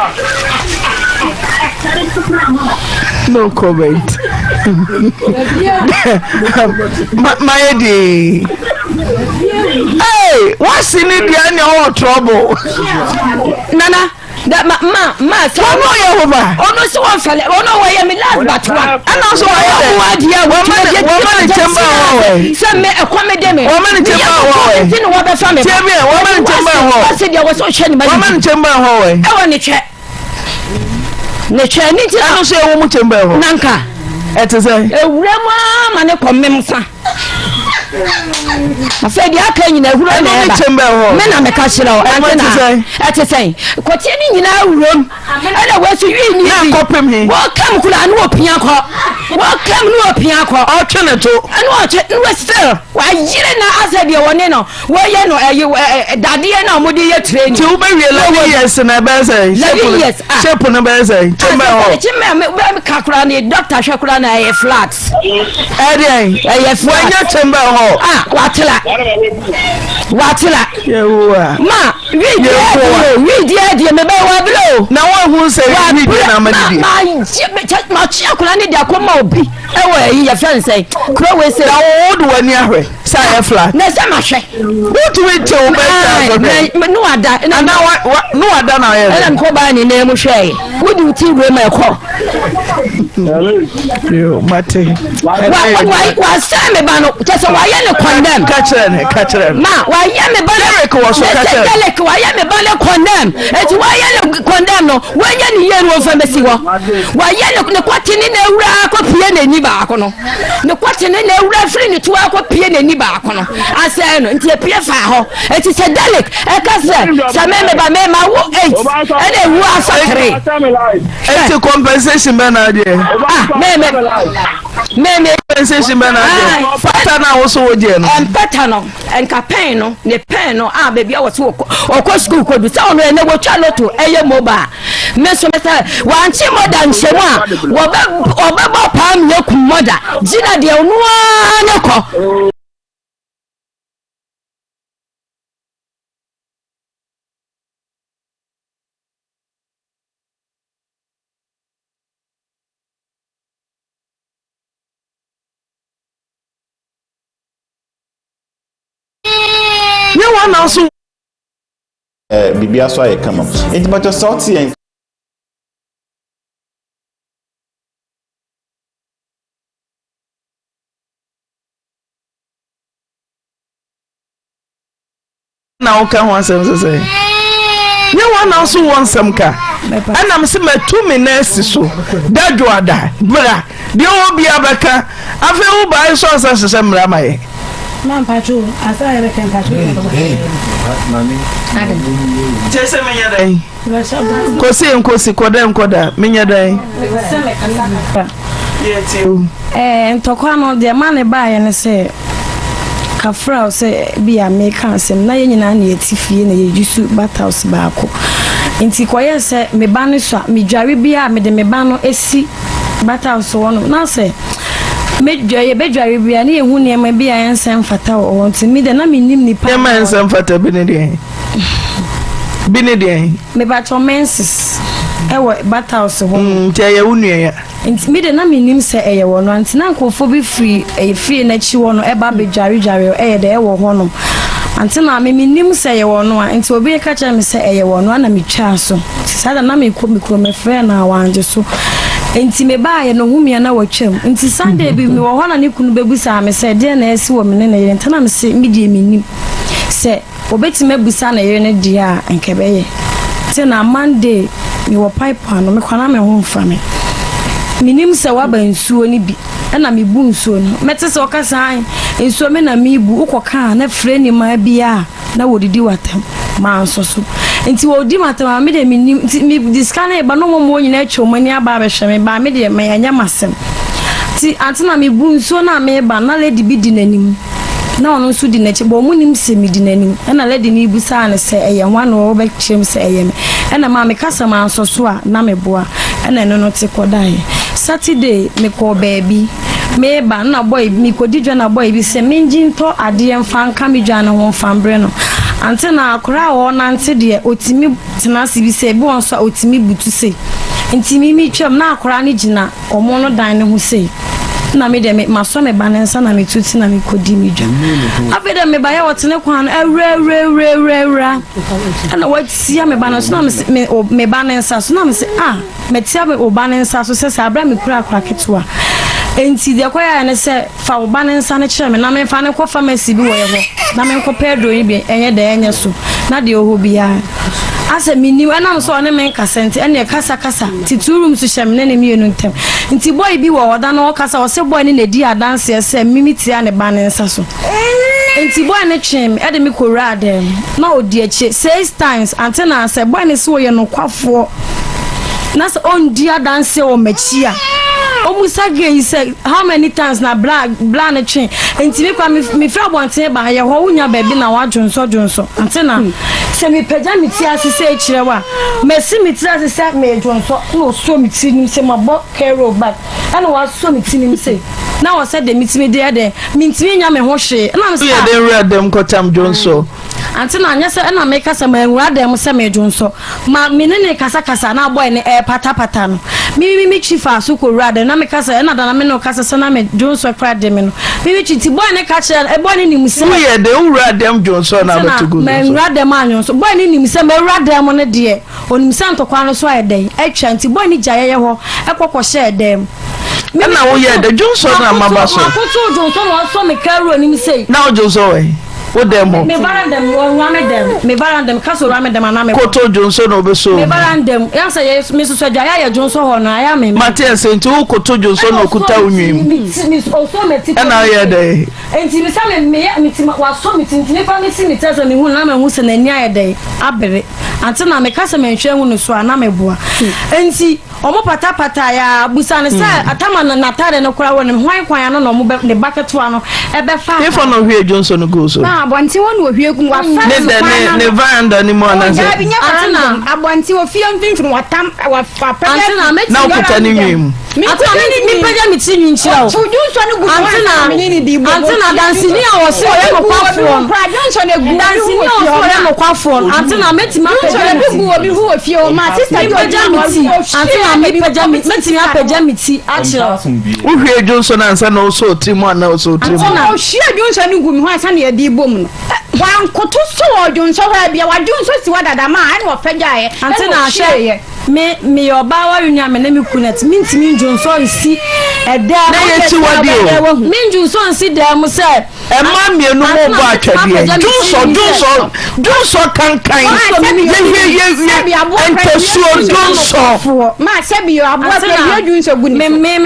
No comment. Mayɛ dii. Hey, wasi ne deɛ ne ɔwɔ trouble. Nana. Da ma ma ma sɛ. Wɔn no yɛ hova. Ɔno sɛ wɔn fɛlɛ ɔno wɔyɛ mi last but one. Ɛna nso wɔyɛ dɛ. Wɔn adeɛ wɔn ma ne wɔn ma ne kyɛnba hɔ wɛ. Sɛ mɛ ɛkɔ mi de mi. Wɔn ma ne kyɛnba hɔ wɛ. Ti na wɔbɛ fa mi ba. Tiɛ bi wɔn ma ne kyɛnba hɔ. Wɔsi deɛ wɔsɛ ɔhwɛ ne ma. Wɔn ma ne kyɛnba hɔ wɛ. Ɛwɔ ne twɛ. Ne twɛ ne ti na. Ɛno nso yɛ wɔn mu kyɛnba hɔ. Nanka. Ɛte sɛ. Ewura mu ama ne kɔ mem sa. Afei deɛ aka nyina ahuro na ɛba. Me na meka kyerɛ wo. Ante na ɛte sɛn? Kɔteɛ ne nyinaa wurom. Ɛna wɔasi wii ne bi. Wɔkam kura ne wɔpia kɔ. Wɔkam ne wɔpia kɔ. Ɔtwe ne to. Ɛna ɔtwe ne wɔ still. Wayere na asɛ deɛ wɔne no wɔyɛ no ɛyi dadeɛ na wɔde yɛ training. Ti wobɛwie 11 years na ɛbɛyɛ sɛ. 11 years ah. Shape no bɛyɛ sɛ. Kyembɛ hɔ. Kyembɛ bɛ kakora ne doctor hwɛ kora na ɛyɛ flat. Ɛdeɛn? Ɛyɛ flat. Wanya kyɛmbɛ hɔ. Ah, watela. Watela. Yehowa. Ma, wi di ɛdeɛ o, wi di ɛdeɛ, mebɛ wabere o. Na wɔn ho sɛ wi di na ama didi. Ma, ma, ma kye akwadaa ne de akɔma obi ɛwɔ ɛyi yɛ fɛn sɛ kuro wei sɛ. Na wɔn wo de wɔn ani ahwɛ sɛ ayɛ flat. Na sɛ ma hwɛ. Wotumi te wo bɛ sɛ asɔhwɛ. Ne wada. Ana wa wa ne wada na ɔyɛ. Ɛna mekɔ baa ne nan mu hwɛ. Wode wo ti wura mu ɛkɔ. Yo, mate. Wasɛn me ba no, kyɛ sɛ wayɛ ne condemn. Ka kyerɛ ne, ka kyerɛ no. Ma, wayɛ me ba no. Derek wɔ so, ka kyerɛ. Derek wayɛ me ba no condemn. Eti wayɛ ne condemn no, wanyɛ ne yie no wɔmfa mbɛsi hɔ. Wayɛ ne ne kɔte ne na awura akɔpie n'ani baako no. Ne kɔte ne na awura firi ne to akɔpie n'ani baako no. Asɛn no, nti epie faa hɔ. Eti sɛ Derek ɛka sɛ sɛ me me ba me ma wo eight ɛna ewu afa three. Eti compensation bɛ na adeɛ. Ah me me me me. Compensation bɛ na adeɛ. Pata na woso wo gyeɛ no. Mpata no nka pɛn no ne pɛn no a baabi a wɔte wɔkɔ ɔkɔ sukuu kɔdu sɛ ɔno ɛnɛ wɔtwa loto ɛyɛ mobile me nso me sɛ wankye mɔda nhyɛmu a wɔbɛ wɔbɛbɔ paa meyɛ kum mɔda gyina deɛ ɔno ara ne kɔ. Nyɛ wɔn na nso. Eh, biribiara so ayɛ kama. Nti mpakyɛ sɛ ɔte yɛn. Na woka ho asɛm sɛ sɛ nyɛ wɔn na nso wɔ nsɛm ka ɛnam sɛ matu me nan asi so da dwoada bra deɛ ɔwɔ bia bɛka afei wo baa nso ansa hyehyɛ mmara ma yɛ. Kyɛ sɛ menyɛ dɛn kɔsi nkosi kɔdɛ nkɔda menyɛ dɛn. Ɛɛ ntɔkwa no deɛ ɛma no baeɛ ne sɛ Kafra sɛ bi a meka asɛm na yɛn nyinaa na yɛte fie na yɛyi su bathhouse baako nti kɔyɛ sɛ me ba no sua medware bi a mede me ba no si bathhouse hɔ nom na sɛ medwa yɛbɛdware bi a ne yɛhu nneɛma bi a ɛnsɛ mfata wɔ hɔ nti me deɛ na mennim nipa nneɛma a ɛnsɛ mfata bi ne deɛn bi ne deɛn mebatɔ menses ɛwɔ bathhouse hɔ mm, nti ɛyɛ wo nua ya Nti me de na mennim sɛ ɛyɛ wɔn a, nti na nkurɔfoɔ bi firi ɛyɛ fie no akyi hɔ no ɛba bɛdwaredware ɛyɛ dɛ ɛwɔ hɔ nom. Ante na me mennim sɛ ɛyɛ wɔn a, nti obi ka kyerɛ me sɛ ɛyɛ wɔn a na metwaa so. Nti saa da na mekɔ me kurom mefrɛɛ no a wangye so. Nti mebaeɛ no ɔhu me a na watwam. Nti Sunday bi mewɔ hɔ na ne kunu bɛbisaa me sɛ deɛn na asi wɔ me ne ne yere ntam na mese me deɛ mennim sɛ Obetumi abisa ne yere no deɛ a, anka ɛbɛyɛ. Te na Monday mewɔ pipe ano, mekɔ na me ho mfa me. Menim sɛ waba nsuo no bi, ɛna mebu nsuo no. Mɛte sɛ ɔka sɛ, ae, nsuo me na mebu, wokɔ ka a, na frɛ nimaa bi a na wɔdidi w'atam. Mansɔ so. Nti wɔdi m'atam a, me deɛ menim. Nti mede sika no reba na wɔn wɔn nyinaa atwa wɔn ani aba abɛhwɛ me, baa me deɛ ɛnyɛ m'asɛm. Nti ante na mebu nsuo no a mereba no, na lady bi di n'anim. Na ɔno nso di n'akyi, but wɔn nim sɛ medi n'anim. Ɛna lady no bisaa no sɛ ɛyɛ hwan na ɔbɛkyerɛ mu sɛ ɛyɛ me. Ɛna maa me kasa mansɔ so a na meboa. Ɛna ɛno no te kɔdaeɛ. Saturday mekɔɔ baabi. Meba na boy mekɔdi dwa na boy bi sɛ mengye ntɔ adeɛ mfa nka me dwa no ho mfa mbrɛ no. Ante na akwadaa a ɔrenante deɛ ɔtumi tena ase bi sɛ ebi wɔ nso a ɔtumi butu sei. Nti me metwam na akwadaa no gyina wɔn no dan no ho sei. Na me deɛ me masɔ me ba ne nsa na metu ti na mekɔdi me dwa. Afei deɛ mebaeɛ ɔtene kwan no awura awura awura awura awura ɛna watia me ba no so na me me ba ne nsa so na me se ah Metea me wo ba no nsa so sɛ saa berɛ a mekura akora ketewa. Enti deɛ ɛkɔyɛeɛ ne sɛ, fa wo ba no nsa no kyerɛ me na memfa no nkɔ famasi bi wɔ yɛ hɔ na menkɔpɛ aduro yi bi ɛnyɛ dɛ ɛnyɛ so na deɛ ɔwɔ hɔ biara. Asɛ mennim, ɛnam sɛ ɔne me nkasa nti ɛnneɛ kasa kasa nti two rooms hyɛ me ne ne mmienu ntam. Nti boy bi wɔ hɔ da no ɔkasa ɔse boy no na ɛdi adanseɛ sɛ me metia ne ba no nsa so. Nti boy no twee me de me kɔwuraa dan mu na ɔdi akyire six times ante na sɛ boy no se ɔyɛ nokwafoɔ na sɛ ɔndi adanseɛ wɔ m'akyi a ɔmusa girl yi sɛ how many times na bla bla no twe nti me kwa mefiri abɔnten ba yɛ hɔ wonya baabi na wadwonsɔ dwonsɔ ante na sɛ mepagya me ti ase sɛ kyerɛ wa masi me tiri ase sɛ medwonsɔ na ɔsuo me tiri nim sɛ mabɔ carol back ɛna wasɔ me ti nim sɛ na wɔ sɛ deɛ metumi deɛ dɛ mentumi nya me ho hwee ɛna mesɛ Woyɛ dɛn wura dɛm kɔtam dwonsɔ? Ante na anyɛ sɛ ɛna meka sɛ manwura dan mu sɛ meredwonsɔ. Ma me ne no rekasakasa na boy no repatapata no, me me me twi faa so kɔwuraa dan mu na meka sɛ ɛna da na me ne wo kasa sɛ na me dwonsɔ koraa de me no. Me me twi nti boy no ka kyerɛɛ no, boy no nim sɛ. Woyɛ dɛn wowuraa dan mu dwonsɔ na Ante na abɛto gu dwonsɔ? manwura dan mu annwonsɔ. Boy no nim sɛ mawura dan mu no deɛ, onim sɛ ntɔkwa no so ayɛ dɛn atwa nti boy no gyaeɛ yɛ hɔ kɔ kɔhyɛɛ dan mu. Me Ɛna me woyɛɛ dɛn? Dwonsɔ na maba so. Makoto dwonsɔ na wasɔ me kaa wura nim sei. Na wodwonsɔ wɔ he? Wo dɛm hɔ. Me varanda mu, ɔwura me dɛm. Me varanda mu, ka sɛ owura me dɛm anaa me. Koto dwonsɔ na ɔbɛsɔ wo Me mu. varanda mu, yɛn sɛ yɛ me soso adwa yɛ ayɛ dwonsɔ hɔ no ayɛ me. Mate ase nti wo koto dwonsɔ na ɔkuta wo nwi mu. Ɔsɔ me ti. Ɛna woyɛ dɛn? Nti me sɛ me me yɛ me ti wasɔ me ti nti nipa me si me ti sɛ me hu na me hu sɛ n'ani ayɛ dɛn abere. Ante na me ka sɛ me nhwɛ hu no so a na me boa. Nti. Ɔmo patapatae aa, busa no sɛ atama no n'ataade no koraa wɔ ne hwan kwan ano na ɔmo bɛ ne ba ketewa no ɛbɛfa Hefa na ɔhwie dwonsɔ no guu so? Na abɔnten hɔ na ɔhwie gu mu, wafa Ne no dɛ kwan ne ano. ne veranda no mu Oh, anaasɛ? daabi, nyɛ Ante veranda na mu, abɔnten, ofie mfimfini, watam, wapɛgya Ante na afi mɛtumi Na wokuta ne veranda nwi mu. mu? Ante na Mekuta ne mɛtumi nwi. pagya me tiri nwi nkyerɛ wo. Ɔto dwonsɔ no gu so Ante ansa na na me ne no di bɔ. Ante na danseni a ɔse ɔyɛ Ɔde gu obi nokwafoɔ ho no. koraa, dwonsɔ no gu obi ho Danseni wɔ a fie ɔse hɔ ɔyɛ ma. nokwafoɔ no, ante na mɛtumi Dwonsɔ apagya no me bi ti. gu obi ho wɔ fie hɔ ma. Sista bi Mepagya ɔgyina me hɔ, ti. Ante na ɔhwie na bi mepagya me mɛtumi apagya me ti akyerɛ wo. Wohwie dwonsɔ no ansa na wosɔ wo tiri mu anaa wosɔ wo tiri mu? Ante na. Ɔhwie dwonsɔ no gu me ho ansa na yɛde rebɔ mu no. Wankoto so wɔ dwonsɔ hɔ a bia wadwonsɔ si hɔ dada ma ɛna ɔpagyaeɛ Ante ɛna na hwɛ ɔhwieeɛ. me meyɛ ɔbaa wareni a me ne me kunu ɛte mentumi ndwonsɔ nsi ɛdan Na mu yɛ akyiwadeɛ o. Mendwonsɔ nsi dan mu sɛ Mmaa mmienu mo bɔ atwɛdeɛ dwonsɔ dwonsɔ dwonsɔ kankan yɛhwie yɛhwie ntasuo dwonsɔ.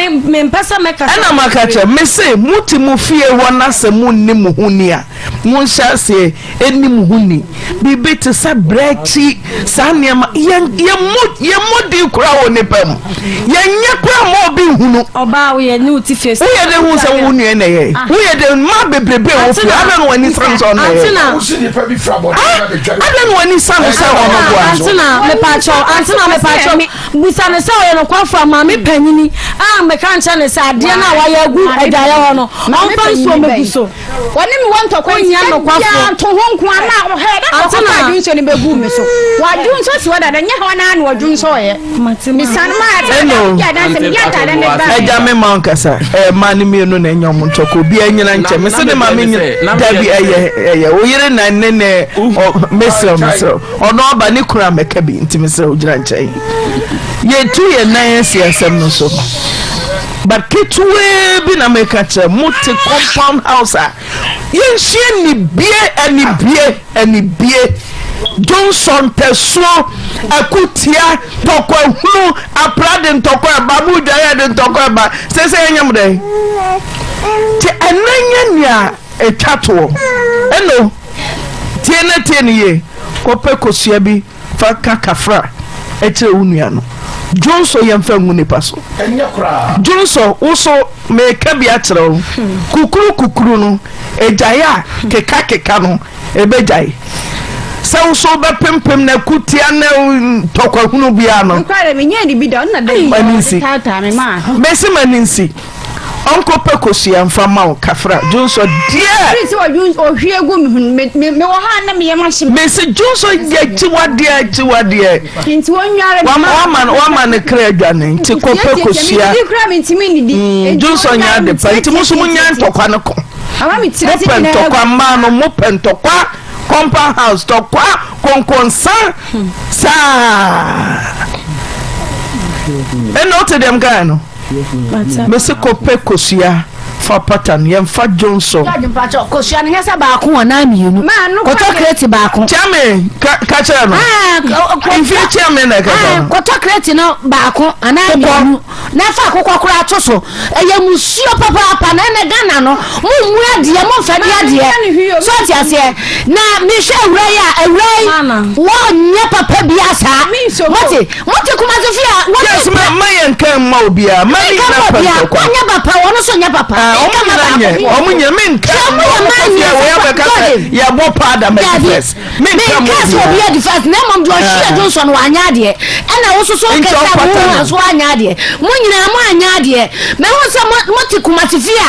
Ɛna maka kyerɛ mese mo te mo fie hɔ na sɛ mo nni mo ho ni a monhyɛ aseɛ ɛni mo ho ni biribi te sɛ berɛ akyi saa nneɛma yɛn yɛmmɔ yɛmmɔ din koraa wɔ nipa mu yɛnyɛ koraa ma obi nhunu. Ɔbaa woyɛ ne wo ti fie. Woyɛ dɛ hu sɛ wo nua na ɛyɛ. Ah. Woyɛ dɛ mmaa bebrebe wɔ fie adɛn na w'ani san sɛ ɔno na ɛyɛ. Antina. Wosi nipa bi fira abɔnten na betwa. Adɛn na w'ani san sɛ ɔno boa. Antina mepaakyɛw Antina mepaakyɛw busa ne sɛ ɔyɛ nokwafo a maame panyini a meka nkyɛn ne sɛ adeɛ no a wayɛ agu adwaeɛ hɔ no ɔmfa nsuo mɛgu so. Wɔne me wɔ ntɔkwa nti Wonyɛ da nokwafo. biara nto ho nko ara na ɔhɛ na Ante ɔkɔfa na- adwonsɔ no bɛgu me so. Wadwonsɔ si hɔ dada nyɛ hɔ naa na ɔdwonsɔeɛ. Mesane maa sɛ Ɛno. mede adanse mede ataade no baeɛ. Agya me ma nkasa ɛyɛ mmaa no mmienu na ɛnyɛ ɔmo ntɔkwa obiara nyina nkyɛn mese ne maame nyina dabi ɛyɛ ɛyɛ wo yere na ne ne ɔ mesrɛ mesrɛ ɔno aba ne kunu amɛka bi nti mesrɛ wo gyina nkyɛn yɛtu yɛn nan asi asɛm no so But ketewaa bi na meka kyerɛ mo te compound house a yɛnsua anibie anibie anibie dwonsɔ ntasuo akutia tɔkwahunu apra de ntɔkwa ɛba mo dwa yɛ de ntɔkwa ɛba sɛ sɛ yɛnyɛ mo dɛn te ɛnɛ nyɛ nea ɛtwa toɔ ɛno tie na tie no yie kɔpɛ kosua bi Fa ka kafra kyerɛ wo nua no. Dwonsɔ yɛmfa ngu nipa so. Dwonsɔ wo so meka bi akyerɛ wo. Kukuru kukuru no egyae a keka keka no ebegyae. Sɛ wo so wobɛpempem na kutia na tɔkwahunu biara no. Nokware menyɛɛ ne bi da ɔno na da biara M'ani ɔde nsi. taataa me maa. Mese m'ani nsi. Ɔnkɔ pɛ kosua nfa ma wo kafra dwonsɔ deɛ. Firi sɛ ɔdwons ɔhwie gu me ho no me me mewɔ ha a na me yam ahye me. Mese dwonsɔ yɛ akyiwadeɛ akyiwadeɛ. Nti wɔnware me ma. Wama no wama ne kra adwane nti kɔ pɛ kosua. Medidi koraa mentumi nnidi. Mm, dwonsɔ nyɛ ade pa nti mo nso mo nya ntɔkwa no ko. Mo pɛ ntɔkwa mmaa no mo pɛ ntɔkwa compound house tɔkwa konkonsa saa. Ɛna wote deɛ mkae no. Mese kɔpɛ kosua fa pata no yɛmfa dwonsɔ. George mpakyɛ kosua no nyɛ sɛ baako anaa mmienu kɔtɔ kreti baako. Kyame ka kyerɛ no. Mfie kyame na ɛkasa no. Kɔtɔ kreti no baako anaa mmienu na fa akokɔ koraa to so ɛyɛ musuo papaapa na ɛnɛ Ghana no mo mmu adeɛ mo nfa di adeɛ so ɔte aseɛ na mehwɛ awura yi a awura yi wɔnyɛ papa bi asaa mote Mote Kumasi fie a wɔte. Yes, ma ma yɛn nka mma obiara. Ma ne nyina pɛ ntɔkwa. Wɔnyɛ papa, wɔn nso nyɛ papa. Ah, wɔn nyina nyɛ, wɔn nyɛ me nka. Sɛ wɔn yɛ maa nyɛ sɛ wɔyɛ bɛka sɛ yɛbɔ paada ma di first. Me nka mo obiara. Me nka sɛ obi adi first na mmom deɛ ɔhwe ɛdo nsɔ no wanyɛ adeɛ. Ɛna wososo kɛse a mo ho nso anyɛ adeɛ. Mo nyinaa mo anyɛ adeɛ. Mehu sɛ mo mo te Kumasi fie a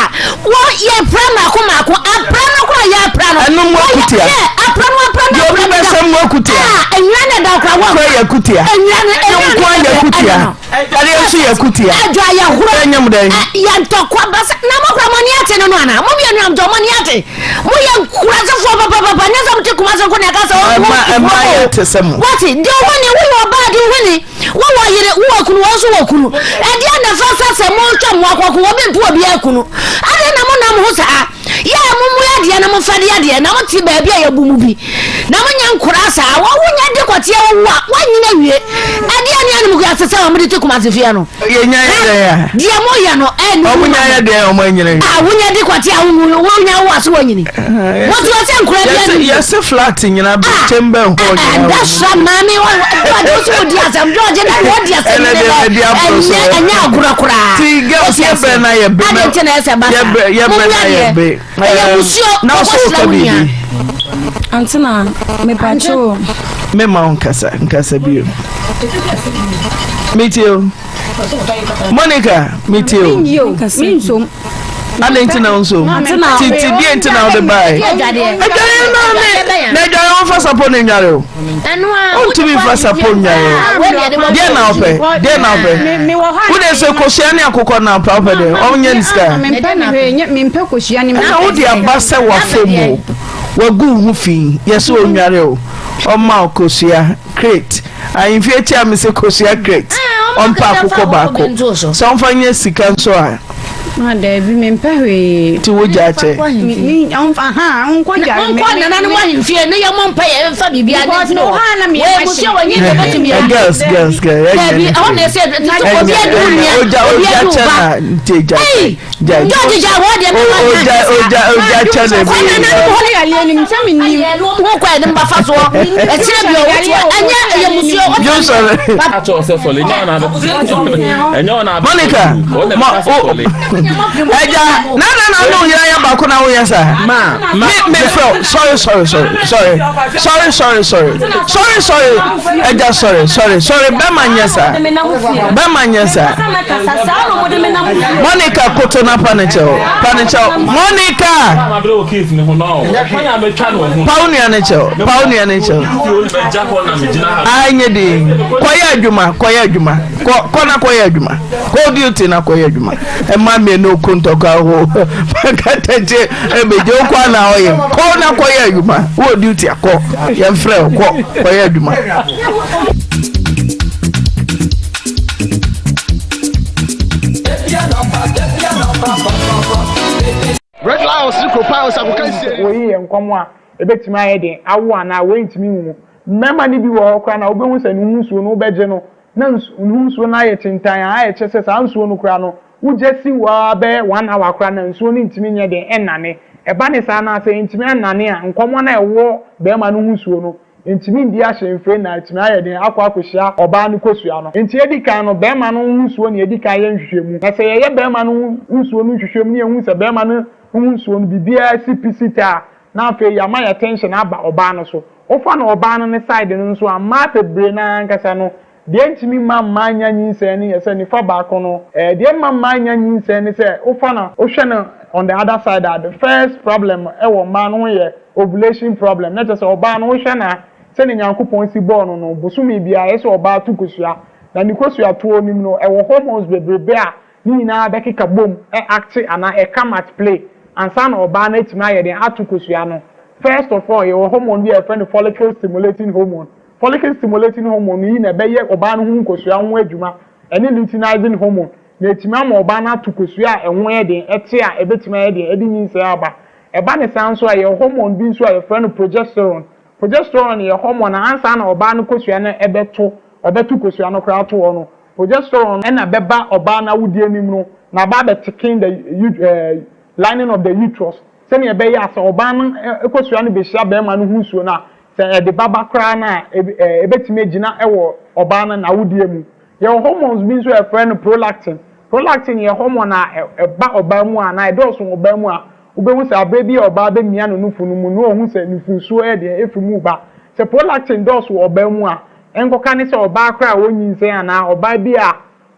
wɔ yɛ pra mako mako apra no kora yɛ apra no. Ɛno mo akutia. Yɛ apra no apra no apra no. Deɛ obi bɛsɛ mo akutia. Ah, enwura na da kora wɔ. Kora yɛ akutia. Enwura no enwura no nko yɛ akutia. Adeɛ nso yɛ akutia. Adwa yɛ horo. Ɛnyɛ mo dɛn. Yɛ ntɔkwa basa na mo kora mo ani ate no no ana mo mmienu am mo ani ate mo yɛ nkurasefoɔ papapapa nyɛ sɛ mo te Kumasi nko na ɛka sɛ ɔmo ɛma yɛ te sɛ mo. Wɔte deɛ ɔho ni woyɛ ɔbaa deɛ ɔho ni. Wowɔ yere, wowɔ kunu, wɔn nso wɔ kunu. Ɛdeɛn na ɛfa sɛ sɛ moretwa mo akɔko, obi mpo obiara kunu? Adɛn na monam ho saa? Yɛ a mommue adeɛ na momfɛde adeɛ, na mote baabi a yɛbu mo bi, na monyɛ nkoraa saa. Wonya de kɔteɛ wowu a, woanyini awie. Ɛdeɛn ne animguase sɛ wɔde te Kumasi fie no? Yɛnya yɛ dɛn a? Deɛ moyɛ no, ɛnni Wɔn nya yɛ dɛn a wɔn anyini awie? A wonya de kɔteɛ a wonwu, wonya wo a so woanyini. Mote hɔ sɛ nkoraa bi Yɛse anim. yɛse flat nyina be chamber hɔ nyina. Ɛda sra maame wa George wo so wodi asɛm George na wodi asɛm Ɛnɛ ne deɛ dɛ madi aboro so. ɛnyɛ ɛnyɛ agorɔ koraa. Ti girls Wote yɛ aseɛ? brɛ na yɛ be. Adɛn nti na ɛsɛ ba Yɛ saa? brɛ yɛ brɛ Mommua na yɛ deɛ. be. Ɛyɛ Ɛɛm, musuo Na kɔkɔ so sra woka wo nua. biribi. Antena mepatwo o. Me ma wo nkasa nkasa bio. Metie o. Monica metie o. Menyi o, mensom. Adɛn nti na wo nso? Ti ti deɛ nti na wode bae? Adwareɛ na ne na adwareɛ wɔmfa sapɔ na nnware o. Wontumi mfa sapɔ nnware o. Deɛ na wopɛ? Deɛ na wopɛ? Wode sɛ kosua ne akokɔ na wopɛ wopɛ deɛ ɔnyɛ ne sika. Mempɛ kosua ne Ɛna wode aba sɛ wafam o. Wagu wo ho fi yɛ sɛ ɔnnware o. Ɔma wo kosua crate. Ahemfie akyi a mese kosua crate. Ɔmpɛ akokɔ baako. Sɛ ɔmfa nyɛ sika nso a. Ma daabi mempɛ hwee. Nti wo gya kyɛ. Me me ɔnfa ha ɔnkɔ gya me. Monkɔ nananom ahemfie ne yɛ mo mpa yɛ mfa biribi ade Because mfiri me hɔ. ha na me Wei yɛ musuo wɔ nye deɛ bɛtumi ayɛ. Girls girls girls. Daabi ɛhɔ na ɛsɛ tete obi adi wo nua Oja obi oja adi wo kyɛ ba. na nti gya Ei gya. George gya wɔ deɛ mɛma Oja oja oja kyɛ na Kɔ bi. nananom hɔ ne yareɛ nim sɛ mennim. ho kɔ ɛde mba fa soɔ ɛkyerɛ bi ɔwɔ toɔ ɛnyɛ ɛyɛ musuo. Johnson. Monica ma o ɛgya na na na ne oyere ayɛ baako na woyɛ saa. Ma ma Me me fɛ sorry sorry sorry sorry sorry sorry sorry sorry sorry ɛgya sorry sorry sorry bɛma nyɛ saa bɛma nyɛ saa. Monica koto na pa ne kyɛw pa ne kyɛw Monica. Pa wo nua ne kyɛw pa wo nua ne kyɛw. Anyɛ den kɔyɛ adwuma kɔyɛ adwuma kɔ kɔ na kɔyɛ adwuma kɔ duty na kɔyɛ adwuma ɛma mmienu ko ntɔkwa ho katakye ebegye wokɔ ana ɔyɛ kɔ na kɔyɛ adwuma wɔ duty akɔ yɛmfrɛ wo kɔ kɔyɛ adwuma. Red Lions ne Kuropɔn agokansie. Woyi yɛn nkɔm a, ebetumi ayɛ den awo anaa wɔrentumi nwo. Mmarima no bi wɔ hɔ koraa no a, wubehu sɛ ne ho nsuo no, wobɛgye no, na nsu ne ho nsuo no ayɛ kyentann a ayɛ kyɛ sɛ saa nsuo no koraa no, wogya si hɔ ara bɛyɛ one hour koraa no a, nsuo no ntumi nyɛ den nnane. Ɛba ne saa no a, sɛ entumi annane a, nkɔmmɔ no a ɛwɔ barima no ho nsuo no, Entumi ndi ahyɛmfire na atumi ayɛ den akɔ akɔhyia ɔbaa no kosua no. Enti edi kan no, barima no ho nsuo na yɛdi kan yɛ nhwehwɛmu. Na sɛ yɛyɛ barima no ho nsuo no nhwehwɛmu na yɛhu sɛ barima no ho nsuo no biribiara si pi si ta a, na afei yɛama yɛn attention aba ɔbaa no so. Wofa no ɔbaa no ne side no nso a, mmaa bebree no ara ankasa no, Deɛ ɛntumi mma mmaa nnya nyinsɛn no yɛ sɛ nifa baako no, deɛ ɛmma mmaa nnya nyinsɛn ne sɛ wofa no wohwɛ no on the other side a, the first problem wɔ mmaa no ho yɛ ovulation problem, na kyerɛ sɛ ɔbaa no wohwɛ no a sɛdeɛ Nyankopɔn si bɔɔ no no, bosome biara ɛyɛ sɛ ɔbaa to kosua, na ne kosua toɔ no mu no ɛwɔ hormones bebrebe a ne nyinaa bɛkeka bom acte anaa ɛcome at play ansa na ɔbaa no atumi ayɛ dɛn ato kosua no. First of all yɛwɔ hormone bi a yɛfrɛ no follicle stimulating hormone. Follicle stimulating hormone yi na ɛbɛyɛ ɔbaa no ho nkosua ho adwuma, ɛne luteinizing hormone, na ɛtumi ama ɔbaa no ato kosua a ɛho yɛ den, ɛte a ɛbɛtumi ayɛ den ɛde nyinsɛn aba. Ɛba ne saa nso a, yɛwɔ hormone bi nso a yɛfrɛ no progesterone. Progesterone yɛ hormone a ansa na ɔbaa no kosua no ɛbɛto, ɔbɛto kosua no koraa ato hɔ no, progesterone na ɛbɛba ɔbaa no awodeɛ no mu no na aba abɛteken the lining of the uterus sɛnea ɛbɛyɛ a sɛ ɔbaa no kosua no bɛhyia barima no ho nsuo no a, Sɛ ɛde ba ba koraa no a, ebetumi agyina wɔ ɔbaa no n'awodeɛ mu. Yɛwɔ hormones bi nso a yɛfrɛ no prolactin. Prolactin yɛ hormone a ɛba ɔbaa mu anaa ɛdɔɔso wɔ ɔbaa mu a, wobɛhu sɛ aberɛ bi a ɔbaa bɛmia ne nufu no mu no ɔhu sɛ nufusuo yɛ deɛn ɛfiri mu reba. Sɛ prolactin dɔɔso wɔ ɔbaa mu a, ɛnkɔka ne sɛ ɔbaa koraa a ɔnyinsɛn anaa ɔbaa bi a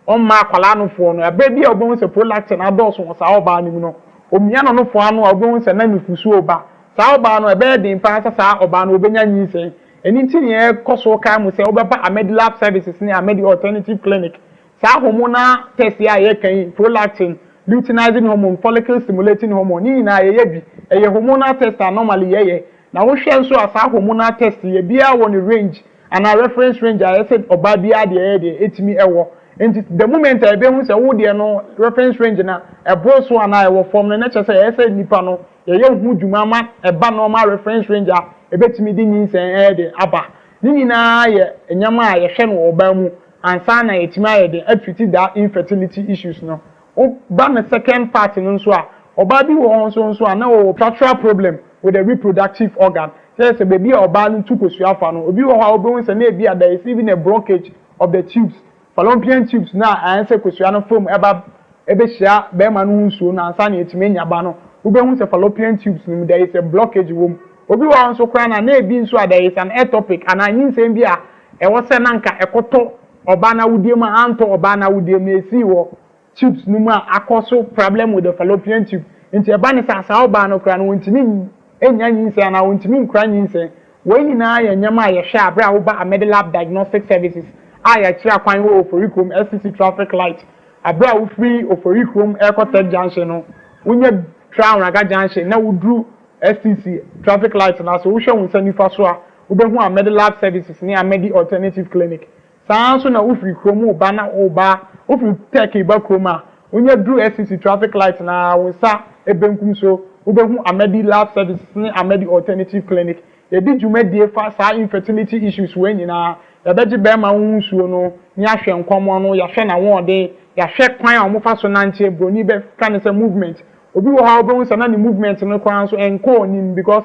ɔmma akwadaa nofoɔ no, ɛberɛ bi a wobɛhu sɛ prolactin adɔɔso wɔ saa ɔbaa no mu no, ɔmia no nofoɔ ano a wobɛhu sɛ na nufusuo reba. Saa ɔbaa no, ɛbɛyɛ den paa sɛ saa ɔbaa no ɔbɛnya nyinsɛn. Ɛno nti na yɛkɔ so kae mo sɛ wobɛba Amedilab Services ne Amedi Alternative Clinic. Saa hormonal test yi a yɛreka yi, prolactin, luteinizing hormone, follicle stimulating hormone, ne nyinaa yɛyɛ bi. Ɛyɛ hormonal test a normally yɛyɛ. Na wohwɛ nso a saa hormonal test yi, ebiara wɔ ne range anaa reference range a ɛyɛ sɛ ɔbaa biara deɛ ɛyɛ deɛ ɛtumi ɛwɔ. Nti the moment a yɛbɛhu sɛ wo deɛ no reference range no ɛboro so anaa ɛwɔ fam no, na kyerɛ sɛ ɛyɛ sɛ nipa no yɛyɛ ho dwuma ma ɛba normal reference range a ɛbɛtumi de nyinsɛn ɛyɛ den aba. Ne nyinaa yɛ nneɛma a yɛhwɛ no wɔ ɔbaa mu ansa na yɛatumi ayɛ den atreat that infertility issues no. Wo ba no second part no nso a, ɔbaa bi wɔ hɔ nso nso a na ɔwɔ structural problem with the reproductive organ. Kyerɛ sɛ baabi a ɔbaa no tu kosua fa no, obi wɔ hɔ a wobɛhu sɛ na ebi a there is even a blockage of the tubes, fallopian tubes no a ayɛ sɛ kosua no fa mu ɛba ɛbɛhyia bɛrima no ho nsuo no ansa na yɛatumi anya ba no, wobɛhu sɛ fallopian tubes no mu there is a blockage wɔ mu. Obi wɔ hɔ nso koraa no a na ebi nso a there is an ectopic anaa nyinsɛn bi a ɛwɔ sɛ na anka ɛkɔtɔ ɔbaa no awodeɛ mu a antɔ ɔbaa no awodeɛ mu na esii wɔ tubes no mu a akɔ so problem with the fallopian tube nti ɛba no saa saa ɔbaa no koraa no ɔntumi nnya nyinsɛn anaa ɔntumi nkura nyinsɛn. Wei nyinaa yɛ nneɛma a yɛhwɛ a berɛ a woba Amedilab Diagnostic Services a yɛakyerɛ akwan wɔ Oforikrom SCC traffic light berɛ a wofiri Oforikrom rekɔ Tech Junction no wonya tra Anwraga Junction na woduru STC traffic light no ase wohwɛ wo nsa nifa so a wobɛhu Amedilab Services ne Amedi Alternative Clinic. Saa ara nso na wofiri kurom reba na woreba, wofiri Turkey reba kurom a, wonya duru SCC traffic light no ara, wo nsa benkum so, wobɛhu Amadi Lab Services ne Amadi Alternative Clinic. Yɛdi dwumadie fa saa infertility issues wei nyinaa. Yɛbɛgye bɛrima wo nsuo no, ne yɛahwɛ nkɔmmɔ no, yɛahwɛ n'ahoɔden, yɛahwɛ kwan a wɔfa so nanteɛ, buroni bɛka no sɛ movement. Obi wɔ hɔ a wobɛhu sɛ na ne movement no koraa nso ɛnkɔɔ anim because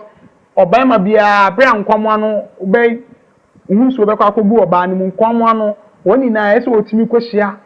ɔbarima biara berɛ a nkɔmmɔ no bɛ Wo nsuo bɛkɔ akɔgu ɔbaa no mu, nkwammoa no, wɔn nyinaa ɛsɛ sɛ wɔtumi kɔhyia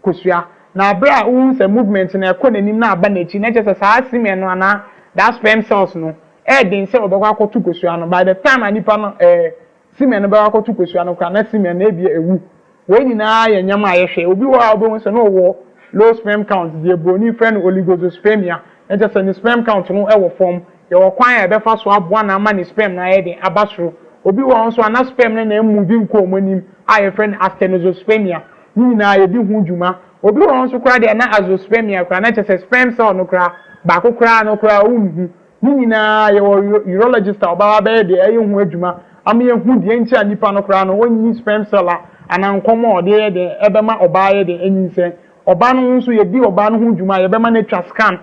kosua. Na berɛ a wohu sɛ movement no ɛkɔ n'anim na aba n'akyi, na kyerɛ sɛ saa semen no anaa that sperm cells no, ɛyɛ den sɛ wɔbɛkɔ akɔto kosua no. By the time a nipa no ɛɛ semen no bɛkɔ akɔto kosua no koraa na semen no ebia awu. Wei nyinaa yɛ nneɛma a yɛhwɛ. Obi wɔ hɔ a wobɛhu sɛ na ɔwɔ low sperm count, deɛ buroni frɛ no oligozoospermia, na kyerɛ sɛ ne sperm count no wɔ fam. Yɛwɔ kwan a yɛbɛfa so aboa no ama ne sperm no ayɛ den aba soro. Obi wɔ hɔ nso a na sperm no na ɛmmuvi nkɔ wɔn anim a yɛfrɛ no asthenozoospermia. Ne nyinaa yɛdi ho dwuma. Obi wɔ hɔ nso koraa deɛ na azoospermia koraa, na kyerɛ sɛ sperm cell no koraa baako koraa no koraa wonhu. Ne nyinaa yɛwɔ urologist a ɔbɛba abɛyɛ deɛ ɛyɛ ho adwuma ama yɛahu deɛ nti a nipa no koraa no ɔnyi sperm cell a anaa nkɔm a ɔde yɛ deɛ ɛbɛma ɔbaa ayɛ deɛ anyinsɛn. Ɔbaa no ho nso yɛdi ɔbaa no ho dwuma a yɛbɛma no atwa scan.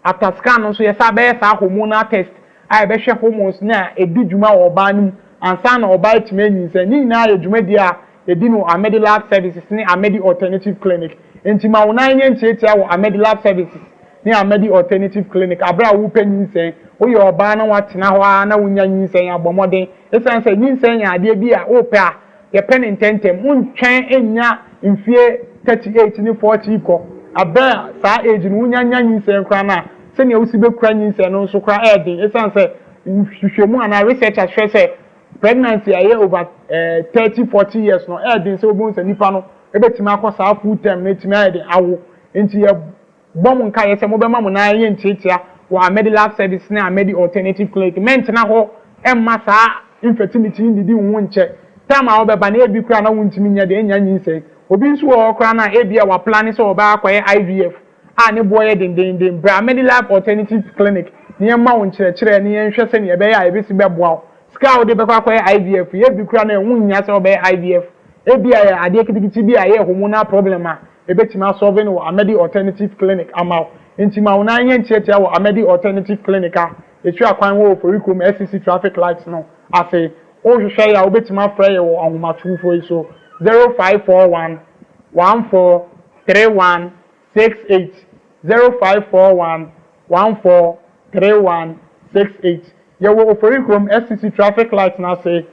After scan no nso yɛsan bɛyɛ saa hormonal test a yɛbɛhwɛ hormones no a ɛdi dwuma wɔ ɔbaa no mu ansa na ɔbaa atumi anyinsɛn. Ne nyinaa yɛ dwumadie a yɛdi no wɔ Amedilab Services ne Amedi Alternative Clinic. Enti ma wo nan nyɛ ntiatia wɔ Amedilab Services ne Amadi Alternative Clinic bere a worepɛ nyinsɛn. Woyɛ ɔbaa na woatena hɔ ara na wunnya nyinsɛn a, bɔ mmɔden. Esiane sɛ nyinsɛn yɛ adeɛ bi a worepɛ a, yɛpɛ no ntɛmntɛm. Wontwɛn nnya mfeɛ 38 ne 40 rekɔ. Bere a saa age no wunya nya nyinsɛn koraa no a, sɛnea wusi bɛkura nyinsɛn no nso koraa yɛ den esiane sɛ nhwehwɛmu anaa research akyerɛ sɛ. Pregnancy a ɛyɛ over eh, 30, 40 years no, ɛyɛ den sɛ wobɛhu sɛ nipa no bɛtumi akɔ saa full term no atumi ayɛ den awo. Nti yɛbɔ mo nkaeɛ sɛ mobɛma mo nan ayɛ ntiatia wɔ Amedi Lab Service ne Amedi Alternative Clinic. Mɛntena hɔ mma saa infertility yi nnidi wo ho nkyɛ. Time a wobɛba no, ebi koraa na wontumi nyɛ den nnya nyinsɛn. Obi nso wɔ hɔ koraa no a ebia waplane sɛ ɔbɛakɔyɛ IVF a ne boɔ yɛ dendeenden. Bra Medilab Alternative Clinic na yɛmma wo nkyerɛkyerɛ na yɛnhwɛ sɛnea ɛbɛyɛ a yɛbɛsi bɛboa wo. Sika a wode bɛkɔ akɔyɛ IVF yi, ebi koraa no ɛho nhia sɛ wobɛyɛ IVF. Ebia ɛyɛ adeɛ ketekete bi a ɛyɛ hormonal problem a yɛbɛtumi asɔlve no wɔ Amedi Alternative Clinic ama wo. Enti ma wo nan nyɛ ntiatia wɔ Amedi Alternative Clinic a ɛtua kwan wɔ Oforikrom SCC Traffic Lights no ase. Wohwehwɛ yɛn a wobɛtumi afrɛ yɛn wɔ ahomatorofoɔ yi so, 0541 14 31 68 0541 14 31 68 Yɛwɔ Oforikrom SCC Traffic Light no ase.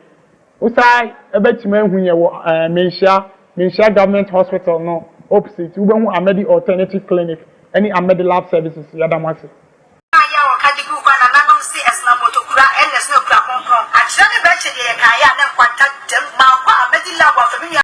Wosan bɛtumi ahu yɛn wɔ Manhyia, Manhyia Government Hospital no opposite. Wobɛhu Amadi Alternative Clinic ne Amadi Lab Services. Yɛda mo ase. A yɛ a wɔka de guu hɔ a nananom se ɛsena mmotokura ɛna ɛsena okura kronkron. Akyerɛ ne bɛkye deɛ yɛkaeɛ a na nkwanta dam.